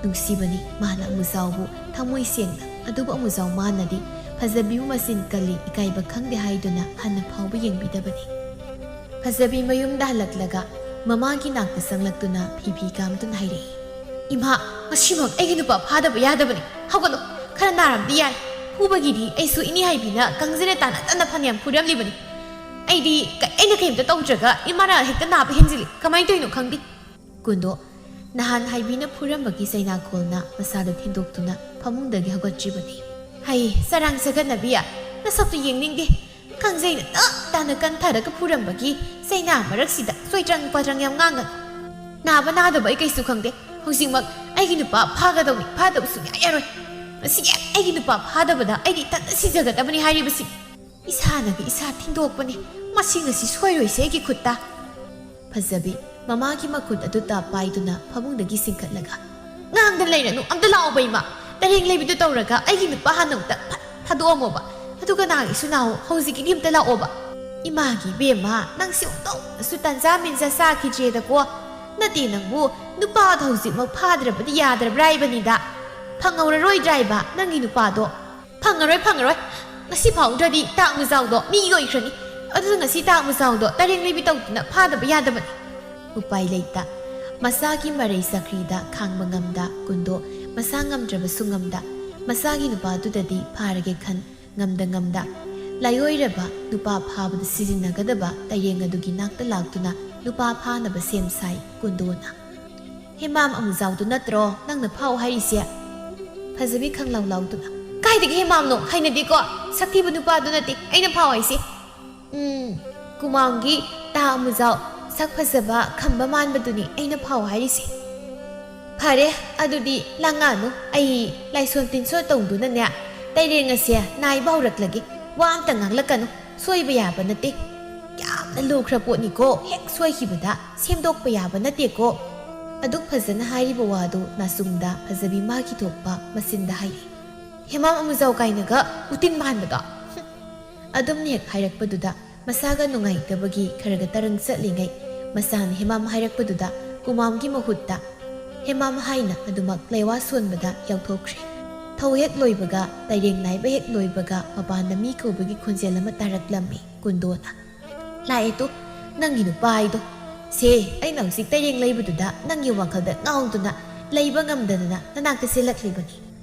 ꯅꯨꯡꯁꯤꯕꯅꯤ ꯃꯥꯅ ꯑꯃꯨꯖꯥꯎꯕꯨ ꯊꯃꯣꯏ ꯁꯦꯡꯅ, ꯑꯗꯨꯕꯨ ꯑꯃꯨꯖꯥꯎ ꯃꯥꯅꯗꯤ ꯐꯖꯕꯤꯕꯨ ꯃꯆꯤꯟ ꯀꯜꯂꯤ, ꯏꯀꯥꯏꯕ ꯈꯪꯗꯦ ꯍꯥꯏꯗꯨꯅ ꯍꯟꯅ ꯐꯥꯎꯕ ꯌꯦꯡꯕꯤꯗꯕꯅꯤ꯫ ꯐꯖꯕꯤ ꯃꯌꯨꯝꯗ ꯍꯜꯂꯛꯂꯒ ꯃꯃꯥꯒꯤ ꯅꯥꯛꯇ ꯆꯪꯂꯛꯇꯨꯅ ꯐꯤ ꯐꯤ ꯀꯥꯝꯗꯨꯅ ꯍꯥꯏꯔꯛꯏ, "ꯏꯃꯥ, ꯉꯁꯤꯃꯛ ꯑꯩꯒꯤ ꯅꯨꯄꯥ ꯐꯥꯗꯕ ꯌꯥꯗꯕꯅꯤ꯫ ꯍꯧꯒꯠꯂꯣ, ꯈꯔ ꯅꯥꯔꯝꯗꯤ ꯌꯥꯏ꯫ ꯐꯨꯕꯒꯤꯗꯤ ꯑꯩꯁꯨ ꯏꯅꯦ ꯍꯥꯏꯕꯤꯅ ꯀꯪꯖꯅ ꯇꯥꯅ ꯇꯥꯅ ꯐꯅꯌꯥꯝ ꯐꯨꯔꯝꯂꯤꯕꯅꯤ꯫ ꯑꯩꯗꯤ ꯀ-, ꯑꯩꯅ ꯀꯔꯤꯝꯇ ꯇꯧꯗ꯭ꯔꯒ ꯏꯃꯥꯅ ꯍꯦꯛꯇ ꯅꯥꯕ ꯍꯦꯟꯖꯤꯜꯂꯤ꯫ ꯀꯃꯥꯏꯅ ꯇꯧꯔꯤꯅꯣ ꯈꯪꯗꯦ"꯫ ꯀꯨꯟꯗꯣ ꯅꯍꯥꯟ ꯍꯥꯏꯕꯤꯅ ꯐꯨꯔꯝꯕꯒꯤ ꯆꯩꯅꯥꯈꯣꯜꯅ ꯃꯁꯥꯗ ꯊꯤꯟꯗꯣꯛꯇꯨꯅ ꯐꯃꯨꯡꯗꯒꯤ ꯍꯧꯒꯠꯇ꯭ꯔꯤꯕꯅꯤ꯫ "ꯍꯩ, ꯆꯔꯥꯡ ꯆꯒꯠꯅꯕꯤ, ꯅꯁꯛꯇꯨ ꯌꯦꯡꯅꯤꯡꯗꯦ꯫ ꯀꯪꯖꯩꯅ ꯇꯞ ꯇꯥꯅ ꯀꯟꯊꯔꯒ ꯐꯨꯔꯝꯕꯒꯤ ꯆꯩꯅꯥ ꯃꯔꯛꯁꯤꯗ ꯆꯣꯏꯇ꯭ꯔꯪ ꯄꯥꯇ꯭ꯔꯪ ꯌꯥꯝ ꯉꯥꯡꯒꯅꯨ꯫ ꯅꯥꯕ ꯅꯥꯗꯕ ꯑꯩ ꯀꯩꯁꯨ ꯈꯪꯗꯦ꯫ ꯍꯧꯖꯤꯛꯃꯛ ꯑꯩꯒꯤ ꯅꯨꯄꯥ ꯐꯥꯒꯗꯧꯅꯤ, ꯐꯥꯗꯕ ꯁꯨꯡꯌꯥ ꯌꯥꯔꯣꯏ꯫ ꯉꯁꯤ ꯍꯦꯛ ꯑꯩꯒꯤ ꯅꯨꯄꯥ ꯐꯥꯗꯕꯗ ꯑꯩꯗꯤ ꯏꯊꯟꯇ ꯁꯤꯖꯒꯗꯕꯅꯤ ꯍꯥꯏꯔꯤꯕꯁꯤ꯫ ꯏꯁꯥꯅꯒ ꯏꯁꯥ ꯊꯤꯟꯗꯣꯛꯄꯅꯤ꯫ ꯃꯁꯤ ꯉꯁꯤ ꯁꯣꯏꯔꯣꯏꯁꯦ ꯑꯩꯒꯤ ꯈꯨꯠꯇ"꯫ ꯐꯖꯕꯤ ꯃꯃꯥꯒꯤ ꯃꯈꯨꯠ ꯑꯗꯨ ꯇꯞ ꯄꯥꯏꯗꯨꯅ ꯐꯃꯨꯡꯗꯒꯤ ꯆꯤꯡꯈꯠꯂꯒ, "ꯉꯥꯡꯗ ꯂꯩꯔꯅꯨ, ꯑꯝꯇ ꯂꯥꯛꯑꯣꯕ ꯏꯃꯥ꯫ ꯇꯔꯦꯡ ꯂꯩꯕꯤꯗꯨ ꯇꯧꯔꯒ ꯑꯩꯒꯤ ꯅꯨꯄꯥ ꯍꯥꯟꯅ ꯑꯃꯨꯛꯇ ꯐꯠ ꯊꯥꯗꯣꯛꯑꯝꯃꯣꯕ꯫ ꯑꯗꯨꯒ ꯅꯥꯒꯦꯁꯨ ꯅꯥꯑꯣ, ꯍꯧꯖꯤꯛꯀꯤꯗꯤ ꯑꯝꯇ ꯂꯥꯛꯑꯣꯕ"꯫ "ꯏꯃꯥꯒꯤ ꯏꯕꯦꯝꯃ, ꯅꯪꯁꯤ ꯑꯣꯟꯊꯣꯛꯅꯁꯨ ꯇꯟꯖꯥ ꯃꯦꯟꯖꯥ ꯆꯥꯈꯤꯗ꯭ꯔꯦꯗꯀꯣ꯫ ꯅꯠꯇꯦ ꯅꯪꯕꯨ, ꯅꯨꯄꯥꯗꯣ ꯍꯧꯖꯤꯛꯃꯛ ꯐꯥꯗ꯭ꯔꯕꯗꯤ ꯌꯥꯗ꯭ꯔꯕ꯭ꯔꯥ ꯍꯥꯏꯕꯅꯤꯗ꯫ ꯐꯪꯍꯧꯔꯔꯣꯏꯗ꯭ꯔꯥ ꯍꯥꯏꯕ ꯅꯪꯒꯤ ꯅꯨꯄꯥꯗꯣ?" "ꯐꯪꯉꯔꯣꯏ, ꯐꯪꯉꯔꯣꯏ꯫ ꯉꯁꯤ ꯐꯥꯎꯗ꯭ꯔꯗꯤ ꯇꯥꯛ ꯃꯨꯖꯥꯎꯗꯣ ꯃꯤꯒꯤ ꯑꯣꯏꯈ꯭ꯔꯅꯤ꯫ ꯑꯗꯨꯅ ꯉꯁꯤ ꯇꯥꯛ ꯃꯨꯖꯥꯎꯗꯣ ꯇꯔꯦꯡ ꯂꯩꯕꯤ ꯇꯧꯗꯨꯅ ꯐꯥꯗꯕ ꯌꯥꯗꯕꯅꯤ"꯫ ꯎꯄꯥꯏ ꯂꯩꯇ, ꯃꯆꯥꯒꯤ ꯃꯔꯩ ꯆꯀ꯭ꯔꯤꯗ ꯈꯥꯡꯕ ꯉꯝꯗ, ꯀꯨꯟꯗꯣ ꯃꯁꯥ ꯉꯝꯗ꯭ꯔꯕꯁꯨ ꯉꯝꯗ, ꯃꯆꯥꯒꯤ ꯅꯨꯄꯥꯗꯨꯗꯗꯤ ꯐꯥꯔꯒꯦ ꯈꯟ ꯉꯝꯗ ꯉꯝꯗ, ꯂꯥꯏꯑꯣꯏꯔꯕ ꯅꯨꯄꯥ ꯐꯥꯕꯗ ꯁꯤꯖꯤꯟꯅꯒꯗꯕ ꯇꯔꯦꯡ ꯑꯗꯨꯒꯤ ꯅꯥꯛꯇ ꯂꯥꯛꯇꯨꯅ ꯅꯨꯄꯥ ꯐꯥꯅꯕ ꯁꯦꯝ ꯁꯥꯏ ꯀꯨꯟꯗꯣꯅ꯫ "ꯍꯦꯃꯥꯝ ꯑꯃꯨꯖꯥꯎꯗꯨ ꯅꯠꯇ꯭ꯔꯣ ꯅꯪꯅ ꯐꯥꯎ ꯍꯥꯏꯔꯤꯁꯦ?" ꯐꯖꯕꯤ ꯈꯪꯂꯥꯎ ꯂꯥꯎꯗꯨꯅ, "ꯀꯥꯏꯗꯒꯤ ꯍꯦꯃꯥꯝꯅꯣ? ꯍꯩꯅꯗꯦꯀꯣ, ꯁꯛꯊꯤꯕ ꯅꯨꯄꯥꯗꯨ ꯅꯠꯇꯦ ꯑꯩꯅ ꯐꯥꯎ ꯍꯥꯏꯁꯦ꯫ ꯎꯝ, ꯀꯨꯃꯥꯝꯒꯤ ꯇꯥ ꯑꯃꯨꯖꯥꯎ, ꯁꯛ ꯐꯖꯕ ꯈꯝꯕ ꯃꯥꯟꯕꯗꯨꯅꯤ ꯑꯩꯅ ꯐꯥꯎ ꯍꯥꯏꯔꯤꯁꯦ꯫ ꯐꯔꯦ, ꯑꯗꯨꯗꯤ ꯂꯥꯡꯉꯥꯅꯨ, ꯑꯩ ꯂꯥꯏꯁꯣꯟ ꯇꯤꯟꯁꯣꯟ ꯇꯧꯗꯨꯅꯅꯦ, ꯇꯩꯔꯦꯡ ꯑꯁꯦ ꯅꯥꯏꯕ ꯍꯧꯔꯛꯂꯒꯦ꯫ ꯋꯥ ꯑꯝꯇ ꯉꯥꯡꯂꯛꯀꯅꯨ, ꯁꯣꯏꯕ ꯌꯥꯕ ꯅꯠꯇꯦ꯫ ꯌꯥꯝꯅ ꯂꯨꯈ꯭ꯔ ꯄꯣꯠꯅꯤꯀꯣ, ꯍꯦꯛ ꯁꯣꯏꯈꯤꯕꯗ ꯁꯦꯝꯗꯣꯛꯄ ꯌꯥꯕ ꯅꯠꯇꯦꯀꯣ꯫" ꯑꯗꯨꯛ ꯐꯖꯅ ꯍꯥꯏꯔꯤꯕ ꯋꯥꯗꯨ ꯅꯥꯆꯨꯝꯗ ꯐꯖꯕꯤ ꯃꯥꯒꯤ ꯊꯣꯛꯄ ꯃꯆꯤꯟꯗ ꯍꯥꯏꯔꯤ꯫ "ꯍꯦꯃꯥꯝ ꯑꯃꯨꯖꯥꯎ ꯀꯥꯏꯅꯒ ꯎꯇꯤꯟ ꯃꯥꯟꯕꯗꯣ꯫" ꯑꯗꯨꯝꯅ ꯍꯦꯛ ꯍꯥꯏꯔꯛꯄꯗꯨꯗ ꯃꯁꯥꯒ ꯅꯨꯡꯉꯥꯏꯇꯕꯒꯤ ꯈꯔꯒ ꯇꯔꯪ ꯆꯠꯂꯤꯉꯩ, ꯃꯆꯥꯅ ꯍꯦꯃꯥꯝ ꯍꯥꯏꯔꯛꯄꯗꯨꯗ ꯀꯨꯃꯥꯝꯒꯤ ꯃꯍꯨꯠꯇ ꯍꯦꯃꯥꯝ ꯍꯥꯏꯅ ꯑꯗꯨꯃꯛ ꯂꯩꯋꯥ ꯁꯣꯟꯕꯗ ꯌꯥꯎꯊꯣꯛꯈ꯭ꯔꯦ꯫ ꯊꯧ ꯍꯦꯛ ꯂꯣꯏꯕꯒ, ꯇꯩꯔꯦꯡ ꯅꯥꯏꯕ ꯍꯦꯛ ꯂꯣꯏꯕꯒ ꯃꯄꯥꯟꯗ ꯃꯤ ꯀꯧꯕꯒꯤ ꯈꯣꯟꯖꯦꯜ ꯑꯃ ꯇꯥꯔꯛꯂꯝꯃꯤ꯫ ꯀꯨꯟꯗꯣꯅ, "ꯂꯥꯛꯑꯦ ꯇꯨ, ꯅꯪꯒꯤ ꯅꯨꯄꯥ ꯍꯥꯏꯗꯣ꯫ ꯁꯦ, ꯑꯩꯅ ꯍꯧꯖꯤꯛ ꯇꯩꯔꯦꯡ ꯂꯩꯕꯗꯨꯗ ꯅꯪꯒꯤ ꯋꯥꯈꯜꯗ ꯉꯥꯎꯗꯨꯅ ꯂꯩꯕ ꯉꯝꯗꯗꯅ ꯅꯅꯥꯛꯇ ꯆꯦꯜꯂꯛꯂꯤꯕꯅꯤ꯫"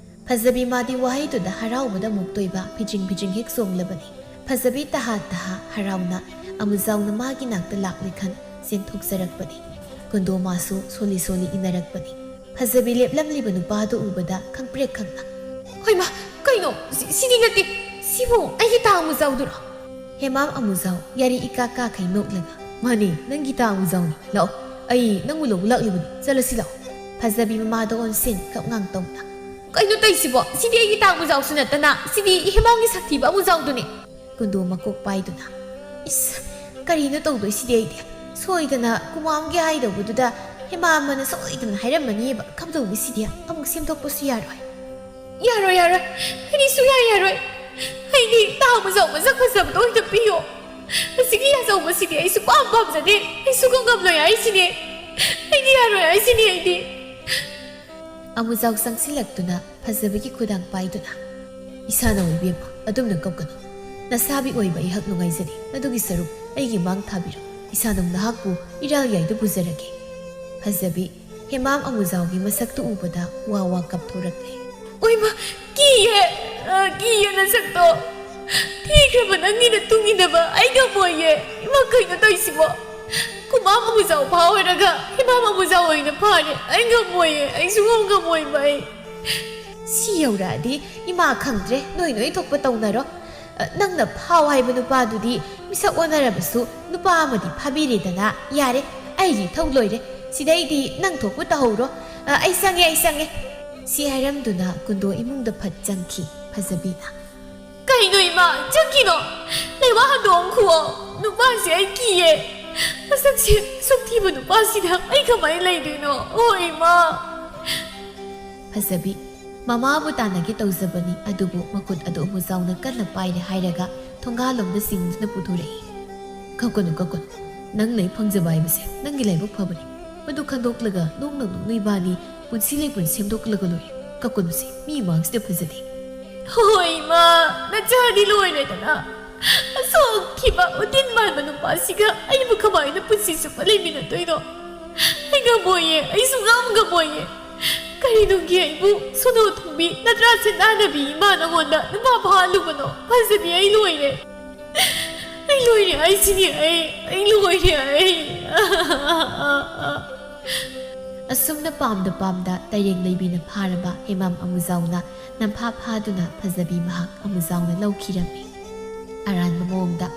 ꯐꯖꯕꯤ ꯃꯥꯗꯤ ꯋꯥꯍꯩꯗꯨꯗ ꯍꯔꯥꯎꯕꯗ ꯃꯨꯛꯇꯣꯏꯕ ꯐꯤꯖꯤꯡ ꯐꯤꯖꯤꯡ ꯍꯦꯛ ꯆꯣꯡꯂꯕꯅꯤ꯫ ꯐꯖꯕꯤ ꯇꯍꯥ ꯇꯍꯥ ꯍꯔꯥꯎꯅ ꯑꯃꯨꯖꯥꯎꯅ ꯃꯥꯒꯤ ꯅꯥꯛꯇ ꯂꯥꯛꯂꯤ ꯈꯟ ꯆꯦꯟꯊꯣꯛꯆꯔꯛꯄꯅꯤ꯫ ꯀꯨꯟꯗꯣ ꯃꯥꯁꯨ ꯁꯣꯜꯂꯤ ꯁꯣꯜꯂꯤ ꯏꯟꯅꯔꯛꯄꯅꯤ꯫ ꯐꯖꯕꯤ ꯂꯦꯞꯂꯝꯂꯤꯕ ꯅꯨꯄꯥꯗꯨ ꯎꯕꯗ ꯈꯪꯄ꯭ꯔꯦꯛ ꯈꯪꯅ, "ꯍꯣꯏꯃ, ꯀꯩꯅꯣ? ꯁꯤ-, ꯁꯤꯗꯤ ꯅꯠꯇꯦ꯫ ꯁꯤꯕꯨ ꯑꯩꯒꯤ ꯇꯥ ꯑꯃꯨꯖꯥꯎꯗꯨꯔꯣ?" ꯍꯦꯃꯥꯝ ꯑꯃꯨꯖꯥꯎ ꯌꯥꯔꯤ ꯏꯀꯥ ꯀꯥꯈꯩ ꯅꯣꯛꯂꯒ, "ꯃꯥꯅꯦ, ꯅꯪꯒꯤ ꯇꯥ ꯑꯃꯨꯖꯥꯎꯅꯤ꯫ ꯂꯥꯛꯑꯣ, ꯑꯩ ꯅꯪꯕꯨ ꯂꯧꯕ ꯂꯥꯛꯂꯤꯕꯅꯤ꯫ ꯆꯠꯂꯁꯤ ꯂꯥꯛꯑꯣ꯫" ꯐꯖꯕꯤ ꯃꯃꯥꯗ ꯑꯣꯟꯁꯤꯟ ꯀꯞꯉꯥꯡ ꯇꯧꯅ, "ꯀꯩꯅꯣ ꯇꯧꯏꯁꯤꯕꯣ? ꯁꯤꯗꯤ ꯑꯩꯒꯤ ꯇꯥ ꯑꯃꯨꯖꯥꯎꯁꯨ ꯅꯠꯇꯅ, ꯁꯤꯗꯤ ꯍꯦꯃꯥꯝꯒꯤ ꯁꯛꯊꯤꯕ ꯑꯃꯨꯖꯥꯎꯗꯨꯅꯤ꯫" ꯀꯨꯟꯗꯣ ꯃꯀꯣꯛ ꯄꯥꯏꯗꯨꯅ, "ꯏꯁ, ꯀꯔꯤꯅꯣ ꯇꯧꯗꯣꯏꯁꯤꯗꯤ ꯑꯩꯗꯤ? ꯁꯣꯏꯗꯅ ꯀꯨꯃꯥꯝꯒꯤ ꯍꯥꯏꯗꯧꯕꯗꯨꯗ ꯍꯦꯃꯥꯝꯅ ꯁꯣꯏꯗꯅ ꯍꯥꯏꯔꯝꯃꯅꯤꯕ꯫ ꯀꯝꯗꯧꯅꯤ ꯁꯤꯗꯤ? ꯑꯃꯨꯛ ꯁꯦꯝꯗꯣꯛꯄꯁꯨ ꯌꯥꯔꯣꯏ꯫" "ꯌꯥꯔꯣꯏ, ꯌꯥꯔꯣꯏ꯫ ꯑꯩꯗꯤ ꯁꯨꯡꯌꯥ ꯌꯥꯔꯣꯏ꯫ ꯑꯩꯗꯤ ꯇꯥ ꯑꯃꯨꯖꯥꯎ ꯃꯁꯛ ꯐꯖꯕꯗꯣ ꯑꯣꯏꯅ ꯄꯤꯌꯣ꯫ ꯑꯁꯤꯒꯤ ꯑꯆꯧꯕꯁꯤꯗꯤ ꯑꯩ ꯁꯨꯡꯄꯥꯝ ꯄꯥꯝꯖꯗꯦ꯫ ꯑꯩ ꯁꯨꯡꯉꯝ ꯉꯝꯂꯣꯏ ꯍꯥꯏꯁꯤꯅꯦ꯫ ꯑꯩꯗꯤ ꯌꯥꯔꯣꯏ ꯍꯥꯏꯁꯤꯅꯦ ꯑꯩꯗꯤ꯫" ꯑꯃꯨꯖꯥꯎ ꯆꯪꯁꯤꯜꯂꯛꯇꯨꯅ ꯐꯖꯕꯒꯤ ꯈꯨꯗꯥꯡ ꯄꯥꯏꯗꯨꯅ, "ꯏꯁꯥꯅꯧ ꯏꯕꯦꯝꯃ, ꯑꯗꯨꯝꯅ ꯀꯞꯀꯅꯨ꯫ ꯅꯁꯥꯕꯤ ꯑꯣꯏꯕ ꯑꯩꯍꯥꯛ ꯅꯨꯡꯉꯥꯏꯖꯔꯤ꯫ ꯑꯗꯨꯒꯤ ꯁꯔꯨꯛ ꯑꯩꯒꯤ ꯃꯥꯡ ꯊꯥꯕꯤꯔꯣ꯫ ꯏꯁꯥꯅꯧ ꯅꯍꯥꯛꯄꯨ ꯏꯔꯥꯜ ꯌꯥꯏꯗ ꯄꯨꯖꯔꯒꯦ꯫" ꯐꯖꯕꯤ ꯍꯦꯃꯥꯝ ꯑꯃꯨꯖꯥꯎꯒꯤ ꯃꯁꯛꯇꯨ ꯎꯕꯗ ꯋꯥ ꯋꯥ ꯀꯞꯊꯣꯔꯛꯂꯦ꯫ "ꯑꯣꯏꯃ, ꯀꯤꯌꯦ꯫ ꯑ, ꯀꯤꯌꯦ ꯅꯁꯛꯇꯣ꯫ ꯊꯤꯈ꯭ꯔꯕ ꯅꯪꯒꯤ ꯅꯇꯨꯡ ꯏꯟꯅꯕ ꯑꯩ ꯉꯝꯃꯣꯏꯌꯦ꯫ ꯏꯃꯥ, ꯀꯩꯅꯣ ꯇꯧꯔꯤꯁꯤꯕꯣ? ꯈꯨꯃꯥꯝ ꯑꯃꯨꯖꯥꯎ ꯐꯥꯎꯔꯒ ꯏꯃꯥꯝ ꯑꯃꯨꯖꯥꯎ ꯑꯣꯏꯅ ꯐꯥꯔꯦ꯫ ꯑꯩ ꯉꯝꯃꯣꯏꯌꯦ, ꯑꯩ ꯁꯨꯡꯉꯝ ꯉꯝꯃꯣꯏꯕ ꯑꯩ꯫ ꯁꯤ ꯌꯧꯔꯛꯑꯗꯤ ꯏꯃꯥ ꯈꯪꯗ꯭ꯔꯦ, ꯅꯣꯏ ꯅꯣꯏ ꯊꯣꯛꯄ ꯇꯧꯅꯔꯣ꯫ ꯑ, ꯅꯪꯅ ꯐꯥꯎ ꯍꯥꯏꯕ ꯅꯨꯄꯥꯗꯨꯗꯤ ꯃꯤꯁꯛ ꯑꯣꯟꯅꯔꯕꯁꯨ ꯅꯨꯄꯥ ꯑꯃꯗꯤ ꯐꯥꯕꯤꯔꯦꯗꯅ꯫ ꯌꯥꯔꯦ, ꯑꯩꯒꯤ ꯏꯊꯧ ꯂꯣꯏꯔꯦ꯫ ꯁꯤꯗꯩꯗꯤ ꯅꯪ ꯊꯣꯛꯄ ꯇꯧꯍꯧꯔꯣ꯫ ꯑ, ꯑꯩ ꯆꯪꯉꯦ, ꯑꯩ ꯆꯪꯉꯦ꯫ ꯁꯤ ꯍꯥꯏꯔꯝꯗꯨꯅ ꯀꯨꯟꯗꯣ ꯏꯃꯨꯡꯗ ꯐꯠ ꯆꯪꯈꯤ꯫ ꯐꯖꯕꯤꯅ, "ꯀꯩꯅꯣ ꯏꯃꯥ, ꯆꯠꯈꯤꯅꯣ꯫ ꯂꯩꯋꯥ ꯍꯟꯗꯣꯛꯑꯝꯈꯨꯑꯣ꯫ ꯅꯨꯄꯥꯁꯦ ꯑꯩ ꯀꯤꯌꯦ꯫ ꯃꯁꯛꯁꯦ ꯑꯁꯨꯛ ꯊꯤꯕ ꯅꯨꯄꯥꯁꯤꯗ ꯑꯩ ꯀꯃꯥꯏꯅ ꯂꯩꯗꯣꯏꯅꯣ? ꯑꯣ ꯏꯃꯥ!" ꯐꯖꯕꯤ, ꯃꯃꯥꯕꯨ ꯇꯥꯟꯅꯒꯦ ꯇꯧꯖꯕꯅꯤ, ꯑꯗꯨꯕꯨ ꯃꯈꯨꯠ ꯑꯗꯨ ꯑꯃꯨꯖꯥꯎꯅ ꯀꯟꯅ ꯄꯥꯏꯔꯦ ꯍꯥꯏꯔꯒ ꯊꯣꯡꯒꯥꯜꯂꯣꯝꯗ ꯆꯤꯡꯗꯨꯅ ꯄꯨꯊꯣꯔꯛꯏ꯫ "ꯀꯞꯀꯅꯨ, ꯀꯞꯀꯅꯨ꯫ ꯅꯪ ꯂꯥꯏꯔꯤꯛ ꯐꯪꯖꯕ ꯍꯥꯏꯕꯁꯦ ꯅꯪꯒꯤ ꯂꯥꯏꯕꯛ ꯐꯕꯅꯤ꯫ ꯃꯗꯨ ꯈꯟꯗꯣꯛꯂꯒ ꯅꯣꯛꯅ ꯅꯣꯛꯅ ꯏꯕꯥꯅꯤ ꯄꯨꯟꯁꯤ ꯂꯩꯄꯨꯟ ꯁꯦꯝꯗꯣꯛꯂꯒ ꯂꯣꯏꯔꯦ꯫ ꯀꯞꯀꯅꯨꯁꯦ, ꯃꯤ ꯃꯥꯡꯁꯤꯗ ꯐꯖꯗꯦ꯫" "ꯍꯣꯏ ꯏꯃꯥ, ꯅꯆꯥꯗꯤ ꯂꯣꯏꯔꯦꯗꯅ꯫ ꯑꯁꯨꯛ ꯊꯤꯕ ꯎꯇꯤꯟ ꯃꯥꯟꯕ ꯅꯨꯄꯥꯁꯤꯒ ꯑꯩꯕꯨ ꯀꯃꯥꯏꯅ ꯄꯨꯟꯁꯤ ꯆꯨꯞꯄ ꯂꯩꯃꯤꯟꯅꯗꯣꯏꯅꯣ? ꯑꯩ ꯉꯝꯃꯣꯏꯌꯦ, ꯑꯩ ꯁꯨꯡꯉꯝ ꯉꯝꯃꯣꯏꯌꯦ꯫ ꯀꯔꯤꯅꯨꯡꯒꯤ ꯑꯩꯕꯨ ꯁꯣꯅꯣ ꯊꯨꯡꯕꯤ ꯅꯠꯇ꯭ꯔꯥ ꯁꯦꯟꯗꯥꯟꯅꯕꯤ ꯏꯃꯥ ꯅꯉꯣꯟꯗ ꯅꯨꯄꯥ ꯐꯥꯍꯜꯂꯨꯕꯅꯣ? ꯐꯖꯕꯤ, ꯑꯩ ꯂꯣꯏꯔꯦ꯫ ꯑꯩ ꯂꯣꯏꯔꯦ ꯍꯥꯏꯁꯤꯅꯤ, ꯑꯩ, ꯑꯩ ꯂꯣꯏꯔꯦ, ꯑꯩ꯫" ꯑꯁꯨꯝꯅ ꯄꯥꯝꯗ ꯄꯥꯝꯗ ꯇꯩꯔꯦꯡ ꯂꯩꯕꯤꯅ ꯐꯥꯔꯕ ꯍꯦꯃꯥꯝ ꯑꯃꯨꯖꯥꯎꯅ ꯅꯝꯐꯥ ꯐꯥꯗꯨꯅ ꯐꯖꯕꯤ ꯃꯍꯥꯛ ꯑꯃꯨꯖꯥꯎꯅ ꯂꯧꯈꯤꯔꯝꯃꯤ꯫ ꯑꯔꯥꯟꯕ ꯃꯑꯣꯡꯗ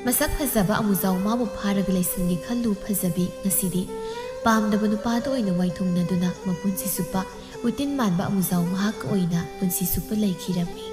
ꯃꯁꯛ ꯐꯖꯕ ꯑꯃꯨꯖꯥꯎ ꯃꯥꯕꯨ ꯐꯥꯔꯒ ꯂꯩꯁꯤꯟꯒꯦ ꯈꯜꯂꯨ ꯐꯖꯕꯤ ꯉꯁꯤꯗꯤ ꯄꯥꯝꯗꯕ ꯅꯨꯄꯥꯗ ꯑꯣꯏꯅ ꯋꯥꯏꯊꯨꯡꯅꯗꯨꯅ ꯃꯄꯨꯟꯁꯤ ꯆꯨꯞꯄ ꯎꯇꯤꯟ ꯃꯥꯟꯕ ꯑꯃꯨꯖꯥꯎ ꯃꯍꯥꯛꯀ ꯑꯣꯏꯅ ꯄꯨꯟꯁꯤ ꯆꯨꯞꯄ ꯂꯩꯈꯤꯔꯝꯃꯤ꯫